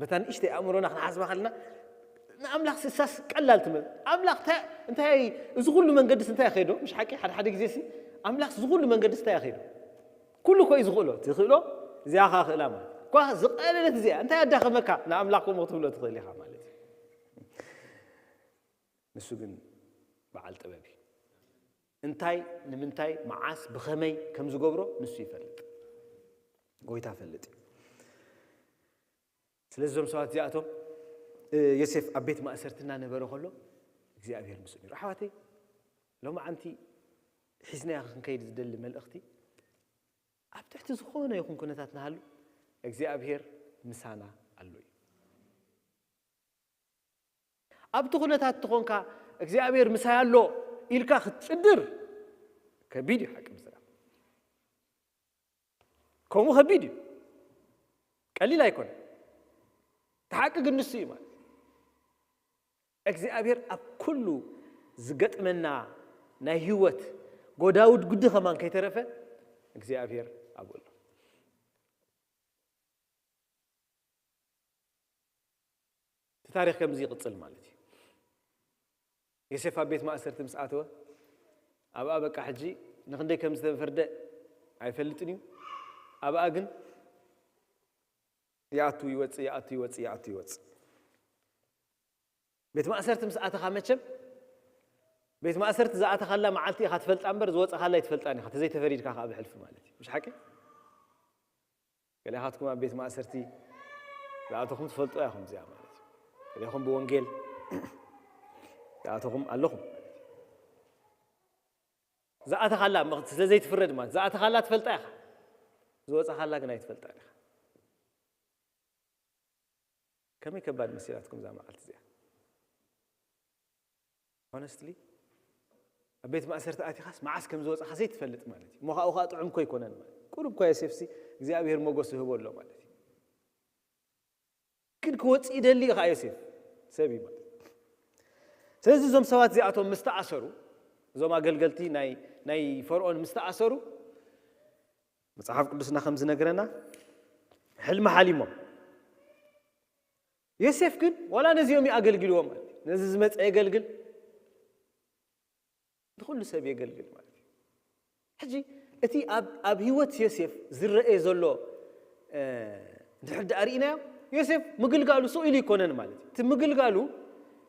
በታ ንእሽተይ ኣእምሮና ክንሓስባ ከለና ንኣምላኽ ስሳስ ቀላል ትመስል። ኣምላኽ እንታይ፣ እንታይ እዚ ኩሉ መንገድስ እንታይ ከይዶ? ምሽ ሓቂ? ሓደ ሓደ ግዜ ሲ ኣምላኽ እዚ ኩሉ መንገድስ እንታይ ከይዶ? ኩሉ እኮ እዩ ዝኽእሎ። እቲ ዝኽእሎ እዚኣ ኸኣ ክእላ ማለት። እኳ ዝቐለለት እዚኣ እንታይ ኣዳኸመካ? ንኣምላኽ ከምኡ ክትብሎ ትኽእል ኢኻ ማለት እዩ። ንሱ ግን በዓል ጥበብ እዩ። እንታይ፣ ንምንታይ፣ መዓስ፣ ብኸመይ ከም ዝገብሮ ንሱ ይፈልጥ። ጎይታ ፈልጥ እዩ። ስለዚ እዞም ሰባት እዚኣቶም፣ እ፣ ዮሴፍ ኣብ ቤት ማእሰርቲ እናነበረ ከሎ እግዚኣብሔር ምስኡ ነይሩ። ኣሕዋተይ፣ ሎማዓንቲ ሒዝናዮ ክንከይድ ዝደሊ መልእኽቲ፣ ኣብ ትሕቲ ዝኾነ ይኹን ኩነታት ንሃሉ፣ እግዚኣብሔር ምሳና ኣሎ እዩ። ኣብቲ ኩነታት ትኾንካ እግዚኣብሔር ምሳይ ኣሎ ኢልካ ክትጽድር ከቢድ እዩ። ሓቂ ምስላ ከምኡ ከቢድ እዩ፣ ቀሊል ኣይኮነ። እቲ ሓቂ ግን ንሱ እዩ ማለት። እግዚኣብሔር ኣብ ኩሉ ዝገጥመና ናይ ህይወት ጎዳውድ ጉዲ ከማን ከይተረፈ እግዚኣብሔር ኣብኡ ኣሎ። እቲ ታሪኽ ከምዚ ይቕጽል ማለት እዩ። ዮሴፍ ኣብ ቤት ማእሰርቲ ምስ ኣተወ፣ ኣብኣ በቃ ሕጂ ንኽንደይ ከም ዝተፈርደ ኣይፈልጥን እዩ። ኣብኣ ግን ይኣቱ ይወጽእ፣ ይኣቱ ይወጽእ፣ ይኣቱ ይወጽእ። ቤት ማእሰርቲ ምስ ኣተኻ መቸም፣ ቤት ማእሰርቲ ዝኣተኻላ መዓልቲ ኢኻ ትፈልጣ እምበር ዝወጸኻላ ኣይትፈልጣን ኢኻ፣ ተዘይተፈሪድካ ከኣ ብሕልፊ ማለት እዩ። ምሽ ሓቂ? ገሊኻትኩም ኣብ ቤት ማእሰርቲ ዝኣተኹም ትፈልጡ ኢኹም እዚኣ ማለት እዩ። ገሊኹም ብወንጌል ዝኣተኹም ኣለኹም። ዝኣተኻላ፣ ስለ ዘይትፍረድ ማለት፣ ዝኣተኻላ ትፈልጣ ኢኻ። ዝወጸኻላ ግን ኣይትፈልጣን ኢኻ። ከመይ ከባድ መሲላትኩም እዛ መዓልቲ እዚኣ? ሆነስትሊ፣ ኣብ ቤት ማእሰርቲ ኣቲኻስ መዓስ ከም ዝወጻኻ ዘይትፈልጥ ማለት እዩ። እሞ ካብኡ ከኣ ጥዑም እኮ ኣይኮነን ማለት እዩ። ቁሩብ እኳ ዮሴፍሲ እግዚኣብሔር ሞገስ ይህቦ ኣሎ ማለት እዩ። ግን ክወጽእ ይደሊ እዩ ከኣ ዮሴፍ፣ ሰብ እዩ ማለት እዩ። ስለዚ እዞም ሰባት እዚኣቶም ምስ ተኣሰሩ፣ እዞም ኣገልገልቲ ናይ፣ ናይ ፈርኦን ምስ ተኣሰሩ፣ መጽሓፍ ቅዱስና ከም ዝነግረና፣ ሕልሚ ሓሊሞም። ዮሴፍ ግን ዋላ ነዚኦም እዩ ኣገልጊልዎም ማለት እዩ። ነዚ ዝመጸ የገልግል፣ ንኹሉ ሰብ የገልግል ማለት እዩ። ሕጂ እቲ ኣብ፣ ኣብ ህይወት ዮሴፍ ዝረአ ዘሎ፣ እ፣ እንድሕር ደኣ ርኢናዮ፣ ዮሴፍ ምግልጋሉ ስቕ ኢሉ ኣይኮነን ማለት እዩ። እቲ ምግልጋሉ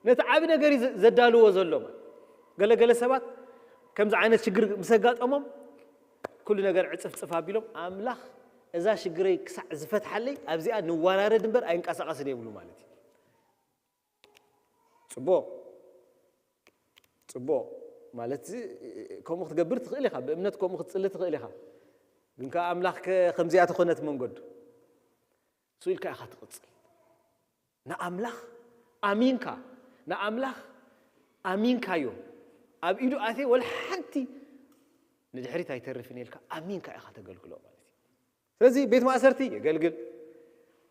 ነቲ ዓቢ ነገር እዩ ዘ-፣ ዘዳልዎ ዘሎ ማለት እዩ። ገለ ገለ ሰባት ከምዚ ዓይነት ሽግር ምስ ኣጋጠሞም፣ ኩሉ ነገር ዕጽፍጽፍ ኣቢሎም፣ ኣምላኽ እዛ ሽግረይ ክሳዕ ዝፈትሓለይ ኣብዚኣ ንወራረድ እምበር ኣይንቀሳቐስን የብሉ ማለት እዩ። ጽቡቕ፣ ጽቡቕ ማለት ከምኡ ክትገብር ትኽእል ኢኻ፣ ብእምነት ከምኡ ክትጽሊ ትኽእል ኢኻ። ግን ከኣ ኣምላኽ ከ-፣ ከምዚኣ ተኾነት መንገዱ። ስኡ ኢልካ ኢኻ ትቕጽል። ንኣምላኽ ኣሚንካ፣ ንኣምላኽ ኣሚንካዮ፣ ኣብ ኢዱ ኣትየ ወላ ሓንቲ ንድሕሪት ኣይተርፍን ኢልካ ኣሚንካ ኢኻ ተገልግሎ ማለት እዩ። ስለዚ ቤት ማእሰርቲ የገልግል፣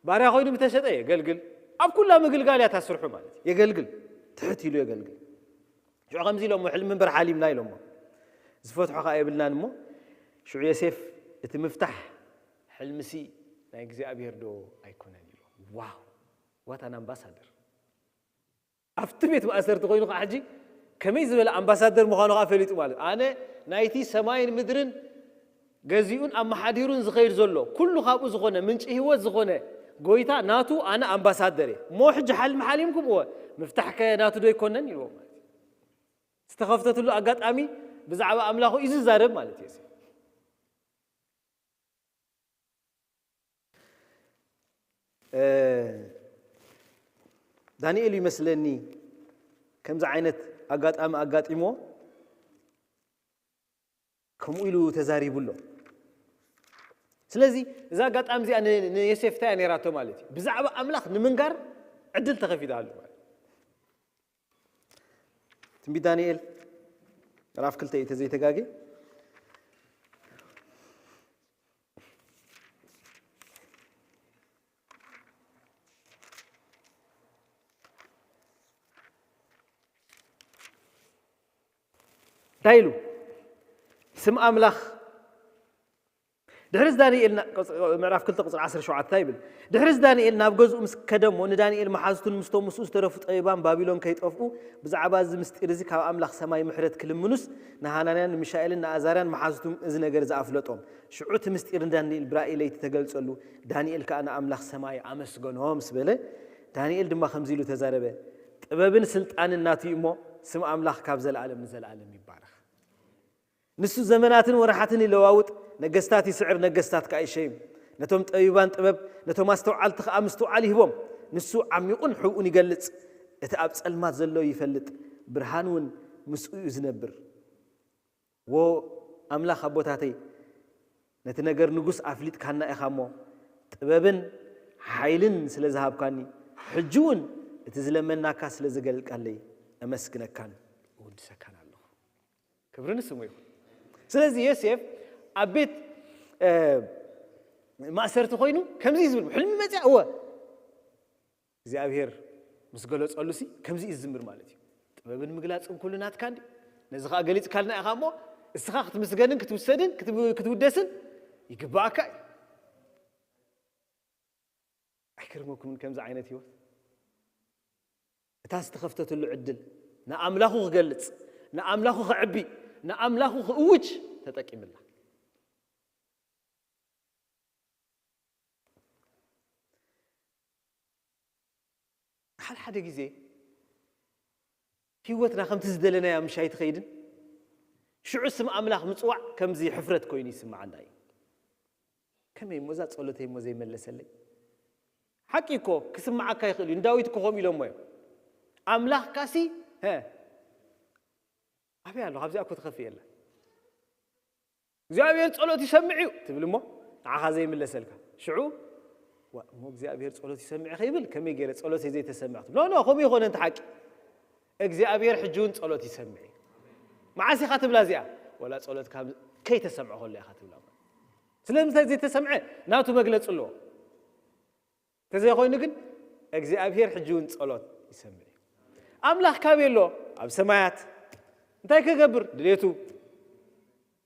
ባርያ ኮይኑ ምተሸጠ የገልግል፣ ኣብ ኩላ ምግልጋል እያ ታስርሑ ማለት እዩ። የገልግል፣ ትሕት ኢሉ የገልግል። ሽዑ ከምዚ ኢሎሞ፣ ሕልሚ እምበር ሓሊምና ኢሎሞ፣ ዝፈትሖ ከኣ የብልናን እሞ፣ ሽዑ ዮሴፍ እቲ ምፍታሕ ሕልምሲ ናይ እግዚኣብሔር ዶ ኣይኮነን ኢሉ። ዋው! ዋት ኣን ኣምባሳደር! ኣብቲ ቤት ማእሰርቲ ኮይኑ ከዓ ሕጂ ከመይ ዝበለ ኣምባሳደር ምዃኑ ከዓ ፈሊጡ ማለት፣ ኣነ ናይቲ ሰማይን ምድርን ገዚኡን ኣመሓዲሩን ዝኸይድ ዘሎ፣ ኩሉ ካብኡ ዝኾነ፣ ምንጪ ህይወት ዝኾነ ጎይታ ናቱ ኣነ ኣምባሳደር እየ። እሞ ሕጂ ሓልሚ ሓሊምኩም፣ እወ፣ ምፍታሕከ ናቱ ዶ ኣይኮነን ኢልዎ ማለት እዩ። ዝተኸፍተትሉ ኣጋጣሚ ብዛዕባ ኣምላኹ እዩ ዝዛረብ ማለት እዩ። እ፣ ዳንኤል ይመስለኒ ከምዚ ዓይነት ኣጋጣሚ ኣጋጢሞ ከምኡ ኢሉ ተዛሪቡ ኣሎ። ስለዚ እዛ ኣጋጣሚ እዚኣ ን-፣ ንዮሴፍ እንታይ እያ ነይራቶ ማለት እዩ? ብዛዕባ ኣምላኽ ንምንጋር ዕድል ተኸፊታሉ ማለት እዩ። ትንቢት ዳንኤል ምዕራፍ ክልተ እዩ ተዘይተጋጌ። እንታይ ኢሉ? ስም ኣምላኽ ድሕሪስ ዳንኤል ና-፣ ቅጽ-፣ ምዕራፍ ክልተ ቁጽሪ ዓሰርተ ሸውዓተ እንታይ ይብል? ድሕሪስ ዳንኤል ናብ ገዝኡ ምስ ከደ እሞ፣ ንዳንኤል መሓዙቱን ምስቶም ምስኡ ዝተረፉ ጠቢባን ባቢሎን ከይጠፍኡ፣ ብዛዕባ እዚ ምስጢር እዚ ካብ ኣምላኽ ሰማይ ምሕረት ክልምኑስ፣ ንሃናንያን ንሚሻኤልን ንኣዛርያን መሓዙቱ እዚ ነገር ዝኣፍለጦም። ሽዑ እቲ ምስጢር ንዳንኤል ብራእይ ለይቲ ተገልጸሉ፣ ዳንኤል ከኣ ንኣምላኽ ሰማይ ኣመስገኖ ምስ በለ፣ ዳንኤል ድማ ከምዚ ኢሉ ተዛረበ፣ ጥበብን ስልጣንን ናቱ እዩ እሞ፣ ስም ኣምላኽ ካብ ዘለኣለም ንዘለኣለም ይባረኽ። ንሱ ዘመናትን ወርሓትን ይለዋውጥ፣ ነገስታት ይስዕር፣ ነገስታት ከኣ ይሸይም። ነቶም ጠቢባን ጥበብ፣ ነቶም ኣስተውዓልቲ ከኣ ምስትውዓል ይህቦም። ንሱ ዓሚቑን ሕቡእን ይገልጽ፣ እቲ ኣብ ጸልማት ዘሎ ይፈልጥ፣ ብርሃን እውን ምስኡ እዩ ዝነብር። ዎ ኣምላኽ ኣቦታተይ፣ ነቲ ነገር ንጉስ ኣፍሊጥካና ኢኻ እሞ፣ ጥበብን ሓይልን ስለ ዝሃብካኒ፣ ሕጂ እውን እቲ ዝለመናካ ስለ ዝገልቃለይ፣ ኣመስግነካን እውድሰካን ኣለኹ። ክብሪ ንስሙ ይኹን። ስለዚ ዮሴፍ ኣብ ቤት፣ እ፣ ማእሰርቲ ኮይኑ ከምዚ እዩ ዝብል፣ ሕልሚ መጽያ፣ እወ፣ እግዚኣብሔር ምስ ገለጸሉ ሲ ከምዚ እዩ ዝዝምር ማለት እዩ። ጥበብን ምግላጽን ኩሉ ናትካ እንዲ። ነዚ ኸኣ ገሊጽካልና ኢኻ እሞ፣ እስኻ ክትምስገንን ክትውሰድን ክትብ-፣ ክትውደስን ይግባኣካ እዩ። ኣይገርመኩምን ከምዚ ዓይነት ህይወት? እታ ዝተኸፍተትሉ ዕድል ንኣምላኹ ክገልጽ፣ ንኣምላኹ ከዕቢ፣ ንኣምላኹ ክእውጅ ተጠቂምላ። ሓደ ሓደ ግዜ ህይወትና ከምቲ ዝደለናያ ምሽ ኣይትኸይድን? ሽዑ ስም ኣምላኽ ምጽዋዕ ከምዚ ሕፍረት ኮይኑ ይስምዓና እዩ። ከመይ እሞ እዛ ጸሎተይ እሞ ዘይመለሰለይ? ሓቂ እኮ ክስምዓካ ይኽእል እዩ። ንዳዊት እኮ ከምኡ ኢሎሞ እዮም። ኣምላኽካሲ፣ ሀ፣ ኣበይ ኣሎ? ካብዚኣ እኮ ትኸፍእ የለን። እግዚኣብሔር ጸሎት ይሰምዕ እዩ ትብል እሞ ንዓኻ ዘይምለሰልካ። ሽዑ፣ "ዋ፣ እሞ እግዚኣብሔር ጸሎት ይሰምዕ ከይብል ከመይ ገይረ ጸሎተይ ዘይተሰምዕ?" ክትብል። ኖ፣ ኖ፣ ከምኡ ይኾነ እንተ ሓቂ። እግዚኣብሔር ሕጂ እውን ጸሎት ይሰምዕ እዩ። መዓስ ኢኻ ትብላ እዚኣ? ወላ ጸሎትካ ከይተሰምዐ ከሎ ኢኻ ትብላ። ስለምንታይ ዘይተሰምዐ? ናቱ መግለጺ ኣለዎ። እንተዘይኮይኑ ግን እግዚኣብሔር ሕጂ እውን ጸሎት ይሰምዕ እዩ። ኣምላኽ ካበይ ኣሎ? ኣብ ሰማያት። እንታይ ክገብር? ድሌቱ።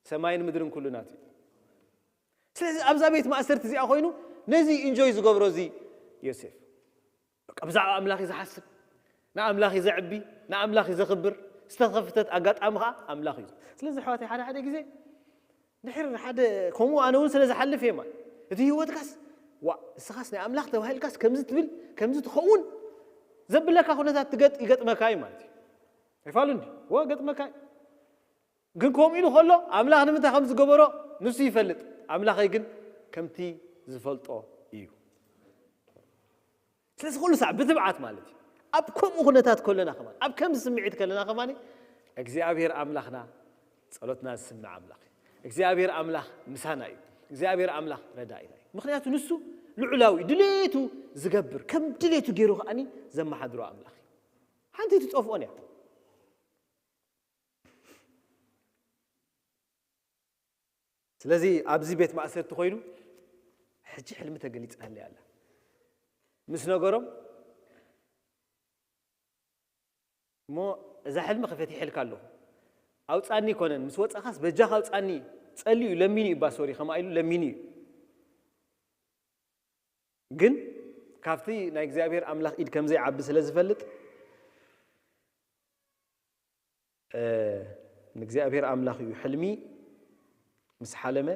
ሰማይን ምድርን ኩሉ ናቱ እዩ። ስለዚ ኣብዛ ቤት ማእሰርቲ እዚኣ ኮይኑ ነዚ ኢንጆይ ዝገብሮ እዚ ዮሴፍ። በቃ ብዛዕባ ኣምላኽ እዩ ዝሓስብ። ንኣምላኽ እዩ ዘዕቢ፣ ንኣምላኽ እዩ ዘኽብር። ዝተኸፍተት ኣጋጣሚ ኸኣ ኣምላኽ እዩ። ስለዚ ኣሕዋተይ ሓደ ሓደ ግዜ ድሕር ሓደ ከምኡ ኣነ እውን ስለ ዝሓልፍ እየ ማለት። እቲ ህይወትካስ፣ ዋ፣ እስኻስ ናይ ኣምላኽ ተባሂልካስ ከምዚ ትብል፣ ከምዚ ትኸውን ዘብለካ ኩነታት ትገጥ-፣ ይገጥመካ እዩ ማለት እዩ። ኣይፋሉ እንዲ? ዎ፣ ገጥመካ እዩ። ግን ከምኡ ኢሉ ከሎ ኣምላኽ ንምንታይ ከም ዝገበሮ ንሱ ይፈልጥ። ኣምላኸይ ግን ከምቲ ዝፈልጦ እዩ። ስለዚ ኩሉ ሳዕ ብትብዓት ማለት እዩ። ኣብ ከምኡ ኩነታት ከለና ከማን፣ ኣብ ከምዚ ስምዒት ከለና ከማን እግዚኣብሔር ኣምላኽና ጸሎትና ዝስምዕ ኣምላኽ እዩ። እግዚኣብሔር ኣምላኽ ምሳና እዩ። እግዚኣብሔር ኣምላኽ ረዳኢና እዩ። ምኽንያቱ ንሱ ልዑላዊ እዩ። ድሌቱ ዝገብር፣ ከም ድሌቱ ገይሩ ከኣኒ ዘመሓድሮ ኣምላኽ እዩ። ሓንቲ ትጠፍኦን እያ። ስለዚ ኣብዚ ቤት ማእሰርቲ ኮይኑ ሕጂ ሕልሚ ተገሊጻለይ ኣላ ምስ ነገሮም እሞ እዛ ሕልሚ ከፈቲሐልካ ኣለኹ ኣውጻኒ ይኮነን ምስ ወጻኻስ በጃኻ ኣውጻኒ ጸልዩ ለሚኑ እዩ ባሶሪ ከማ ኢሉ ለሚኑ እዩ ግን ካብቲ ናይ እግዚኣብሔር ኣምላኽ ኢድ ከም ዘይዓቢ ስለ ዝፈልጥ ንእግዚኣብሔር ኣምላኽ እዩ ሕልሚ ምስ ሓለመ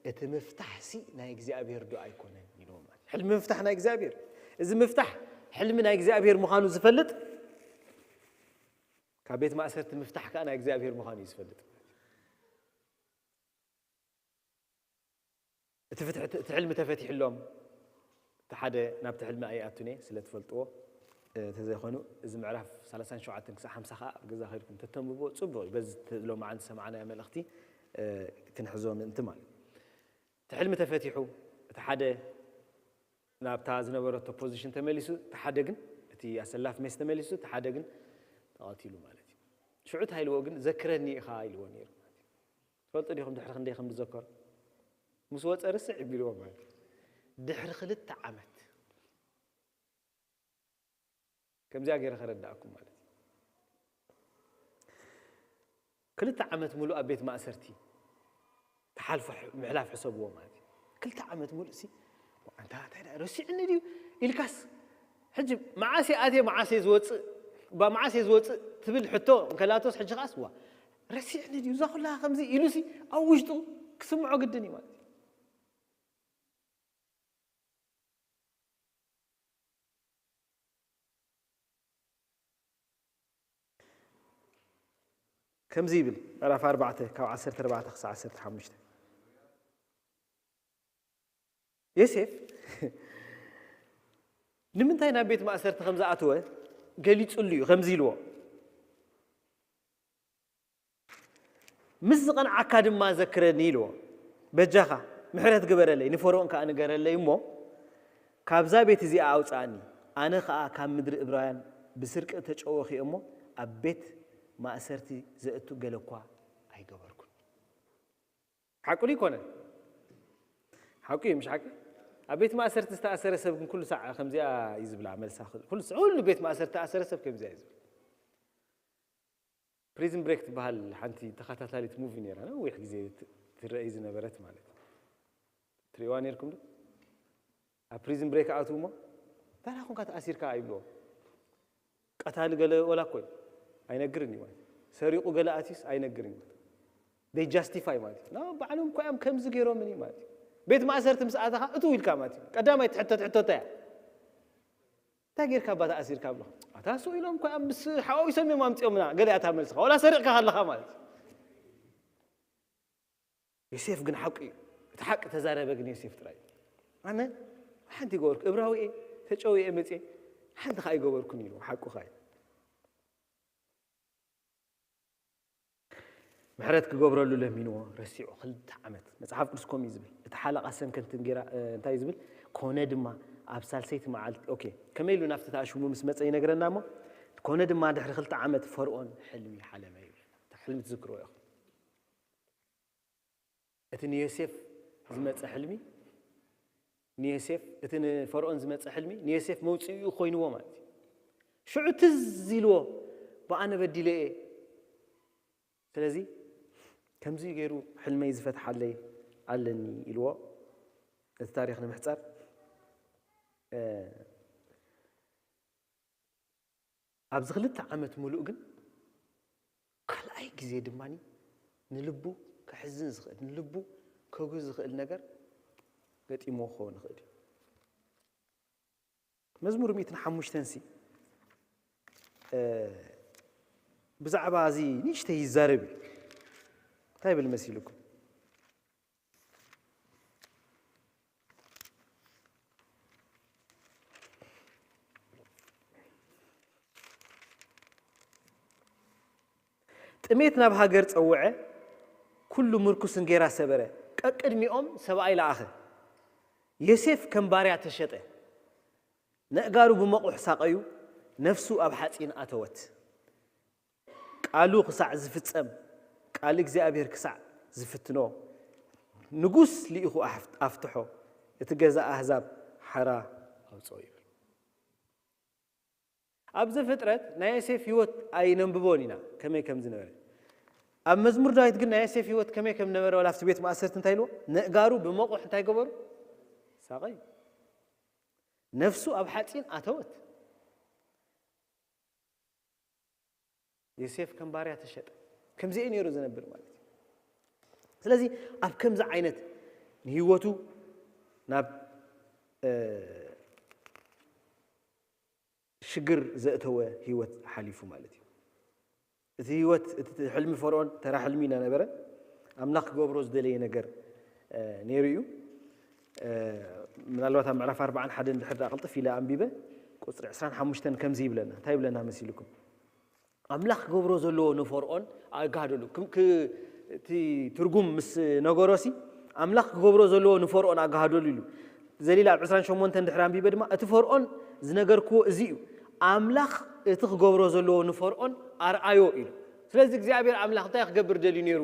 እቲ ምፍታሕ ሲ ናይ እግዚኣብሔር ዶ ኣይኮነን ኢልዎ ማለት ሕልሚ ምፍታሕ ናይ እግዚኣብሔር እዚ ምፍታሕ ሕልሚ ናይ እግዚኣብሔር ምዃኑ ዝፈልጥ ካብ ቤት ማእሰርቲ ምፍታሕ ከዓ ናይ እግዚኣብሔር ምዃኑ እዩ ዝፈልጥ እቲ ፍትሒ እቲ ሕልሚ ተፈቲሕሎም እቲ ሓደ ናብቲ ሕልሚ ኣይኣቱን እየ ስለ ትፈልጥዎ እንተዘይኮኑ እዚ ምዕራፍ ሰላሳን ሸውዓተን ክሳብ ሓምሳ ከዓ ኣብ ገዛ ከድኩም ተተንብቦ ፅቡቅ እዩ በዚ ሎማዓንቲ ዝሰማዕናዮ መልእክቲ ክንሕዞ ምእንቲ ማለት እቲ ሕልሚ ተፈቲሑ እቲ ሓደ ናብታ ዝነበረቶ ፖዚሽን ተመሊሱ እቲ ሓደ ግን እቲ ኣሰላፍ ሜስ ተመሊሱ እቲ ሓደ ግን ተቐቲሉ ማለት እዩ ሽዑ እንታይ ኢልዎ ግን ዘክረኒ ኢኻ ኢልዎ ነይሩ ትፈልጡ ዲኹም ድሕሪ ክንደይ ከም ዝዘከሩ ምስ ወፀ ርስዕ ይቢልዎ ማለት ድሕሪ ክልተ ዓመት ከምዚኣ ገይረ ከረዳእኩም ማለት ክልተ ዓመት ሙሉእ ኣብ ቤት ማእሰርቲ ተሓልፎ ምሕላፍ ሕሰብዎ ማለት ክልተ ዓመት ሙሉእ ሲ ኣንታ እንታይ ረሲዕኒ ድዩ ኢልካስ ሕጂ መዓስ ኣትየ መዓስ ዝወፅእ ባ መዓስ ዝወፅእ ትብል ሕቶ እንከላቶስ ሕጂ ከዓስ ዋ ረሲዕኒ ድዩ እዛ ኩላ ከምዚ ኢሉሲ ኣብ ውሽጡ ክስምዖ ግድን እዩ ማለት ከምዚ ይብል ምዕራፍ ኣርባዕተ ካብ ዓሰርተ ኣርባዕተ ክሳብ ዓሰርተ ሓሙሽተ ዮሴፍ ንምንታይ ናብ ቤት ማእሰርቲ ከም ዝኣተወ ገሊጹሉ እዩ ከምዚ ኢልዎ ምስ ዝቐንዓካ ድማ ዘክረኒ ኢልዎ በጃኻ ምሕረት ግበረለይ ንፈርኦን ከዓ ንገረለይ እሞ ካብዛ ቤት እዚኣ ኣውፅኣኒ ኣነ ከዓ ካብ ምድሪ እብራውያን ብስርቂ ተጨወኺ እሞ ኣብ ቤት ማእሰርቲ ዘእቱ ገለ እኳ ኣይገበርኩን ሓቁ ይኮነ ሓቁ እዩ ምሽ ሓቂ ኣብ ቤት ማእሰርቲ ዝተኣሰረ ሰብ ግን ኩሉ ሳዕ ከምዚኣ እዩ ዝብላ መልሳ ኩሉ ቤት ማእሰርቲ ዝተኣሰረ ሰብ ከምዚኣ እዩ ዝብል ፕሪዝን ብሬክ ትበሃል ሓንቲ ተኸታታሊት ሙቪ ነራ ነዊሕ ግዜ ትረአይ ዝነበረት ማለት ትሪእዋ ነርኩም ዶ ኣብ ፕሪዝን ብሬክ ኣትው እሞ እንታይ ኮንካ ተኣሲርካ ይብልዎ ቀታሊ ገለ ወላ ኮይ ኣይነግርን እዩ ሰሪቁ ገለ ኣትዩስ ኣይነግርን እዩ they justify ማለት እዩ ባዕሎም እኮ እዮም ከምዚ ገይሮምኒ ማለት እዩ ቤት ማእሰርቲ ምስ ኣተኻ እትው ኢልካ ማለት እዩ ቀዳማይ ትሕተት ሕቶታ እያ እንታይ ጌርካ ባ ተኣሲርካ ብሎ ኣታ ስኡ ኢሎም እኮ እዮም ምስ ሓዋዊሶም እዮም ኣምፂኦምና ገለ እያ ታመልስኻ ዋላ ሰሪቕካ ከለኻ ማለት እዩ ዮሴፍ ግን ሓቁ እዩ እቲ ሓቂ ተዛረበ ግን ዮሴፍ ጥራይ ኣነ ሓንቲ ይገበርኩ እብራዊ እየ ተጨው እየ መፅየ ሓንቲ ከዓ ይገበርኩን ኢሉ ሓቁ ከዓ እዩ ምሕረት ክገብረሉ ለሚንዎ ረሲዑ ክልተ ዓመት መፅሓፍ ቅዱስ ከምኡ እዩ ዝብል እቲ ሓለቓ ሰንከንትን ጌራ እንታይ እዩ ዝብል ኮነ ድማ ኣብ ሳልሰይቲ መዓልቲ ኦኬ ከመይ ኢሉ ናብቲ ተኣሽሙ ምስ መፀ ይነግረና እሞ ኮነ ድማ ድሕሪ ክልተ ዓመት ፈርኦን ሕልሚ ሓለመ ይብል ሕልሚ ትዝክርዎ ኢኹም እቲ ንዮሴፍ ዝመፀ ሕልሚ ንዮሴፍ እቲ ንፈርኦን ዝመፀ ሕልሚ ንዮሴፍ መውፅኢኡ ኮይንዎ ማለት እዩ ሽዑ ትዝ ኢልዎ ብኣነ በዲለ እየ ስለዚ ከምዚ ገይሩ ሕልመይ ዝፈትሓለይ ኣለኒ ኢልዎ እቲ ታሪክ ንምሕፃር ኣብዚ ክልተ ዓመት ሙሉእ ግን ካልኣይ ግዜ ድማ ንልቡ ከሕዝን ዝኽእል ንልቡ ከጉህ ዝኽእል ነገር ገጢምዎ ክኸውን ይኽእል እዩ መዝሙር ሚእትን ሓሙሽተን ሲ ብዛዕባ እዚ ንእሽተይ ይዛረብ እዩ እንታይ ይብል መሲልኩም ጥሜት ናብ ሃገር ጸውዐ፣ ኩሉ ምርኩስ እንጌራ ሰበረ፣ ቀቅድሚኦም ሰብኣይ ለኣኸ። ዮሴፍ ከም ባርያ ተሸጠ። ነእጋሩ ብመቑሕ ሳቐዩ፣ ነፍሱ ኣብ ሓጺን ኣተወት። ቃሉ ክሳዕ ዝፍጸም፣ ቃል እግዚኣብሔር ክሳዕ ዝፍትኖ፣ ንጉስ ልኢኹ ኣፍ-፣ ኣፍትሖ፣ እቲ ገዛ ኣህዛብ ሓራ ኣውጽኦ ይብል። ኣብ ዘፍጥረት ናይ ዮሴፍ ህይወት ኣይነንብቦን ኢና፣ ከመይ ከም ዝነበረ። ኣብ መዝሙር ዳዊት ግን ናይ ዮሴፍ ህይወት ከመይ ከም ነበረ፣ ዋላ ኣብቲ ቤት ማእሰርቲ እንታይ ኢልዎ? ነእጋሩ ብመቑሕ እንታይ ገበሩ? ሳቐዩ። ነፍሱ ኣብ ሓጺን ኣተወት። ዮሴፍ ከም ባርያ ተሸጠ። ከምዚ እዩ ነይሩ ዝነብር ማለት እዩ። ስለዚ ኣብ ከምዚ ዓይነት ንህይወቱ ናብ፣ እ፣ ሽግር ዘእተወ ህይወት ሓሊፉ ማለት እዩ። እቲ ህይወት፣ እቲ ሕልሚ ፈርዖን ተራ ሕልሚ እናነበረ፣ ኣምላኽ ክገብሮ ዝደለየ ነገር፣ እ፣ ነይሩ እዩ። እ፣ ምናልባት ኣብ ምዕራፍ ኣርባዓን ሓደን ድሕር ደኣ ቅልጥፍ ኢለ ኣንቢበ፣ ቁጽሪ ዕስራን ሓሙሽተን ከምዚ ይብለና። እንታይ ይብለና መሲልኩም? ኣምላኽ ክገብሮ ዘለዎ ንፈርዖን ኣጋሃደሉ። ክም-፣ ክ-፣ እቲ ትርጉም ምስ ነገሮሲ፣ ኣምላኽ ክገብሮ ዘለዎ ንፈርዖን ኣጋሃደሉ ኢሉ። ዘሊላ ኣብ ዕስራን ሸሞንተን ድሕሪ ኣንቢበ ድማ፣ እቲ ፈርዖን ዝነገርክዎ እዚ እዩ። ኣምላኽ እቲ ክገብሮ ዘለዎ ንፈርዖን ኣርኣዮ ኢሉ። ስለዚ እግዚኣብሔር ኣምላኽ እንታይ ክገብር ደልዩ ነይሩ?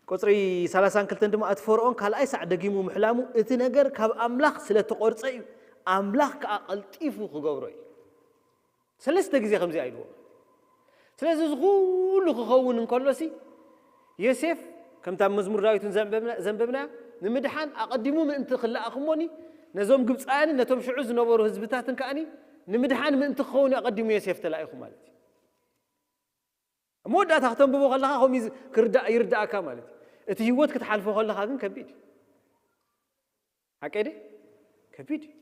ቁጽሪ ሰላሳን ክልተን ድማ፣ እቲ ፈርዖን ካልኣይ ሳዕ ደጊሙ ምሕላሙ፣ እቲ ነገር ካብ ኣምላኽ ስለ እተቖርጸ እዩ። ኣምላኽ ከኣ ቀልጢፉ ክገብሮ እዩ። ሰለስተ ግዜ ከምዚኣ ኢልዎ። ስለዚ እዚ ኩሉ ክኸውን እንከሎሲ፣ ዮሴፍ ከምቲ ኣብ መዝሙር ዳዊት እውን ዘንበብና-፣ ዘንበብናዮ፣ ንምድሓን ኣቐዲሙ ምእንቲ ክለኣኽ እሞኒ፣ ነዞም ግብጻውያንን ነቶም ሽዑ ዝነበሩ ህዝብታትን ከኣኒ ንምድሓን ምእንቲ ክኸውን እዩ ኣቐዲሙ ዮሴፍ ተላኢኹ ማለት እዩ። ኣብ መወዳእታ ክተንብቦ ከለኻ ከምኡ እዩ ዝ-፣ ክርዳእ-፣ ይርዳእካ ማለት እዩ። እቲ ህይወት ክትሓልፎ ከለኻ ግን ከቢድ እዩ። ሓቀይ ድየ? ከቢድ እዩ።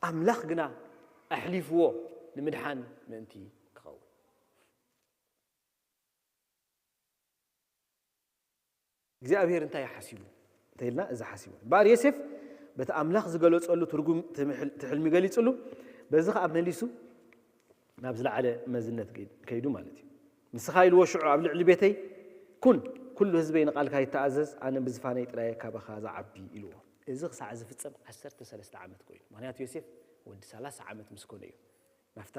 ኣምላኽ ግና ኣሕሊፍዎ ንምድሓን ምእንቲ ክኸውን። እግዚኣብሔር እንታይ ሓሲቡ እንተኢልና፣ እዚ ሓሲቡ። እምበኣር ዮሴፍ በቲ ኣምላኽ ዝገለጸሉ ትርጉም እቲ ምሕል-፣ እቲ ሕልሚ ገሊጽሉ፣ በዚ ኸኣ መሊሱ ናብ ዝለዓለ መዝነት ከይዱ ማለት እዩ። ንስኻ ኢልዎ ሽዑ ኣብ ልዕሊ ቤተይ ኩን፣ ኩሉ ህዝበይ ንቓልካ ይተኣዘዝ፣ ኣነ ብዝፋነይ ጥራይ ካባኻ ዝዓቢ ኢልዎ። እዚ ክሳዕ ዝፍጸም ዓሰርተ ሰለስተ ዓመት ኮይኑ። ምኽንያቱ ዮሴፍ ወዲ ሰላሳ ዓመት ምስ ኮነ እዩ ናብታ፣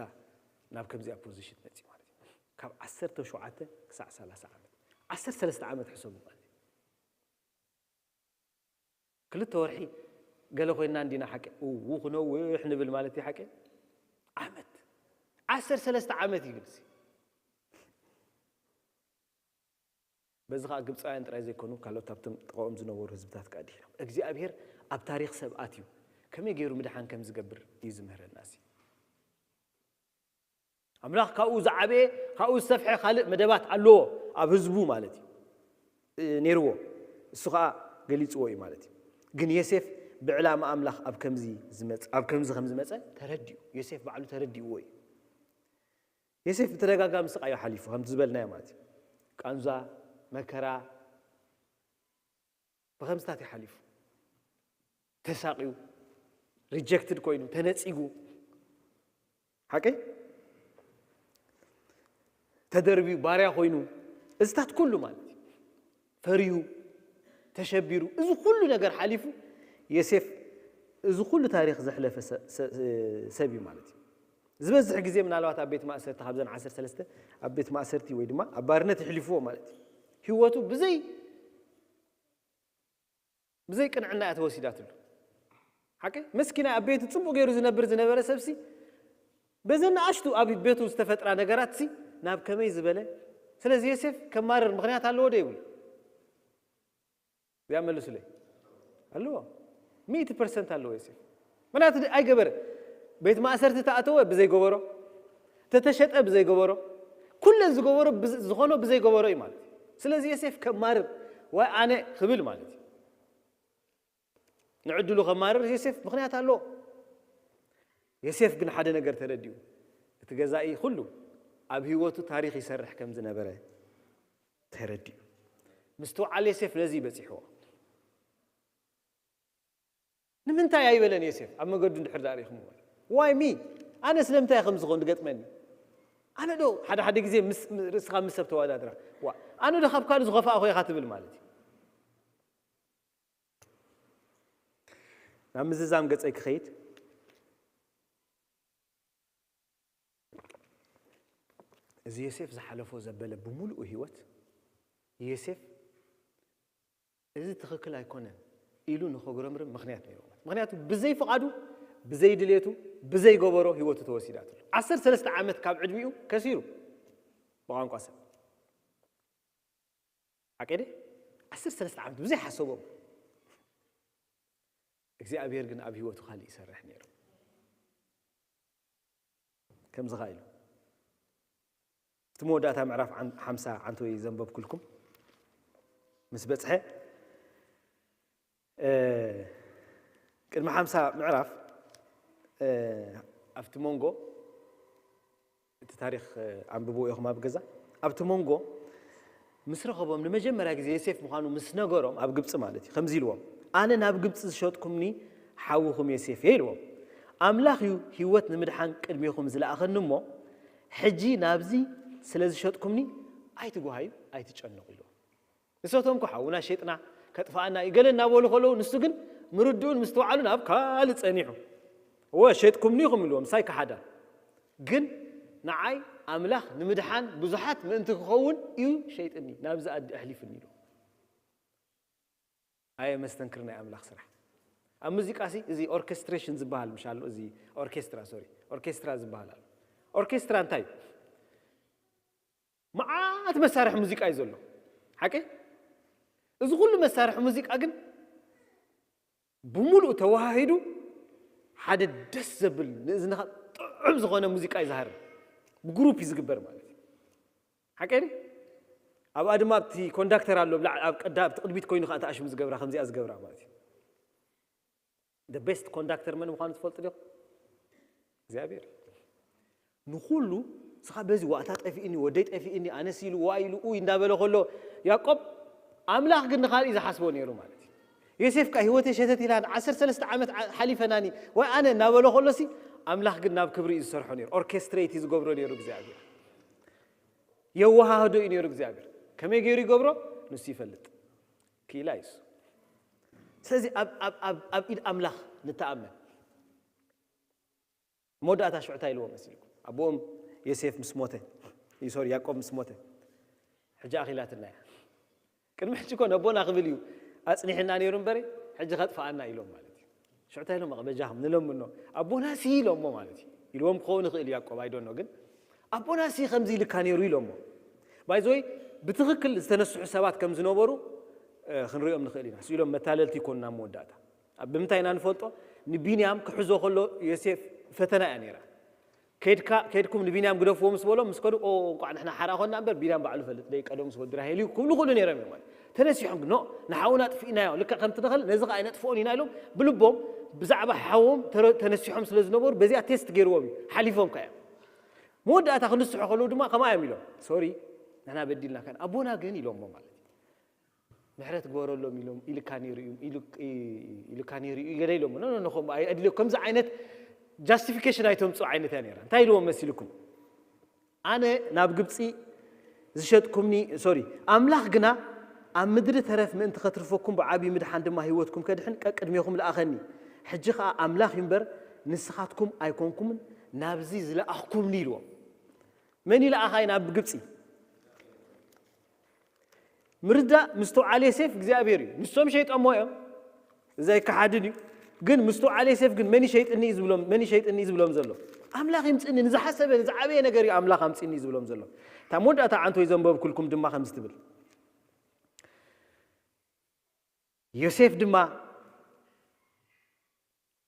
ናብ ከምዚኣ ፖዚሽን መጺኡ ማለት እዩ። ካብ ዓሰርተ ሸውዓተ ክሳዕ ሰላሳ ዓመት። ዓሰርተ ሰለስተ ዓመት ሕሰቡ ማለት እዩ። ክልተ ወርሒ ገለ ኮይንና እንዲና ሓቂ፣ እዉ ክነውሕ ንብል ማለት እዩ ሓቂ። ዓመት። ዓሰርተ ሰለስተ ዓመት እዩ ግልሲ። በዚ ኸኣ ግብጻውያን ጥራይ ዘይኮኑ፣ ካልኦት ኣብቶም ጥቓኦም ዝነበሩ ህዝብታት ከኣ ድሒኖም። እግዚኣብሔር ኣብ ታሪኽ ሰብ ኣትዩ ከመይ ገይሩ ምድሓን ከም ዝገብር እዩ ዝምህረና እዚ። ኣምላኽ ካብኡ ዝዓበየ፣ ካብኡ ዝሰፍሐ ካልእ መደባት ኣለዎ ኣብ ህዝቡ ማለት እዩ፣ እ፣ ነይርዎ። እሱ ኸኣ ገሊጽዎ እዩ ማለት እዩ። ግን ዮሴፍ ብዕላማ ኣምላኽ ኣብ ከምዚ ዝመጽ-፣ ኣብ ከምዚ ከም ዝመጸ ተረዲኡ። ዮሴፍ ባዕሉ ተረዲእዎ እዩ። ዮሴፍ ብተደጋጋሚ ስቓይ እዩ ሓሊፉ፣ ከምቲ ዝበልናዮ ማለት እዩ። ቃንዛ፣ መከራ፣ ብኸምዝታት እዩ ሓሊፉ። ተሳቕዩ፣ ሪጀክትድ ኮይኑ፣ ተነጺጉ። ሓቂ? ተደርብዩ፣ ባርያ ኮይኑ፣ እዚታት ኩሉ ማለት እዩ። ፈርዩ፣ ተሸቢሩ፣ እዚ ኩሉ ነገር ሓሊፉ፣ ዮሴፍ እዚ ኩሉ ታሪኽ ዘሕለፈ ሰ-፣ ሰ-፣ ሰብ እዩ ማለት እዩ። ዝበዝሕ ግዜ ምናልባት ኣብ ቤት ማእሰርቲ፣ ካብዘን ዓሰርተ ሰለስተ ኣብ ቤት ማእሰርቲ ወይ ድማ ኣብ ባርነት የሕሊፍዎ ማለት እዩ። ህይወቱ ብዘይ፣ ብዘይ ቅንዕና እያ ተወሲዳትሉ። ሓቂ? መስኪናይ ኣብ ቤቱ ጽቡቕ ገይሩ ዝነብር ዝነበረ ሰብሲ፣ በዘን ንኣሽቱ ኣብ ቤቱ ዝተፈጥራ ነገራትሲ ናብ ከመይ ዝበለ? ስለዚ ዮሴፍ ከማርር ምኽንያት ኣለዎ ዶ የብሉ? እዚኣ መልሱለይ። ኣለዎ። ሚእቲ ፐርሰንት ኣለዎ ዮሴፍ። ምኽንያቱ ኣይገበረ። ቤት ማእሰርቲ ተኣተወ ብዘይገበሮ፣ ተተሸጠ ብዘይገበሮ፣ ኩለን ዝገበሮ ብዝ-፣ ዝኾኖ ብዘይገበሮ እዩ ማለት እዩ። ስለዚ ዮሴፍ ከማርር ወይ ኣነ ክብል ማለት እዩ። ንዕድሉ ከማርር ዮሴፍ ምኽንያት ኣለዎ። ዮሴፍ ግን ሓደ ነገር ተረዲኡ። እቲ ገዛኢ ኩሉ ኣብ ህይወቱ ታሪኽ ይሰርሕ ከም ዝነበረ ተረዲኡ። ምስትውዓል ዮሴፍ ነዚ እዩ በጺሕዎ። ንምንታይ ኣይበለን ዮሴፍ ኣብ መገዱ እንድሕር ደኣ ርኢኹምዎ? ዋይ ሚ? ኣነ ስለምንታይ ከም ዝኾን ዝገጥመኒ? ኣነ ዶ ሓደ ሓደ ግዜ ምስ፣ ርእስኻ ምስ ሰብ ተወዳድራ? ዋ፣ ኣነ ዶ ካብ ካልእ ዝኸፍኣ ኮ ኢኻ ትብል ማለት እዩ። ናብ ምዝዛም ገጸይ ክኸይድ፣ እዚ ዮሴፍ ዝሓለፎ ዘበለ ብምሉኡ ህይወት፣ ዮሴፍ እዚ ትኽክል ኣይኮነን ኢሉ ንኸጉረምርም ምኽንያት ነይሩ። ምኽንያቱ ብዘይ ፍቓዱ፣ ብዘይ ድሌቱ፣ ብዘይ ገበሮ ህይወቱ ተወሲዳትሉ። ዓሰርተ ሰለስተ ዓመት ካብ ዕድሚኡ ከሲሩ፣ ብቋንቋ ሰብ ሓቂ ድየ? ዓሰርተ ሰለስተ ዓመት ብዘይ ሓሰቦም። እግዚኣብሔር ግን ኣብ ህይወቱ ካልእ ይሰርሕ ነይሩ። ከምዚ ኸኣ ኢሉ፣ እቲ መወዳእታ ምዕራፍ ዓን-፣ ሓምሳ ዓንተወይ ዘንበብኩልኩም ምስ በጽሐ፣ እ፣ ቅድሚ ሓምሳ ምዕራፍ፣ እ፣ ኣብቲ መንጎ፣ እቲ ታሪኽ፣ እ፣ ኣንብብዎ ኢኹም ኣብ ገዛ። ኣብቲ መንጎ ምስ ረኸቦም፣ ንመጀመርያ ግዜ ዮሴፍ ምዃኑ ምስ ነገሮም፣ ኣብ ግብጺ ማለት እዩ፣ ከምዚ ኢልዎም፣ "ኣነ ናብ ግብጺ ዝሸጥኩምኒ ሓውኹም ዮሴፍ እየ" ኢልዎም። "ኣምላኽ እዩ ህይወት ንምድሓን ቅድሜኹም ዝለኣኸኒ እሞ፣ ሕጂ ናብዚ ስለ ዝሸጥኩምኒ ኣይትጓሃዩ፣ ኣይትጨነቑ" ኢልዎም። ንሶቶም እኮ ሓውና ሸጥና ከጥፍኣና እዩ ገለ እናበሉ ከለዉ፣ ንሱ ግን ምርድኡን ምስትውዓሉን ኣብ ካልእ ጸኒሑ። "እወ፣ ሸጥኩምኒ ኢኹም" ኢልዎም፣ ምሳይ ከሓዳ። "ግን ንዓይ ኣምላኽ ንምድሓን ብዙሓት ምእንቲ ክኸውን እዩ ሸይጥኒ፣ ናብዚ ኣዲ ኣሕሊፍኒ" ኢሉ። ኣየ መስተንክር ናይ ኣምላኽ ስራሕ። ኣብ ሙዚቃ ሲ እዚ ኦርኬስትሬሽን ዝበሃል ምሽ ኣሎ፣ እዚ ኦርኬስትራ፣ ሶሪ፣ ኦርኬስትራ ዝበሃል ኣሎ። ኦርኬስትራ እንታይ እዩ? መዓት መሳርሒ ሙዚቃ እዩ ዘሎ። ሓቂ? እዚ ኩሉ መሳርሒ ሙዚቃ ግን ብምሉኡ ተወሃሂዱ ሓደ ደስ ዘብል ንእዝንኻ ጥዑም ዝኾነ ሙዚቃ እዩ ዝሃርም። ብግሩፕ እዩ ዝግበር ማለት እዩ። ሓቂ ድዩ? ኣብኣ ድማ ኣብቲ ኮንዳክተር ኣሎ፣ ኣብ ላዕ-፣ ኣብ ቀዳ-፣ ኣብቲ ቅድሚት ኮይኑ ኸኣ ተኣሽሙ ዝገብራ፣ ከምዚኣ ዝገብራ ማለት እዩ። The best conductor መን ምዃኑ ትፈልጡ ዲኹም? እግዚኣብሔር። ንኹሉ፣ ንስኻ በዚ ዋእታ ጠፊእኒ፣ ወደይ ጠፊእኒ፣ ኣነስ ኢሉ፣ ዋ ኢሉ፣ ኡይ እንዳበለ ከሎ፣ ያዕቆብ፣ ኣምላኽ ግን ንኻልእ እዩ ዝሓስቦ ነይሩ ማለት እዩ። ዮሴፍ ከኣ ህይወተይ ሸተት ኢላን፣ ዓሰርተ ሰለስተ ዓመት ዓ-፣ ሓሊፈናኒ፣ ወይ ኣነ እናበለ ከሎሲ፣ ኣምላኽ ግን ናብ ክብሪ እዩ ዝሰርሖ ነይሩ። ኦርኬስትሬት እዩ ዝገብሮ ነይሩ እግዚኣብሔር። የወሃህዶ እዩ ነይሩ እግዚኣብሔር። ከመይ ገይሩ ይገብሮ? ንሱ ይፈልጥ። ክኢላ እዩ እሱ። ስለዚ ኣብ፣ ኣብ፣ ኣብ፣ ኣብ ኢድ ኣምላኽ ንተኣመን። መወዳእታ ሽዑ እንታይ ኢልዎ መሲልኩም? ኣቦኦም ዮሴፍ ምስ ሞተ፣ እ፣ ሶሪ፣ ያዕቆብ ምስ ሞተ፣ "ሕጂ ኣኺላትና እያ። ቅድሚ ሕጂ እኮ ነቦና ክብል እዩ ኣጽኒሕና ነይሩ እምበሪ፣ ሕጂ ከጥፍኣና" ኢሎም ማለት እዩ። ሽዑ እንታይ ኢሎም? "በቃ በጃኹም ንለምኖ። ኣቦናሲ" ኢሎሞ ማለት እዩ። ኢልዎም ክኸውን ይኽእል እዩ ያዕቆብ፣ I don't know፣ ግን "ኣቦናሲ ከምዚ ኢልካ ነይሩ" ኢሎሞ። By the way፣ ብትኽክል ዝተነስሑ ሰባት ከም ዝነበሩ፣ እ፣ ክንሪኦም ንኽእል ኢና። ስኢሎም መታለልቲ ይኮኑና ኣብ መወዳእታ። ኣብ ብምንታይ ኢና ንፈልጦ? ንቢንያም ክሕዞ ከሎ ዮሴፍ ፈተና እያ ነይራ። "ከድካ፣ ከድኩም ንቢንያም ግደፍዎ" ምስ በሎም፣ ምስ ከዱ፣ "ኦ፣ እንቋዕ ንሕና ሓራ ኮንና እምበር፣ ቢንያም ባዕሉ ፈልጥ፣ ደይ ቀደሙስ ወዲ ራሄል እዩ" ክብሉ ክእሉ ነይሮም እዮም ማለት። ተነሲሖም ግን፣ "ኖ፣ ንሓውና ኣጥፊእናዮ፣ ልክዕ ከምቲ ንኸል፣ ነዚ ኸኣ ኣይነጥፍኦን ኢና" ኢሎም፣ ብልቦም ብዛዕባ ሓዎም ተረ-፣ ተነሲሖም ስለ ዝነበሩ፣ በዚኣ ቴስት ገይርዎም እዩ፣ ሓሊፎም ከኣ እዮም። መወዳእታ ክንስሑ ከለዉ ድማ ከምኣ እዮም ኢሎም፣ "ሶሪ፣ ንሕና በዲልና ከን፣ ኣቦና ግን" ኢሎሞ ማለት እዩ። "ምሕረት ግበረሎም" ኢሎም፣ "ኢልካ ነይሩ እዩ፣ ኢሉ-፣ ኢ-፣ ኢልካ ነይሩ እዩ" ገለ ኢሎሞ። ኖ፣ ኖ፣ ኖ፣ ከምኡ ኣይ-፣ ኣድልዮ-፣ ከምዚ ዓይነት ጃስቲፊኬሽን ኣይተምጽኡ ዓይነት እያ ነይራ። እንታይ ኢልዎም መሲልኩም? "ኣነ ናብ ግብጺ ዝሸጥኩምኒ፣ ሶሪ፣ ኣምላኽ ግና ኣብ ምድሪ ተረፍ ምእንቲ ከትርፈኩም፣ ብዓቢ ምድሓን ድማ ህይወትኩም ከድሕን ቀቅድሜኹም ለኣኸኒ። ሕጂ ኸኣ ኣምላኽ እዩ እምበር ንስኻትኩም ኣይኮንኩምን ናብዚ ዝለኣኽኩምኒ" ኢልዎም። መን ይለኣኻ እዩ ናብ ግብጺ? ምርዳእ ምስትውዓል ዮሴፍ እግዚኣብሔር እዩ። ንሶም ሸይጦሞ እዮም፣ እዚ ኣይከሓድን እዩ። ግን ምስትውዓል ዮሴፍ ግን መን ይሸይጥኒ እዩ ዝብሎም፣ መን ይሸይጥኒ እዩ ዝብሎም ዘሎ? ኣምላኽ ይምጽእኒ፣ ንዝሓሰበ ንዝዓበየ ነገር እዩ ኣምላኽ ኣምጽእኒ እዩ ዝብሎም ዘሎ። እታ መወዳእታ ዓንቶ እዩ ዘንበብኩልኩም ድማ ከምዚ ትብል። ዮሴፍ ድማ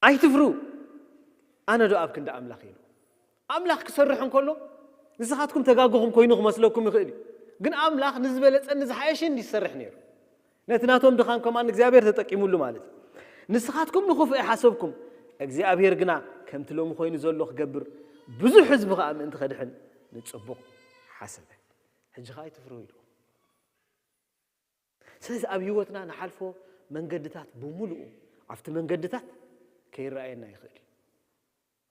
"ኣይትፍሩ፣ ኣነ ዶ ኣብ ክንዲ ኣምላኽ" ኢሉ። ኣምላኽ ክሰርሕ እንከሎ ንስኻትኩም ተጋግኹም ኮይኑ ክመስለኩም ይኽእል እዩ። ግን ኣምላኽ ንዝበለጸን ንዝሓየሸን እዩ ዝሰርሕ ነይሩ። ነቲ ናቶም ድኻም ከማን እግዚኣብሔር ተጠቂሙሉ ማለት እዩ። ንስኻትኩም ንኽፉእ ይሓሰብኩም፣ እግዚኣብሔር ግና ከምቲ ሎሚ ኮይኑ ዘሎ ክገብር፣ ብዙሕ ህዝቢ ኸኣ ምእንቲ ኸድሕን ንጽቡቕ ሓሰበ። ሕጂ ኸኣ ኣይትፍርሁ ኢሉ። ስለዚ ኣብ ህይወትና ንሓልፎ መንገድታት ብምሉኡ ኣብቲ መንገድታት ከይረኣየና ይኽእል እዩ።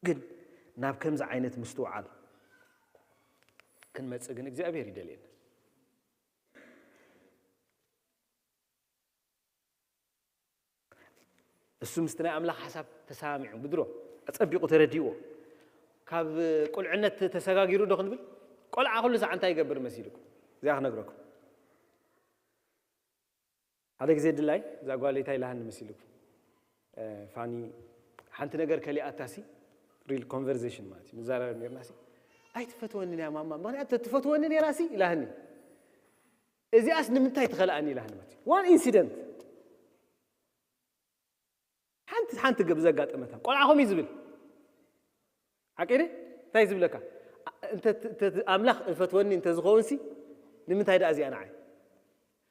ግን ናብ ከምዚ ዓይነት ምስትውዓል ክንመጽእ ግን እግዚኣብሔር ይደልየና። እሱ ምስቲ ናይ ኣምላኽ ሓሳብ ተሰማሚዑ ብድሮ ኣጸቢቑ ተረዲእዎ። ካብ ቁልዕነት ተሰጋጊሩ ዶ ክንብል? ቆልዓ ኩሉ ሳዕ እንታይ ይገብር መሲልኩም? እዚኣ ክነግረኩም። ሓደ ግዜ ድላይ እዛ ጓለይ እንታይ ኢላሃኒ መሲልኩም? እ፣ ፋኒ ሓንቲ ነገር ከሊኣታሲ፣ ሪል ኮንቨርሴሽን ማለት እዩ፣ ንዛረብ ነርናሲ፣ "ኣይትፈትወንን እያ ማማ፣ ምኽንያቱ ተትፈትወኒ ነይራሲ" ኢላሃኒ። "እዚኣስ ንምንታይ ትኸልኣኒ?" ኢላሃኒ ማለት እዩ። ዋን ኢንሲደንት። ሓንቲ ሓንቲ ገብ ዘጋጠመታ ቆልዓ ከምኡ እዩ ዝብል። ሓቂ ድዩ? እንታይ ዝብለካ? ኣ-፣ እንተ፣ እንተ፣ ኣምላኽ እፈትወኒ እንተ ዝኸውን ሲ፣ ንምንታይ ደኣ እዚኣ ንዓይ?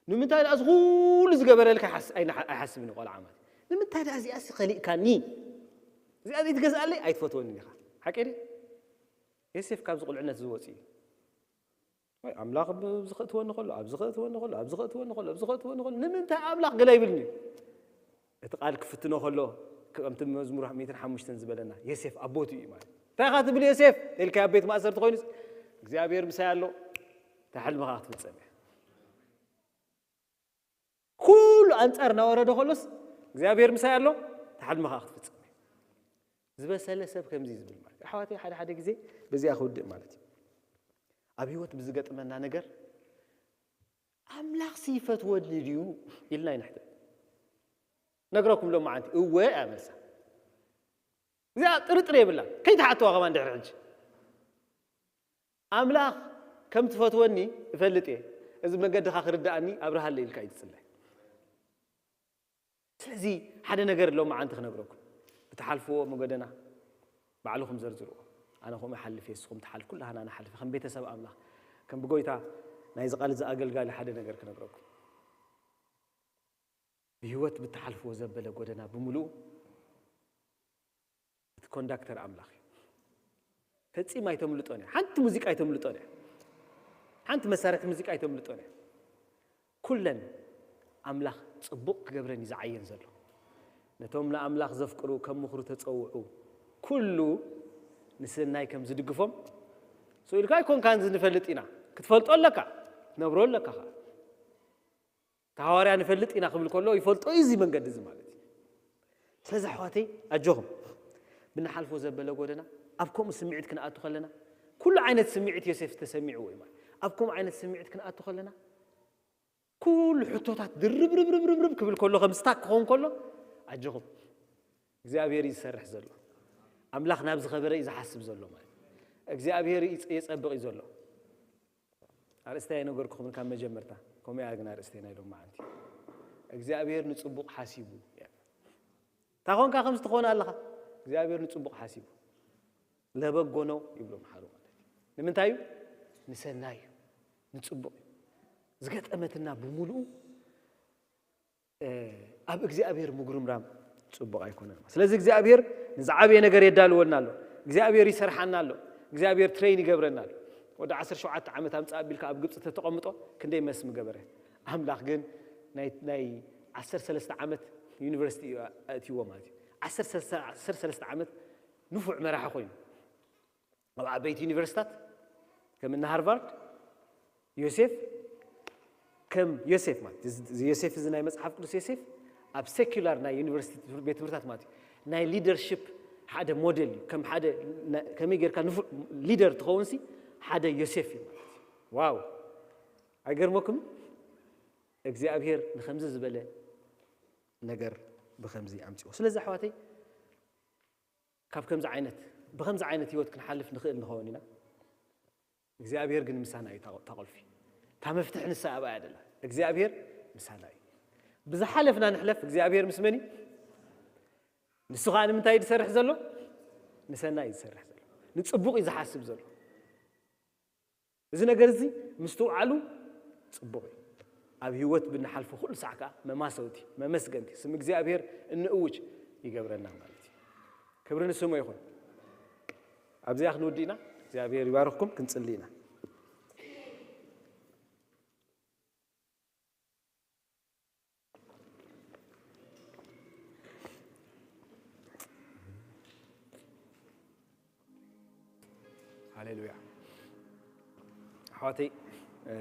ንምንታይ ደኣ እዚ ኩሉ ዝገበረልካ ይሓስ-፣ ኣይንሓ-፣ ኣይሓስብን እዩ ቆልዓ ማለት። ንምንታይ ደኣ እዚኣ ሲ ከሊእካኒ? እዚኣ ዘይትገዝኣለይ ኣይትፈትወኒ ኢኻ። ሓቂ ድዩ? ዮሴፍ ካብዚ ቁልዕነት ዝወጽእ እዩ። ወይ ኣምላኽ ብ-፣ ኣብዚ ከእትወኒ ከሎ፣ ኣብዚ ከእትወኒ ከሎ፣ ኣብዚ ከእትወኒ ከሎ፣ ኣብዚ ከእትወኒ ከሎ፣ ንምንታይ ኣምላኽ ገለ ይብልኒ? እቲ ቃል ክፍትኖ ከሎ፣ ከምቲ መዝሙር ሚእትን ሓሙሽተን ዝበለና፣ ዮሴፍ ኣብ ቦትኡ እዩ ማለት። እንታይ ኢኻ ትብል ዮሴፍ? ኢልካ ኣብ ቤት ማእሰርቲ ኮይኑስ፣ እግዚኣብሔር ምሳይ ኣሎ፣ እታ ሕልምኻ ክትፍጸም እያ። ኩሉ ኣንጻር እናወረደ ከሎስ፣ እግዚኣብሔር ምሳይ ኣሎ፣ እታ ሕልምኻ ክትፍጸም እያ። ዝበሰለ ሰብ ከምዚ እዩ ዝብል ማለት እዩ። ኣሕዋተይ፣ ሓደ ሓደ ግዜ በዚኣ ክውድእ ማለት እዩ። ኣብ ህይወት ብዝገጥመና ነገር፣ "ኣምላኽሲ ይፈትወኒ ድዩ?" ኢልና ይንሕተት። ነግረኩም ሎማዓንቲ፣ እወ እያ መልሳ። እዚኣ ጥርጥር የብላን። ከይትሓትዋ ከማን ድሕሪ ሕጂ። "ኣምላኽ ከም ትፈትወኒ እፈልጥ እየ። እዚ መገድኻ ክርድኣኒ ኣብርሃለይ" ኢልካ እዩ ትጽለ። ስለዚ ሓደ ነገር ሎማዓንቲ ክነግረኩም። ብትሓልፍዎ መገደና ባዕልኹም ዘርዝርዎ። ኣነ ከምኡ ይሓልፍ እየ፣ ንስኹም ትሓልፉ፣ ኩላህና ንሓልፍ። ከም ቤተሰብ ኣምላኽ፣ ከም ብጎይታ ናይዚ ቃል እዚ ኣገልጋሊ ሓደ ነገር ክነግረኩም። ብህይወት ብትሓልፍዎ ዘበለ ጎደና ብምሉኡ እቲ ኮንዳክተር ኣምላኽ እዩ። ፈጺማ ኣይተምልጦን እያ። ሓንቲ ሙዚቃ ኣይተምልጦን እያ። ሓንቲ መሳርሒ ሙዚቃ ኣይተምልጦን እያ። ኩለን ኣምላኽ ጽቡቕ ክገብረን እዩ ዝዓየን ዘሎ። ነቶም ንኣምላኽ ዘፍቅሩ ከም ምኽሩ ተጸውዑ፣ ኩሉ ንሰናይ ከም ዝድግፎም፣ ስኢልካ ኣይኮንካን፣ እዚ ንፈልጥ ኢና። ክትፈልጦ ኣለካ፣ ክትነብሮ ኣለካ ኸኣ። እቲ ሃዋርያ ንፈልጥ ኢና ክብል ከሎ ይፈልጦ እዩ እዚ መንገዲ እዚ ማለት እዩ። ስለዚ ኣሕዋተይ ኣጆኹም፣ ብንሓልፎ ዘበለ ጎደና ኣብ ከምኡ ስምዒት ክንኣቱ ከለና፣ ኩሉ ዓይነት ስምዒት ዮሴፍ ተሰሚዕዎ እዩ ማለት። ኣብ ከምኡ ዓይነት ስምዒት ክንኣቱ ከለና፣ ኩሉ ሕቶታት ድርብርብርብርብ ክብል ከሎ፣ ከም ስታክ ክኸውን ከሎ፣ ኣጆኹም፣ እግዚኣብሔር እዩ ዝሰርሕ ዘሎ። ኣምላኽ ናብ ዝኸበረ እዩ ዝሓስብ ዘሎ ማለት እዩ። እግዚኣብሔር ይጸ-፣ የጸብቕ እዩ ዘሎ። ኣርእስታ ኣይነገርኩኹምን ካብ መጀመርታ። ከምኡ እያ ግን ኣርእስተይ ናይ ሎማዓንቲ። እግዚኣብሔር ንጽቡቕ ሓሲቡ እያ። እንታይ ኾንካ ከምዚ ትኾን ኣለኻ? እግዚኣብሔር ንጽቡቕ ሓሲቡ። ለበጎ ነው ይብሉ መሓሩ ማለት እዩ። ንምንታይ እዩ? ንሰናይ እዩ። ንጽቡቕ እዩ። ዝገጠመትና ብምሉኡ፣ እ፣ ኣብ እግዚኣብሔር ምጉርምራም ጽቡቕ ኣይኮነን። ስለዚ እግዚኣብሔር ንዝዓበየ ነገር የዳልወና ኣሎ። እግዚኣብሔር ይሰርሓና ኣሎ። እግዚኣብሔር ትሬን ይገብረና ኣሎ። ወዲ ዓሰርተ ሸውዓተ ዓመት ኣምጽእ ኣቢልካ ኣብ ግብጺ ተተቐምጦ ክንደይ መስም ገበረ። ኣምላኽ ግን ናይ፣ ናይ ዓሰርተ ሰለስተ ዓመት ዩኒቨርሲቲ እዩ ኣእትይዎ ማለት እዩ። ዓሰርተ ሰለስተ፣ ዓሰርተ ሰለስተ ዓመት ንፉዕ መራሒ ኮይኑ ኣብ ዓበይቲ ዩኒቨርሲታት ከም እነ ሃርቫርድ፣ ዮሴፍ ከም ዮሴፍ ማለት እዚ፣ እዚ ዮሴፍ እዚ ናይ መጽሓፍ ቅዱስ ዮሴፍ ኣብ ሴኩላር ናይ ዩኒቨርሲቲ ትምህር-፣ ቤት ትምህርታት ማለት እዩ። ናይ ሊደርሺፕ ሓደ ሞዴል እዩ። ከም ሓደ ና-፣ ከመይ ጌርካ ንፉዕ ሊደር ትኸውን ሲ ሓደ ዮሴፍ እዩ ማለት እዩ። ዋው! ኣይገርመኩም? እግዚኣብሔር ንኸምዚ ዝበለ ነገር ብኸምዚ ኣምጽኦ። ስለዚ ኣሕዋተይ ካብ ከምዚ ዓይነት፣ ብኸምዚ ዓይነት ህይወት ክንሓልፍ ንኽእል ንኸውን ኢና። እግዚኣብሔር ግን ምሳና እዩ እታ፣ እታ ቁልፊ። እታ መፍትሒ ንሳ ኣብኣ እያ ደላ። እግዚኣብሔር ምሳና እዩ። ብዝሓለፍና ንሕለፍ፣ እግዚኣብሔር ምስ መን እዩ? ንሱ ኸኣ ንምንታይ እዩ ዝሰርሕ ዘሎ? ንሰናይ እዩ ዝሰርሕ ዘሎ። ንጽቡቕ እዩ ዝሓስብ ዘሎ። እዚ ነገር እዚ ምስትውዓሉ ጽቡቕ እዩ። ኣብ ህይወት ብንሓልፎ ኩሉ ሳዕ ከኣ መማሰውቲ፣ መመስገንቲ፣ ስም እግዚኣብሔር እንእውጅ ይገብረና ማለት እዩ። ክብሪ ንስሙ ይኹን። ኣብዚኣ ክንውድእ ኢና። እግዚኣብሔር ይባርኽኩም። ክንጽሊ ኢና። ሃሌሉያ። ኣሕዋተይ፣ እ፣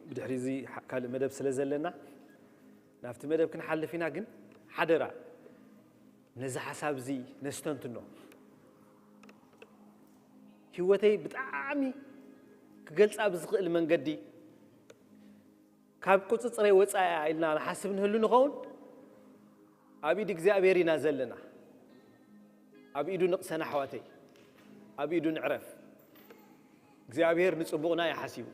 ብድሕሪ እዚ ሓ-፣ ካልእ መደብ ስለ ዘለና ናብቲ መደብ ክንሓልፍ ኢና፣ ግን ሓደራ ነዚ ሓሳብ እዚ ነስተንትኖ። ህይወተይ ብጣዕሚ ክገልጻ ብዝኽእል መንገዲ ካብ ቁጽጽረይ ወጻኢ እያ ኢልና ንሓስብ ንህሉ ንኸውን? ኣብ ኢድ እግዚኣብሔር ኢና ዘለና። ኣብ ኢዱ ንቕሰን ኣሕዋተይ፣ ኣብ ኢዱ ንዕረፍ። እግዚኣብሔር ንጽቡቕና እዩ ሓሲቡ።